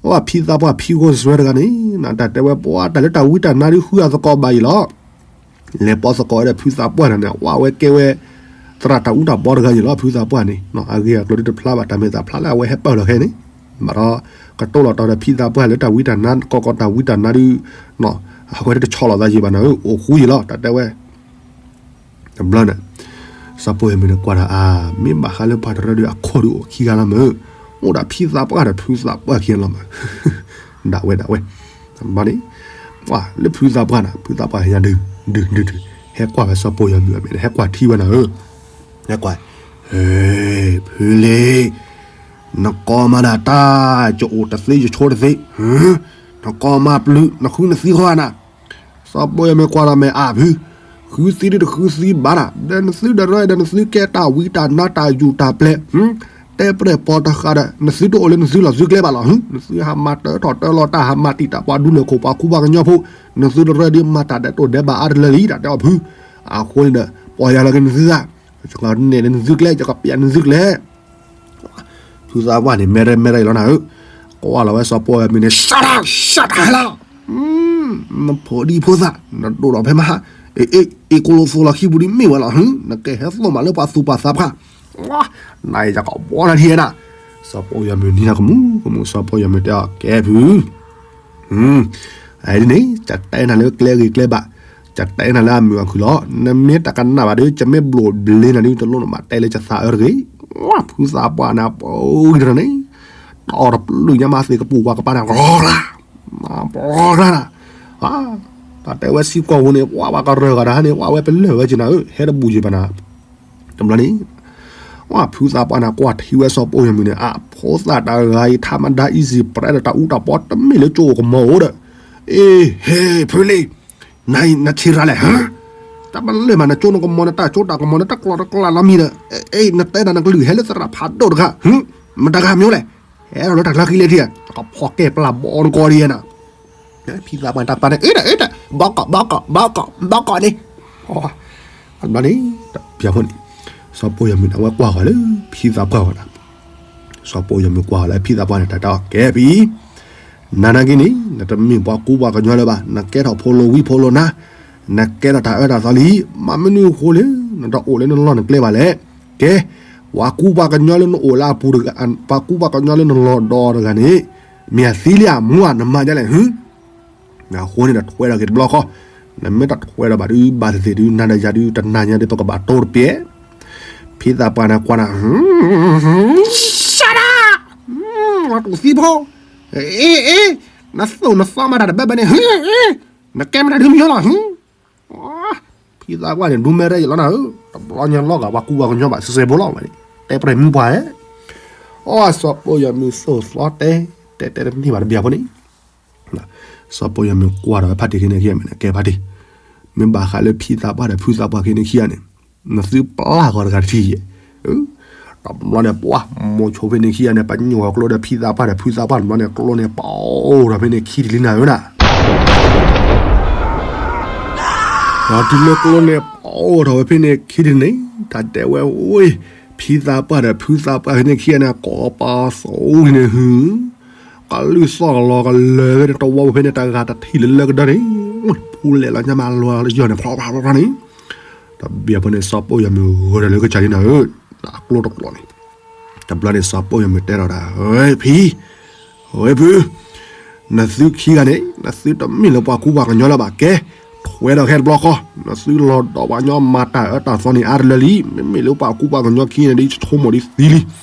အဝဲဖံသးပှၢ်ဖံဂီၢ်စွဲတဂၤန့ၣ် နတၢ်တဲဝဲပှၤတၢ်လၢတၢ်ဝံတၢ်နါဒုးဃုအသကိးဘၣ်အံၤလီၤ. လဲၤပိာ်သကိးဝဲဒီးဖုသးပှၢ်တဂၤန့ၣ် ဝဲဝဲကဲဝဲ သရၣ်တၢ်အူတၢ်ပီတဂၤအံၤလီၤ ဖုသးပှၢ်န့ၣ်, အဂ့ၢ်အကျိၤဒုးတဖျါဘၣ် တၢ်မဲာ်သၣ်ဖျါလၢအဝဲဟဲပၢၢ်လီၤခဲန့ၣ်, ဘၣ်ဒီး ကတိၤလီၤတီၤဒီးဖံသးပှၢ်လၢတၢ်ဝံတၢ်နါ ကီကီတၢ်ဝံတၢ်နါဒုး, အဝဲတဆီၣ်လီၤသးယံာ်ဘၣ်နၤဧၢ အိၣ်ဃူယံာ်လီၤ တၢ်တဲဝဲ တဘျီန့ၣ်, စီၤပီၢ်ယွၤမုၢ်န့ၣ်ကွၢ်ဒီးအါ, မ့ၢ်ဘၣ်ဃးလၢပှၤတရၢဒုးအခိၣ်ဒုးအိၣ်ခံဂၤလီၤမး, အိၣ်ဒီးဖံသးပှၢ်ဒီးဖုသးပှၢ်ခံဂၤလီၤမး, ဒၣ်ဝဲဒၣ်ဝဲ, တဘျီန့ၣ်, ပှၤလၢဖုသးပှၢ်နၤ ဖုသးပှၢ်ဟဲညါဒုး, ဒုးဒုးဒုး, ဟဲကွၢ်ဝဲစီၤပီၢ်ယွၤမုၢ်အမဲာ်န့ၣ် ဟဲကွၢ်ထံဝဲနၤဧၢ, ဟဲကွၢ်, ဟဲ, ဖုလ့, နကိးမၤနၤတၢ် ယအိၣ်တသ့ယဆိတသ့, နကိးမၤပျုၤ နဃုနသံဃီနၤ စီၤပီၢ်ယွၤမုၢ်ကွၢ်ဒီးမဲာ်အါဖု, ဃုသံဒုးတဃုသံဘၣ်နၤ, ဒီးနသုဒီးရဲဒီးနသုကဲတၢ်ဝံတၢ်နါတၢ်ယူၢ်တၢ်ပျဲၢ်, တဲပျဲၢ်ပိာ်တဃာ်ဒီး နသုတအိၣ်လၢနသုလီၢ်သုကျဲဘၣ်လီၤ, နသုဟးမၤတၢထီၣ်တၢလီၤတၢ်ဟးမၤတံာ်တာ်ပှၤဒူလၢၢ်ခိၣ်ပှၤခူပှၤကညီဖိ, နသုဒီးရဲဒုးမၤတၢ်ဒဲးတိၢ်ဒဲးဘးအါတလၢလံ တၢ်တဲအီၤဖု, အဃိန့ၣ်ဒီး ပီၢ်ယၢ်လီၤက့ၤနသုသး, ယကနဲၣ်နသုကျဲ ယကပျဲနသုကျဲ ဖုသးပှၢ်န့ၣ် မဲရဲမဲရဲအံၤလီၤနၤဧၢ, ကွၢ်လီၤဝဲစီၤပီၢ်ယွၤမုၢ်န့ၣ် ရှၢတၢ် ရှၢတၢ်လီၤ, နဖိဒံဖိသၣ် နဒိၣ်လီၤဖဲမဟါ, အ့ၣ် အ့ၣ် ကိၣ်လိသိးလီၤခံပူၤဒ်မ့ၢ်ဝဲလီၤ, နကဟဲသိၣ်မးလၢပှၤသူၣ်ပှၢ်သးပှၢ်, နအံၤယကဘီနၤထံနၤ, စီၤပီၢ်ယွၤမုၢ်နံၤနၤကမူ ကမူစီၤပီၢ်ယွၤမုၢ်တဲအီၤ ကဲဖု အံၤန့ၣ် ယတဲနၤလၢကျဲဂ့ၤကျဲဘၣ်, ယတဲနၤလၢအမုာ်အခုၣ်လီၤ, နမ့ၢ်တကနၣ်ဘၣ်ဒီး ယမ့ၢ်ဘျိးဘျ့နၤဒုး တလိၣ်နဘၣ်တဲလၢယသးအၢတဂ့ၤ, ဖုသးပှၢ်န့ၣ် ပှၤဂ့ၤတရၢန့ၣ်, တီၢ်တပျုၢ်ညါမးသ့ၣ်ကပူၤပှၤကပၤန့ၣ် ရီရၣ်, ရီရၣ်, တၢ်တဲဝဲစံးကွၢ်ဝဲန့ၣ် ပှၤဘၣ်ကရၢၢ်ဂၤတဟါန့ၣ် ပှၤဝဲပလၢၢ်ဝဲက့ၤနၤဧၢ ဟဲတဘူၣ်ယံၤဘၣ်နၤ. တဘျီန့ၣ် ပှၤဖုသးပှၢ်န့ၣ် ကွၢ်ထံဝဲစီၤပိာ်ယီၤမုၢ်န့ၣ် အဖိသၣ်တဂၤအံၤ ထးမဒါ easy ပြဲဒီးတၢ်အူတၢ်ပီ တမ့ၢ်လၢကၠိကမီၤအိၣ်ဒီး, အ့ ဟဲ ဖုလံ နဆံရၤလဲၣ် ဟါ တၢ်ပလၢၢ်မး နကၠိနကမီၤ နတၢ်ကၠိတၢ်ကမီၤ နတၢ်ကျီတကျါလီၤမံၤဒီး, အ့ နတဲဒၣ်နကလုၢ်ဟဲလၢသရၣ်ဖးဒိၣ်တဂၤ မတဂၤမ့ၢ်လဲၣ်, ဟဲထီၣ်လၢတၢ်ချၢဃံလၢထံၣ် ကဖီၣ်ကဲပျၢ်ဘီနကီဒ်နၤ. ဖံသးပှၢ်န့ၣ် တၢ်ပာ်န့ၣ် အ့ တၢ်အ့ တၢ် ဘီကီး ဘီကီး ဘီကီး ဘီကီးန့ၣ်, တဘျီန့ၣ် တဘျီဖိန့ၣ် စီၤပိာ်ယီၤမုၢ်န့ၣ် အဝဲကွၢ်ဃီၤလၢဖံသးပှၢ်ဝဲဒၣ်, စီၤပိာ်ယီၤမုၢ်ကွၢ်ဃီၤလၢဖံသးပှၢ်န့ၣ် တၢ်တဲအီၤ ကဲဖံ နနာ်က့န့ၣ် နတမ့ၢ်ပှၤကူပှၤကညီလၢၤဘၣ်, နကဲထီၣ်ဖိလၢဝံဖိလၢနါ, နကဲထီၣ်တၢ်အၢတၢ်သီလံ, မ့မနုၤအဃိလဲၣ် နတအိၣ်လၢနလီၢ်နကျဲဘၣ်လဲၣ်. ကဲ, ပှၤကူပှၤကညီလၢနအိၣ်လၢအပူၤတဂၤ, ပှၤကူပှၤကညီလၢနလီၢ်ဒီတဂၤန့ၣ် မ့ၢ်အသံလံဧါ မူဧါ နမၤဒ်လဲၣ် ဟါ. အဃိန့ၣ်ဒီးထွဲဒီးက့ၤတဘျီဃီ, နမ့ၢ်တထွဲဒီးဘၣ်ဒုး ဘၣ်သ့ၣ်သ့ၣ်ဒုး နၤဒီးယၤဒုး တနၤညါဒုး ပကဘၣ်တိတပျဲၢ်. ဖံသးပှၢ်န့ၣ်ကွၢ်နၤ, ရှဲဒၣ်, လီၤတူာ်သံဖိ, အ့ အ့ နသူၣ်နသီမၤတၢ်တဘၢဘၢန့ၣ် ဟါ, နကဲမတၤဒုးမံၤလီၤ ဟါ. ဖံသးပှၢ်န့ၣ် ဒူမဲရဲၣ်ယလီၤနၤဧၢ, တဘျီညါလီၤဂာ်ပှၤကူပှၤကညီဘၣ် စဲးစဲးဖိလီၤဝဲန့ၣ်, တဲပြဲၢ်မူပှၢ်ဧဲ. အီ စီၤပိာ်ယီၤမုၢ်သိၣ်သီတဲ, တဲတဲတန့ၢ်ဘၣ်တဘျီဖိန့ၣ် စီၤပိာ်ယီၤမုၢ်ကွၢ်ဒီးဝဲဖါတံၢ်ခံန့ၣ်ခံဂၤန့ၣ် ကဲဖါတံၢ်, မ့ၢ်ဘၣ်ဃးလၢဖံသးပှၢ်ဒီးဖုသးပှၢ်ခံန့ၣ်ခံဂၤန့ၣ်, နသုပျၢ်ဃီၤတဂၤတထံၣ်ယဲၢ်. တဘျီန့ၣ် ပှၤမိၤဆိဖဲန့ၣ်ခံဂၤန့ၣ် ပညိၣ်အီၤကျိဒီးဖံသးပှၢ်ဒီးဖုသးပှၢ်တဘျီန့ၣ် ကျိန့ၣ်ပအိၣ်ထီၣ်ဖဲန့ၣ်ခံတလံနၤဧၢနၤ ဒီးတုၤလၢကျိန့ၣ်ပအိၣ်ထီၣ်ဝဲဖဲန့ၣ်ခံတလံန့ၣ် တၢ်တဲဝဲဝ့ၢ်, ဖံသးပှၢ်ဒီးဖုသးပှၢ်ဖဲန့ၣ်ခံဂၤန့ၣ် ကိးပသူန့ၣ်ဟု ကလုၢ်သီၣ်လီၤကလၢာ်ဖဲန့ၣ် တဝီဖဲန့ၣ် တဂၤတထံၣ်လၢလၢကဒၢန့ၣ်, ဖူလဲၤလီၤညါမးလီၤယီၤန့ၣ် ဖျီဖျီဖျီန့ၣ်, တဘျီဖိန့ၣ် စီၤပိာ်ယီၤမုၢ်ဂဲၤဒီးလၢကစၢ်လံနၤဧၢ, အကျိတကျိန့ၣ်, တဘျီန့ၣ် စီၤပိာ်ယီၤမုၢ်တဲထီၣ်ဒၣ်, ဖံ ဝဲဖု, နသုခံဂၤန့ၣ် နသုတမ့ၢ်လၢပှၤကူပှၤကညီလၢၤဘၣ်ကဲ, ထွဲဒီးခဲတဘျီဃီ, နသုလီၤဒီးပှၤကညီမၤတၢ်အၢတၢ်သီန့ၣ်အါတလၢလံ, မ့မ့ၢ်လၢပှၤကူပှၤကညီခံန့ၣ်ဒ်ဆိကမိၣ်ဒ်သံလံ, န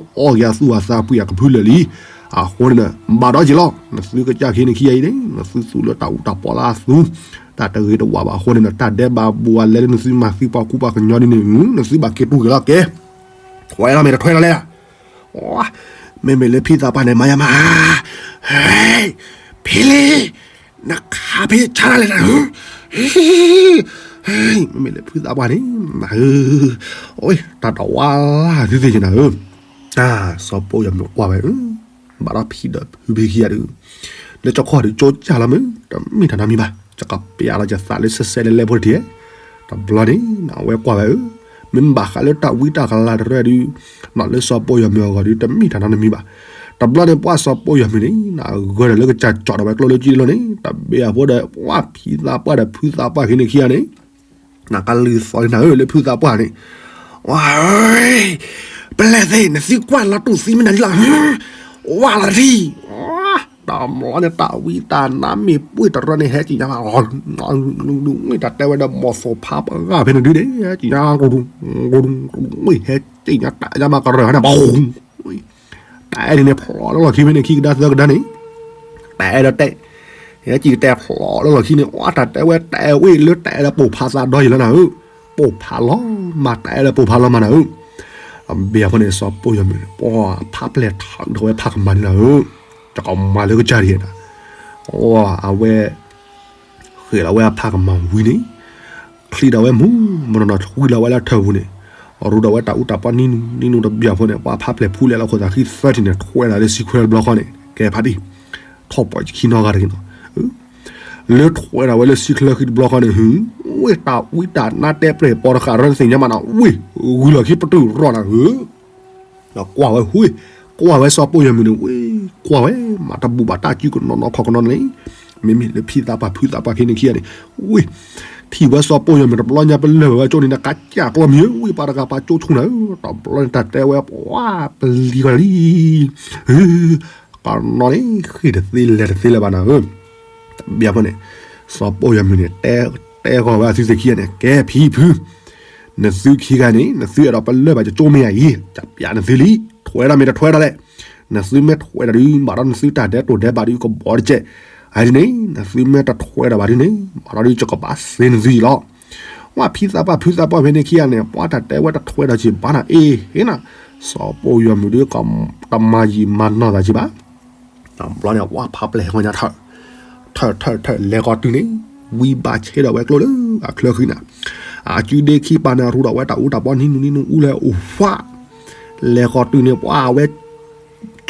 သုအီၣ်က့ၤအသူၣ်အသးပှံၤအကဖုလၢာ်လံ, အဃိန့ၣ် ဘၣ်ဒီးက့ၤလီၤ, နသုကစၢ်ခံန့ၣ်ခံဂၤအံၤန့ၣ် နသုသူၣ်လၢတၢ်အူတၢ်ပီလၢအသူ, တၢ်တဂ့ၤတဝါဘၣ်အဃိန့ၣ် တၢ်ဒဲးဘးဘူးအလဲလၢနသုမၤသံပှၤကူပှၤကညီဒ်န့ၣ် နသုဘၣ်က့ၤတူၢ်က့ၤလီၤကဲ ထွဲလီၤမ့ၢ်တထွဲလီၤလဲၣ်. မ့မ့ၢ်လၢဖံသးပှၢ်န့ၣ် မၤယါမး, ဟဲ, ဖံလံ, နခးဖံဆါတၢ်လဲၣ်နၤ, မ့မ့ၢ်လၢဖုသးပှၢ်န့ၣ်, တၢ်တဝါလၢသုသ့ၣ်က့ၤနၤဧၢ, တၢ်စီၤပိာ်ယီၤမုၢ်ကွၢ်ဝဲ ဘၣ်ဒီးဖံဒီးဖုဖံခံဂၤဒုး, လၢကၠီခီၣ်ဒုးကၠိကၢ်လီၤမုၢ် တမ့ၢ်တၢ်နီတမံၤဘၣ်, ယကပျးလီၤယသးလၢစဲးစဲးလဲၤလဲၤဖိတထံၣ်, တဘျီန့ၣ် အဝဲကွၢ်ဝဲဧၢ, မ့ၢ်ဘၣ်ဃးလၢတၢ်ဝံတၢ်ကလၤတရၢဒုး, လၢစီၤပိာ်ယီၤမုၢ်အဂီၢ်ဒုး တမ့ၢ်တၢ်နီတမံၤဘၣ်, တဘျီန့ၣ် ပှၤစီၤပိာ်ယီၤမုၢ်န့ၣ် နဂၢၢ်ဒီးလၢကစၢ်ကၠီၣ်ဒီးဝဲကျိလၢကံလိၤန့ၣ် တဘ့ၣ်အဖိဒီး ပှၤဖံသးပှၢ်ဒီးဖုသးပှၢ်ခံန့ၣ်ခံဂၤန့ၣ် နကလုၢ်သီန့ၣ်နၤဧၢ လၢဖုသးပှၢ်န့ၣ်, ဝါ, ပလဲၣ်သ့ၣ် နသံကွၢ်လီၤတူၢ်သံမ့ၢ်နၤလံလီၤ, ဝါလီၤတထံၣ်, တၢ်မလီၤန့ၣ် တၢ်ဝံတၢ်နါမ့ၢ်ပှ့ၤတရၢန့ၣ် ဟဲက့ၤညါမး, တၢ်တဲဝဲဒီး မိၢ်သိၣ်ဖါပဂၢ်ဖဲန့ၣ်ဒုန့ၣ် ဟဲက့ၤညါ, ဟဲက့ၤညါတၢ်ညါမးကရၢၢ်န့ၣ် ဘၣ် တၢ်အဲၣ်ဒ်န့ၣ် ဖျိးလၢလီၢ်ခံဖဲန့ၣ် ခံကဒါသၢကဒါန့ၣ်, တၢ်အဲၣ်ဒီးတဲ, ဟဲက့ၤကတဲဖျိးလၢလီၢ်ခံန့ၣ် အတၢ်တဲဝဲတၢ်အဲၣ်ဝဲလၢတၢ်အဲၣ်ဒီးပိာ်ဖးသးဒီယံၤလီၤနၤဧၢ, ပိာ်ဖးလီၤမး တၢ်အဲၣ်ဒီးပိာ်ဖးလီၤမးနၤဧၢ, အဘ့ၣ်အဖီန့ၣ် စီၤပိာ်ယီၤမုၢ်န့ၣ် ပှၤဖးပျဲၢ်ထီၣ်ထီၣ်ဝဲဖးကမၤန့ၣ်လီၤဧၢ, တကမၤလၢကစၢ်ဒ်န့ၣ်, အဝဲ ဃ့ၢ်လီၤဝဲအဖးကမၤဝံၤန့ၣ်, ချံးဒီးဝဲမူမနီၢ်နီၢ် ဝံၤလီၤဝဲလၢထၢၣ်ပူၤန့ၣ်, ရူဒီးဝဲတၢ်အူတၢ်ပီနံၤနံၤနံၤတဘျီဖိန့ၣ် ပှၤဖးပျဲၢ်ဖူလဲၤလီၤခိၣ်သးခံသၢထံၣ်န့ၣ် ထွဲဒီးလၢစံချၢတဘျီဃီန့ၣ် ကဲဖါတံၢ်, ထီၣ်ပီၣ်ခံနီတဂၤတဂ့ၤနီၤ, လၢထွဲဒီးဝဲလၢစံချၢခံတဘျီဃီန့ၣ် ဟူး, ဝ့ၢ်တၢ်ဝံတၢ်နါတဲပျဲၢ်ပီတဃာ်ရၢသ့ၣ်ညါမးနီၤ ဝ့ၢ်, ဂုၤလီၢ်ခံပတုာ်ရီၣ်နၤဧၢ ဒီးကွၢ်ဝဲဟူး, ကွၢ်ဝဲစီၤပိာ်ယီၤမုၢ်န့ၣ် ဝ့ၢ်, ကွၢ်ဝဲ မၤတဘူၣ်ဘၣ်တၢ်စုကနီၤနီၤခီၣ်ကနီၤန့ၣ်, မ့မ့ၢ်လၢဖံသးပှၢ်ဖုသးပှၢ်ခံန့ၣ်ခံဂၤန့ၣ်, ဝ့ၢ်, ထံၣ်ဝဲစီၤပိာ်ယီၤမုၢ်တဘျီညါပလၢၢ်ဝဲကၠိန့ၣ် နကစၢ်ကျီမံၤဧၢ, ဝ့ၢ် ပှၤတဂၤပာ်ကၠိဆူၣ်နၤဧၢ, တဘျီန့ၣ်တၢ်တဲဝဲပှၤပလံၤကီလံ ကနီၤန့ၣ် ဃ့ၢ်တသ့လဲၤတသ့လၢၤဘၣ်နၤဧၢ, တဘျီဖဲန့ၣ် စီၤပိာ်ယီၤမုၢ်န့ၣ် တဲဃီၤဝဲအသုသ့ၣ်ခံဂၤန့ၣ် ကဲဖံဖု နသုခံဂၤန့ၣ် နသုအဲၣ်ဒိးပလၢၢ်ဘၣ်ယကၠိမ့ၢ်ဧါအံၤ, ယပျးနသုလံ, ထွဲဒီးမ့ၢ်တထွဲဒီးလဲၣ်, နသုမ့ၢ်ထွဲဒီးဒုး ဘၣ်ဒီးနသုတၢ်ဒဲးတိၢ်ဒဲးဘးဒုးကဘီတကဲး, ဒ်န့ၣ် နသုမ့ၢ်တထွဲဒီးဘၣ်ဒ်န့ၣ် မၤဒီးဒ်ယကဘၣ်စ့နသုအံၤလီၤ. ဝဲဖံသးပှၢ်ဖုသးပှၢ်ဖဲန့ၣ်ခံဂၤန့ၣ် ပှၤတၢ်တဲဝဲတထွဲဒီးက့ၤဘၣ်နၤအ့ၣ် ဟ့ၣ်နၤ, စီၤပီၢ်ယွၤမုၣ်ဒုး တမၤယံာ်မၤနီၢ်သးက့ၤဘၣ်. ဘျီန့ၣ် ဝဲဖးပျဲၢ်ဟဲကီညါထၢၣ် ထၢၣ်ထၢၣ်ထၢၣ် လဲၤဃီၤတုၤန့ၣ် ဝံဘၣ်ဆဲဒီးဝဲကျိလၢအချၢဃံနၤ, အစုဒ့ခံပၤန့ၣ် ရူဒီးဝဲတၢ်အူတၢ်ပီနံၤနူနံၤနူအူလၢအူဖး, လဲၤဃီၤတုၤန့ၣ် ပှၤအဝဲ ကၠီၣ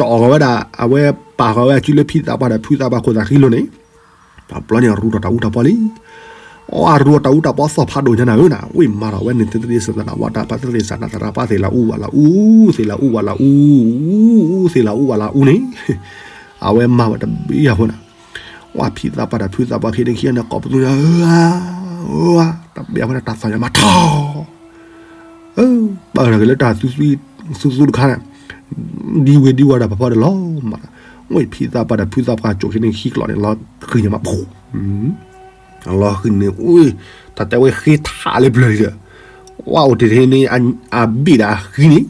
်ဃီၤဝဲဒၣ် အဝဲပာ်ဃီၤဝဲအစုလၢဖံသးပှၢ်ဒီးဖုသးပှၢ်ခိၣ်သးဃံလိၤန့ၣ်, ဘျီန့ၣ်ရူဒီးတၢ်အူတၢ်ပီလံ. အီအရူတၢ်အူတၢ်ပီသီၣ်ဖးဒိၣ်ညါနၤဧၢနၤ, ဝံမၤဒီးဝဲန့ၣ် သ့သ့စသနဝဲတၢ်ပသ့သ့စနသရၣ်ပသ့လၢအူဝဲလၢအူ, သ့လၢအူဝဲလၢအူ, သ့လၢအူဝဲလၢအူန့ၣ်, အဝဲမၤဝဲတဘျီအဃိနၤ, ဝဲဖံသးပှၢ်ဒီးဖုသးပှၢ်ခံန့ၣ်ခံဂၤန့ၣ် ကိးပသူညါဧၢ, တဘျီအဃိန့ၣ်တၢ်သီၣ်ညါမၤထီၣ် ပာ်က့ၤလၢတၢ်သူသူတခါန့ၣ်, ဒံဝ့ၤဒံဝီၤဒီးဖးဖီဒီးလီၤမး, ဝဲဖံသးပှၢ်ဒီးဖုသးပှၢ်ကၠိၣ်ခံန့ၣ်ခံကျိာ်န့ၣ် လီၤဃံၤန့ၣ်မးဖိ, လီၤဃံၤန့ၣ် အတၢ်တဲဝဲဃ့ထးလၢပျၢၤလံဒီး, ဝဲအိၣ်တ့ၢ်တဟ့န့ၣ် အဘ့ၣ်ဒၣ်ဃံန့ၣ်,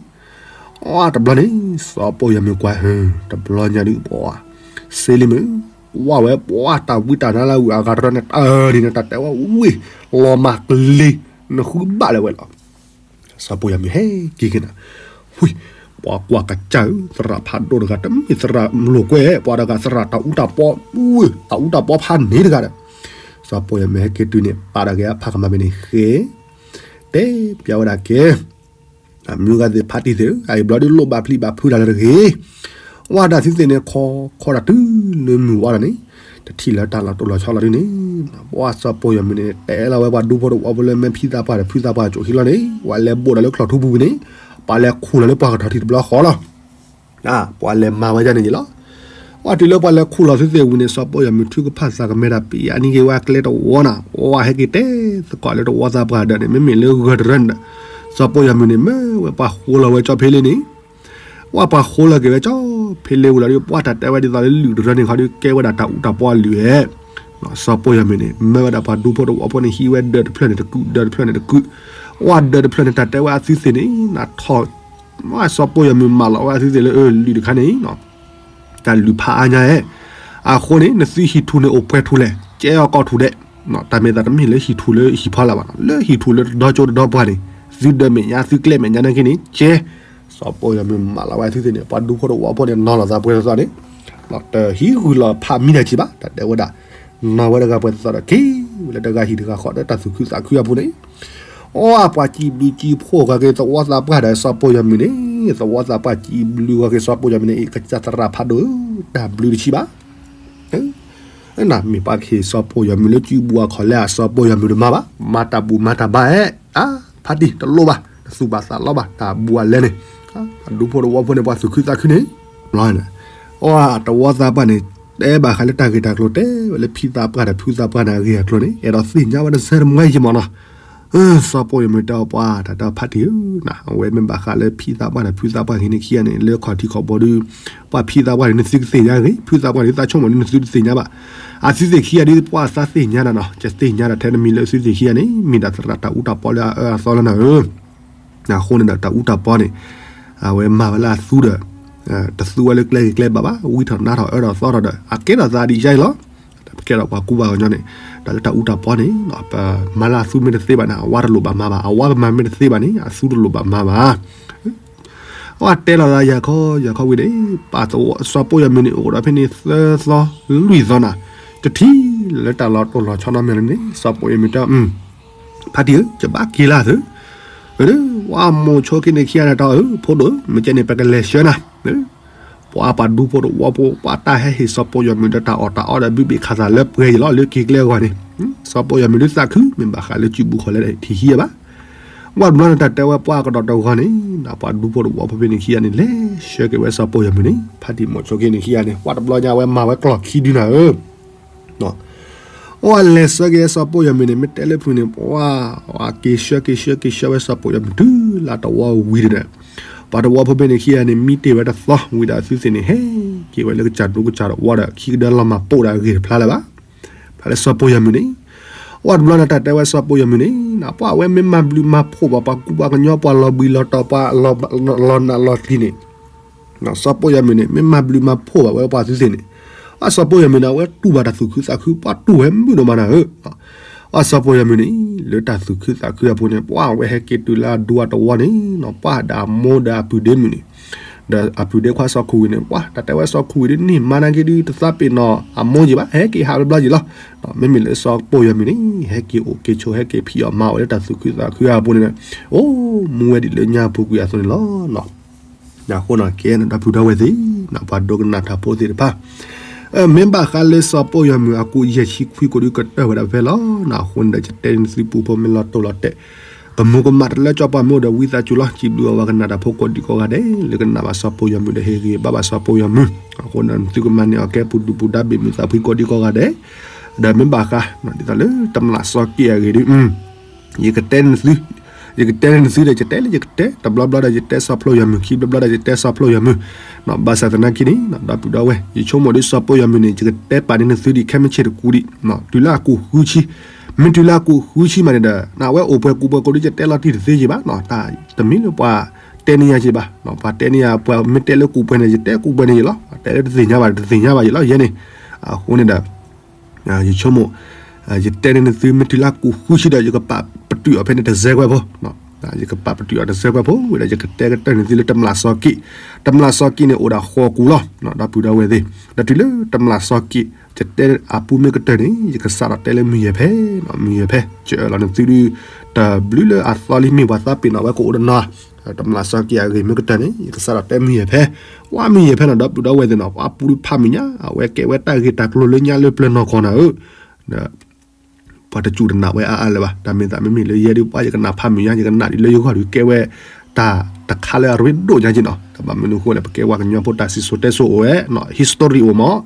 အတဘျီန့ၣ် စီၤပီၢ်ယွၤမုၣ်ကွၢ် တဘျီညါဒုးပှၤ, စ့လံမုၢ်, ဝဲဝဲပှၤတၢ်ဝံတၢ်နါလၢဝံအဂၤတရၢန့ၣ် တၢ်ဒ်န့ၣ် တၢ်တဲဝဲဝံၤ, လီၤမၢ်ကျ့ၤ, နဃုဘၣ်လၢၤဝဲလီၤ. စီၤပီၢ်ယွၤမုၣ်ဟဲက့ၤက့ၤနၤ, ဝံၤ, ပှၤကွၢ်ကစၢ်ဧၢ, သရၣ်ဖးဒိၣ်တဂၤ တမ့ၢ်သရၣ်လိာ်ကွဲ, ပှၤတဂၤသရၣ်တၢ်အူတၢ်ပီ, ဝံၤ, တၢ်အူတၢ်ပီဖးန့ၣ်တဂၤဒီး, စီၤပီၢ်ယွၤမုၣ်ဟဲက့ၤတုၤန့ၣ် ပာ်ဒီးက့ၤအဖးကမၤမ့ၢ်န့ၣ်ဃ့, တဲပျဲဝဲဒၣ်က့ၤ အမုၢ်ဂၤသ့ၣ်ဖးတံၢ်သ့ၣ်ဧၢ, အအံၤဘျီဒုးလိၣ်ဘၣ်ဖျံးဘၣ်ဖုးတၢ်လၢတဂ့ၤ, ဝဲဒၣ်သုသ့ၣ်န့ၣ် ခီခီတၢ်တုၤလၢမုၢ်ဝါလီၤန့ၣ်, တထံၣ်လၢတၢ်လီၤတိၢ်လီၤဆီလီၤဒ်န့ၣ်, ပှၤစီၤပီၢ်ယွၤမုၣ်န့ၣ် တဲလီၤဝဲပှၤဒူဖိတဝီဖိလၢမ့ၢ်ဖံသးပှၢ်ဒီးဖုသးပှၢ်ကၠိၣ်ခံလီၤန့ၣ်, ပှၤလဲၤဘိးဒီးလၢချီၣ်ထူပူၤဝံၤန့ၣ်, ပှၤလဲၤခူၣ်လီၤလၢပှၤကထီၣ်ထံတဘျီဃီလီၤ. ပှၤလဲၤမၤဝဲဒ်န့ၣ်ယလီၤ. ပှၤတုၤလၢပှၤလဲၤခူၣ်လီၤသုသ့ၣ်ဝံၤန့ၣ် စီၤပီၢ်ယွၤမုၣ်ထုကဖၣ်သးကမဲဒၣ်ပံၤအါနံၣ်က့ၤဝဲအကျဲတဝီနၤ, ဝဲဟဲက့ၤတဲသကိးလၢတဝီသးပှၢ်ဒီးန့ၣ် မ့မ့ၢ်လၢဂၢၢ်တရၢန့ၣ်ဒီး, စီၤပီၢ်ယွၤမုၣ်န့ၣ် မ့ၢ်ဝဲပှၤဃိလီၤဝဲကၠီဖ့လ့န့ၣ်, ဝဲပှၤဃိလီၤက့ၤဝဲကၠီဖ့လ့ဝံၤလီၤဒီး ပှၤတၢ်တဲဝဲဒ်သိးလၢလုၢ်တရၢန့ၣ်ခီဒီး ကဲဝဲဒၣ်တၢ်အူတၢ်ပီအလုၢ်ဧဲ စီၤပီၢ်ယွၤမုၣ်န့ၣ် မၢဝဲဒၣ်ပှၤဒူဖိတဝီဖိန့ၣ် ဟံးဝဲဒၢးတဖျၢၣ်န့ၣ်တကုာ် ဒၢးတဖျၢၣ်န့ၣ်တကုာ်, ဝဲဒၢးတဖျၢၣ်န့ၣ် တၢ်တဲဝဲအသုသ့ၣ်န့ၣ် နထီၣ်, စီၤပီၢ်ယွၤမုၣ်မၢလီၤဝဲအသုသ့ၣ်လၢအလုၢ်တခါန့ၣ်, တၢ်လုၢ်ဖးအါညါဧဲ, အဃိန့ၣ် နသုဟံၣ်ထူၣ်န့ၣ်အိၣ်ပှဲၤထူၣ်လဲၣ် ကဲအီၤကီၢ်ထူၣ်ဒဲး, တၢ်မ့ၢ်သးတမ့ၢ်လၢဟံၣ်ထူၣ်လၢဟံၣ်ဖီလာ်ဘၣ်နီၤ လၢဟံၣ်ထူၣ်လၢတဒီကၠိတဒီပှၢ်န့ၣ်, သုဒၢးမဲာ်ညါသုကျဲမဲာ်ညါနာ်က့န့ၣ် ကဲ စီၤပီၢ်ယွၤမုၣ်မၢလီၤဝဲအသုသ့ၣ်န့ၣ် ပှၤဒူဖိတဝီဖိန့ၣ် နီၤလီၤသးပှဲၤသီသီန့ၣ်, တဟံးဂုၢ်လီၤဖးမံတၢ်က့ၤဘၣ် တၢ်တဲဝဲဒၣ်, နီၤဝဲတဂၤပှဲၤသီသီဒီးက့ၤဝဲလၢတဂၤဟံၣ်တဂၤဃီဒီးတၢ်သူၣ်ခုသးခုအပူၤန့ၣ်, အိၣ်ပှၤစံးဘျုးစံးဖှိၣ်ဃီက့ၤသဝီသးပှၢ်ဒီးစီၤပီၢ်ယွၤမုၣ်န့ၣ်, သဝီသးပှၢ်စံးဘျုးဃီက့ၤစီၤပီၢ်ယွၤမုၣ်န့ၣ် အံၤကစၢ်သရၣ်ဖးဒိၣ်ဧၢ, တၢ်ဘျုးတဆံးဘၣ် နမ့ၢ်ပာ်က့ၤစီၤပီၢ်ယွၤမုၣ်လၢစုပူၤအခီၣ်လဲအစီၤပီၢ်ယွၤမုၣ်တမၤဘၣ်, မၤတၢ်ဘူၣ်မၤတၢ်ဘါအဲၣ်, ဖးတံၢ်တလိၣ်ဘၣ်, တသူၣ်ဘၣ်သးလီဘၣ်, တၢ်ဘူၣ်အလဲန့ၣ်, ဒူဖိတဝီဖိန့ၣ် ပှၤသူၣ်ခုသးခုန့ၣ်, အိၣ်တဝီသးပှၢ်န့ၣ်, တဲဘၣ်ဃးလၢတၢ်ဂ့ၢ်တၢ်ကျိၤ တဲဝဲလၢဖံသးပှၢ်ဒီးဖုသးပှၢ်န့ၣ် အဂ့ၢ်အကျိၤန့ၣ် အဲၣ်ဒိးသ့ၣ်ညါဝဲတစဲးတမှဲယံမးနီၤ စီၤပီၢ်ယွၤမုၣ်တဲအီၤပှၤ တၢ်တဲဖးတံၢ်ဧၢ, အဝဲမ့ၢ်ဘၣ်ဃးလၢဖံသးပှၢ်ဒီးဖုသးပှၢ်ဂ့ၤန့ၣ်ခံဂၤန့ၣ် လၢခီၣ်ထံးခီၣ်ဘိဒုး, ပှၤဖံသးပှၢ်န့ၣ် နသုကသ့ၣ်ညါဂ့ၤ, ဖုသးပှၢ်န့ၣ်သးဆိကမိၣ်ဒ်နသုတသ့ၣ်ညါဘၣ်, အသုသ့ၣ်ခံဂၤဒုးပှၤသးသ့ၣ်ညါနၤနီၤ, ကသ့ၣ်ညါဒီးထဲနမံၤလၢအသုသ့ၣ်ခံဂၤန့ၣ် မ့ၢ်ဒၣ်သရၣ်တၢ်အူတၢ်ပီလၢအအၢအသီလၢနၤဧၢ အဃိန့ၣ်ဒီးတၢ်အူတၢ်ပီန့ၣ်, အဝဲမၤဝဲလၢအသူဒီး, တသူဝဲလၢကျဲဂ့ၤကျဲဘၣ်ဘၣ်, ဝံထီၣ်နါထီၣ်အၢထီၣ်သီထီၣ်ဒီး အကဲထီၣ်သးဒ်အံၤလီၤ. ပကဲထီၣ်ပှၤကူပှၤကညီန့ၣ်, တၢ်လၢတၢ်အူတၢ်ပီန့ၣ်, ပမၤလၢအသူမ့ၢ်တသ့ဘၣ်န့ၣ် အဝါတလိၣ်ဘၣ်မၤဘၣ်, အဝါပမၤမ့ၢ်တသ့ဘၣ်န့ၣ် အသူတလိၣ်ဘၣ်မၤဘၣ် အဝဲတဲလီၤသးယၤခီယၤခီဝံၤန့ၣ်, ပာ်သဝီစီၤပီၢ်ယွၤမုၣ်န့ၣ် အိၣ်ဒီးဖဲန့ၣ်သၢသီလွံၢ်သီနၤ, တထံၣ်လၢတၢ်လီၤတိၢ်လီၤဆီနီတမံၤလၢန့ၣ် စီၤပီၢ်ယွၤမုၣ်တဲ, ဖးတံၢ်ဧၢ, ယဘၣ်က့ၤလၢသု, ဝဲမိၢ်ဆိက့န့ၣ်ခံဂၤန့ၣ်တဲအီၤဧၢ, ဖိဒိၣ်ဧၢ, မ့ၢ်ကဲန့ၣ် ပကလဲၤဆှၢနၤ ပှၤပှၤဒူဖိတဝီဖိ ပှၤတၢ်ဟဲဟ့ၣ်စီၤပီၢ်ယွၤမုၣ်ဒီးတၢ်အီၣ်တၢ်အီဒီးဘုဘ့ၣ်ခးသးလၢပှဲၤယံၤလီၤ လၢက့ၤကျဲအဂီၢ်န့ၣ်, စီၤပီၢ်ယွၤမုၣ်ဒုးသးခု မ့ၢ်ဘၣ်ဃးလၢစုပူၤခီၣ်လဲဒီးထံၣ်ဟံးဘၣ်, ဝဲတဘျီန့ၣ်တၢ်တဲဝဲပှၤကဒီးတဂီၤန့ၣ်, ပှၤဒူဖိတဝီဖိဖဲန့ၣ်ခံဂၤန့ၣ် လဲၤဆှၢက့ၤဝဲစီၤပီၢ်ယွၤမုၣ်န့ၣ် ဖးတံၢ်မိၢ်ဆိက့န့ၣ်ခံဂၤန့ၣ် ပှၤတဘျီညါဝဲမၤဝဲကျီၢ်ခံဒုနၤဧၢ အိၣ်ဝဲလဲၤဆှၢက့ၤစီၤပီၢ်ယွၤမုၣ်န့ၣ် မ့ၢ်တဲလၢဖုန့ၣ် ပှၤက့ၤဆှၢက့ၤဆှၢက့ၤဆှၢဝဲစီၤပီၢ်ယွၤမုၣ်တုၤလၢတဝီဝံၤဒီး, ပှၤတဝီဖိဖဲန့ၣ်ခံဂၤန့ၣ် မံတ့ၢ်ဝဲတသီဝံၤဒီးအသုသ့ၣ်န့ၣ် ဟဲက့ၤဝဲလၢကစၢ်ဒူကစၢ်တဝီဒီး ခံကဒၢလီၤမၢ်ပိာ်ဒီးအဂ့ၢ်တဖျါလၢၤဘၣ်, ဖျါလၢစီၤပီၢ်ယွၤမုၣ်န့ၣ်, အိၣ်ဝဲတဘျီန့ၣ်တၢ်တဲဝဲစီၤပီၢ်ယွၤမုၣ်န့ၣ် ပှၤအဝဲမ့ၢ်မၤဘျုးမၤဖှိၣ်ဘၣ်ပှၤကူပှၤကညီပှၤလီၤဘှံးလီၤတီၤပှၤလီၤနးလီၤကျံၤန့ၣ် စီၤပီၢ်ယွၤမုၣ်န့ၣ် မ့ၢ်မၤဘျုးမၤဖှိၣ်ဘၣ်ဝဲပှၤသုသ့ၣ်န့ၣ်, ပှၤစီၤပီၢ်ယွၤမုၣ်န့ၣ် အဝဲတူၢ်ဘၣ်တၢ်သူၣ်ခုသးခု ပှၤတူၢ်ဝဲမုာ်ဒိၣ်မးနၤဧၢ, ပှၤစီၤပီၢ်ယွၤမုၣ်န့ၣ် လၢတၢ်သူၣ်ခုသးခုအပူၤန့ၣ် ပှၤအဝဲဟဲက့ၤတုၤလၢအဒူအတဝီန့ၣ်နီၤ ပှၤဒီးအမိၢ်ဒီးအပုၢ်ဒ့မုၣ်န့ၣ် ဒီးအပုၢ်ဒ့ခွါစီၤခိၣ်ဝံၤန့ၣ် ပှၤတၢ်တဲဝဲစီၤခိၣ်ဝံၤဒ်န့ၣ် မၤနာ်က့ၤဒုး တသးပ့ၤနီၣ်အမိၢ်ယံၤဘၣ် ဟဲက့ၤဟးဘျီဘျီယံၤလီၤ. မ့မ့ၢ်လၢစီၤပီၢ်ယွၤမုၣ်န့ၣ် ဟဲက့ၤအိၣ်က့ၤဆိး ဟဲက့ၤဖံးအီၣ်မၤအီၣ်လၢတၢ်သူၣ်ခုသးခုအပူၤန့ၣ် အိၣ်မူဝဲဒ်လၢညါပူၤကွံာ်အသိးန့ၣ်လီၤ. အဃိန့ၣ်ကဲန့ၣ် ဒီပုၢ်ဒီဝဲၢ်သ့ၣ် ပှၤဒိကနၣ်တၢ်ဖိသ့ၣ်တဖၣ် မ့ၢ်ဘၣ်ဃးလၢစီၤပီၢ်ယွၤမုၣ်အကူးယဲၢ်ဆံခွံကိးဒုးကတၢၢ်ဝဲဒၣ်ဖဲလီၤ. အဃိန့ၣ်ဒီး ယတဲန့ၢ်သုပူဖိမ့ၢ်လီၤတိၢ်လီၤတဲာ် ကမူၤကမၣ်တလၢကၠီပှၤမ့ၢ်အိၣ်ဒီးဝံသးစူၤလီၤ စံးဘျုးအဝဲကနၣ်တၢ်ဖိကိးဒံကိးဂၤဒဲး လၢကနၣ်ဘၣ်စီၤပီၢ်ယွၤမုၣ်ဒီးဟ့ၣ်ဂံၢ်ဘါဘၣ်စီၤပီၢ်ယွၤမုၣ် အဃိန့ၣ်သုကမၤန့ၢ်အီၤကဲပူၤဒုၣ်ပူၤဒါဘ့ၣ်မုာ်သးဖှံကိးဒံကိးဂၤဒဲး ဒီးမ့ၢ်ဘၣ်ဃး ဒ်သိးလၢတမျးစီၤက့ၣ်အဂ့ၢ်ဒုး ယကတဲန့ၢ်သု ယကတဲန့ၢ်သုဒီး ယတဲလၢယကတဲ တဘျီဘျီဒီးယတဲစီၤဖျိယွၤမုၣ် ခံဘျီဘျီဒီးယတဲစီၤဖျိယွၤမုၣ် ဘၣ်ဆၣ်သနာ်က့န့ၣ် ဒီပုၢ်ဒီဝဲၢ် ယဆိကမိၣ်ဒ်စီၤပီၢ်ယွၤမုၣ်န့ၣ် ယကတဲပာ်န့ၢ်နသုဒံးခဲမုၢ်ဆ့ၣ်တကူဒံး တုၤလၢအကူးဃုဆံ မ့ၢ်တုၤလၢအကူးဃုဆံမးန့ၣ်ဒီး နဝဲအိၣ်ပှဲၤကူးပှဲၤကိးဒုး ယတဲလီၤတံၢ်တသ့ယံၤဘၣ် တမ့ၢ်လၢပှၤတဲန့ၢ်ယၤက့ၤဘၣ် ပှၤတဲန့ၢ်ယၤ ပှၤမ့ၢ်တဲလၢကူးပှဲၤန့ၣ် ယတဲကူးပှဲၤန့ၣ်ယံၤလီၤ တဲလၢတသ့ၣ်ညါဘၣ် တသ့ၣ်ညါဘၣ်ယံၤလီၤ ယဲန့ၣ် အဃိန့ၣ်ဒီး ယဆိကမိၣ် ယတဲန့ၢ်နသု မ့ၢ်တုၤလၢအကူးဃုဆံဒီး ယကပာ်ပတုာ်အီၤဖဲန့ၣ်တစဲးကွဲးဖိ ယကပာ်ပတုာ်အီၤတစဲးကွဲးဖိဝံၤဒီး ယကတဲကတၢၢ်န့ၢ်သုလၢတမျးစီၤက့ၣ် တမျးစီၤက့ၣ်န့ၣ်အိၣ်ဒီးဃိးကူးလီၤ ဒီပုၢ်ဒီဝဲၢ်သ့ၣ် ဒီးတုၤလၢတမျးစီၤက့ၣ် ယတဲအပူမ့ၢ်ကတၢၢ်န့ၣ် ယကစးထီၣ်တဲလၢမုၢ်ယဲၢ်ဖဲ မုၢ်ယဲၢ်ဖဲ ယအၢၣ်လီၤနသုဒုး တဘျုးလၢအသီလံမ့ၢ်ပှၤသးပ့ၤနီၣ်ဝဲကအိၣ်တနီၤ တမျးစီၤက့ၣ်အဂ့ၢ်မ့ၢ်ကတၢၢ်န့ၣ် ယကစးထီၣ်တဲမုၢ်ယဲၢ်ဖဲ ဝါမုၢ်ယဲၢ်ဖဲနီၤ ဒီပုၢ်ဒီဝဲၢ်သ့ၣ်နီၤ ပှၤပူၤဒုးဖးမုၢ်ညါ အဝဲကဲဝဲတၢ်ဂ့ၢ်တၢ်ကျိၤလၢညါလၢပျၢၤနီၢ်ကီၢ်နၤဧၢ ဒီး ပှၤတစူၢ်တနာ်ဝဲအါအါလၢၤဘၣ် တၢ်မ့ၢ်သးမ့မ့ၢ်လၢယဲဒုး ပှၤယကနၣ်ဖးမုၢ်ညါ ယကနၣ်ဒ်လၢယဂီၢ်ဒုးကဲဝဲ တၢ်တခါလၢအရ့ဒိၣ်ညါက့နီၤ တၢ်ဘၣ်မနုၤအဃိလဲၣ် ပကဲဝဲကညီဖိတၢ်စံၣ်စိၤတဲစိၤအိၣ်ဝဲ history အိၣ်မး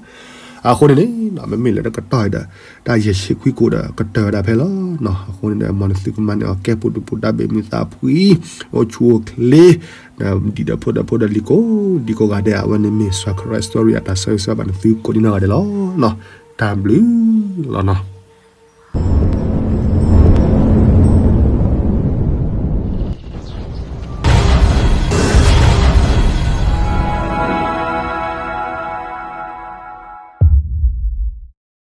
အဃိန့ၣ်န့ၣ် မ့မ့ၢ်လၢတကတီၢ်အံၤဒီး တၢ်ယဲၢ်ဆံခွံကိးဒီးကတၢၢ်ဝဲဒၣ်ဖဲလီၤ အဃိန့ၣ်ဒီး မ်နသုကမၤန့ၢ်အီၤကဲပူၤဒုၣ်ပူၤဒါဘ့ၣ်မုာ်သးဖှံ အိၣ်ဆူၣ်အိၣ်ချ့ ဒီးဒံးဒီးဖိဒီးဖိဒီးလံၤကိးဒံကိးဂၤဒဲး အဝဲန့ၣ်မ့ၢ် Sacred Story အတၢ်ဆၢဂ့ၤဆၢဝါဘၣ်နသုကိးဒံနီၢ်ဂၤဒဲးလီၤ တၢ်ဘျုးလီၤနီၤ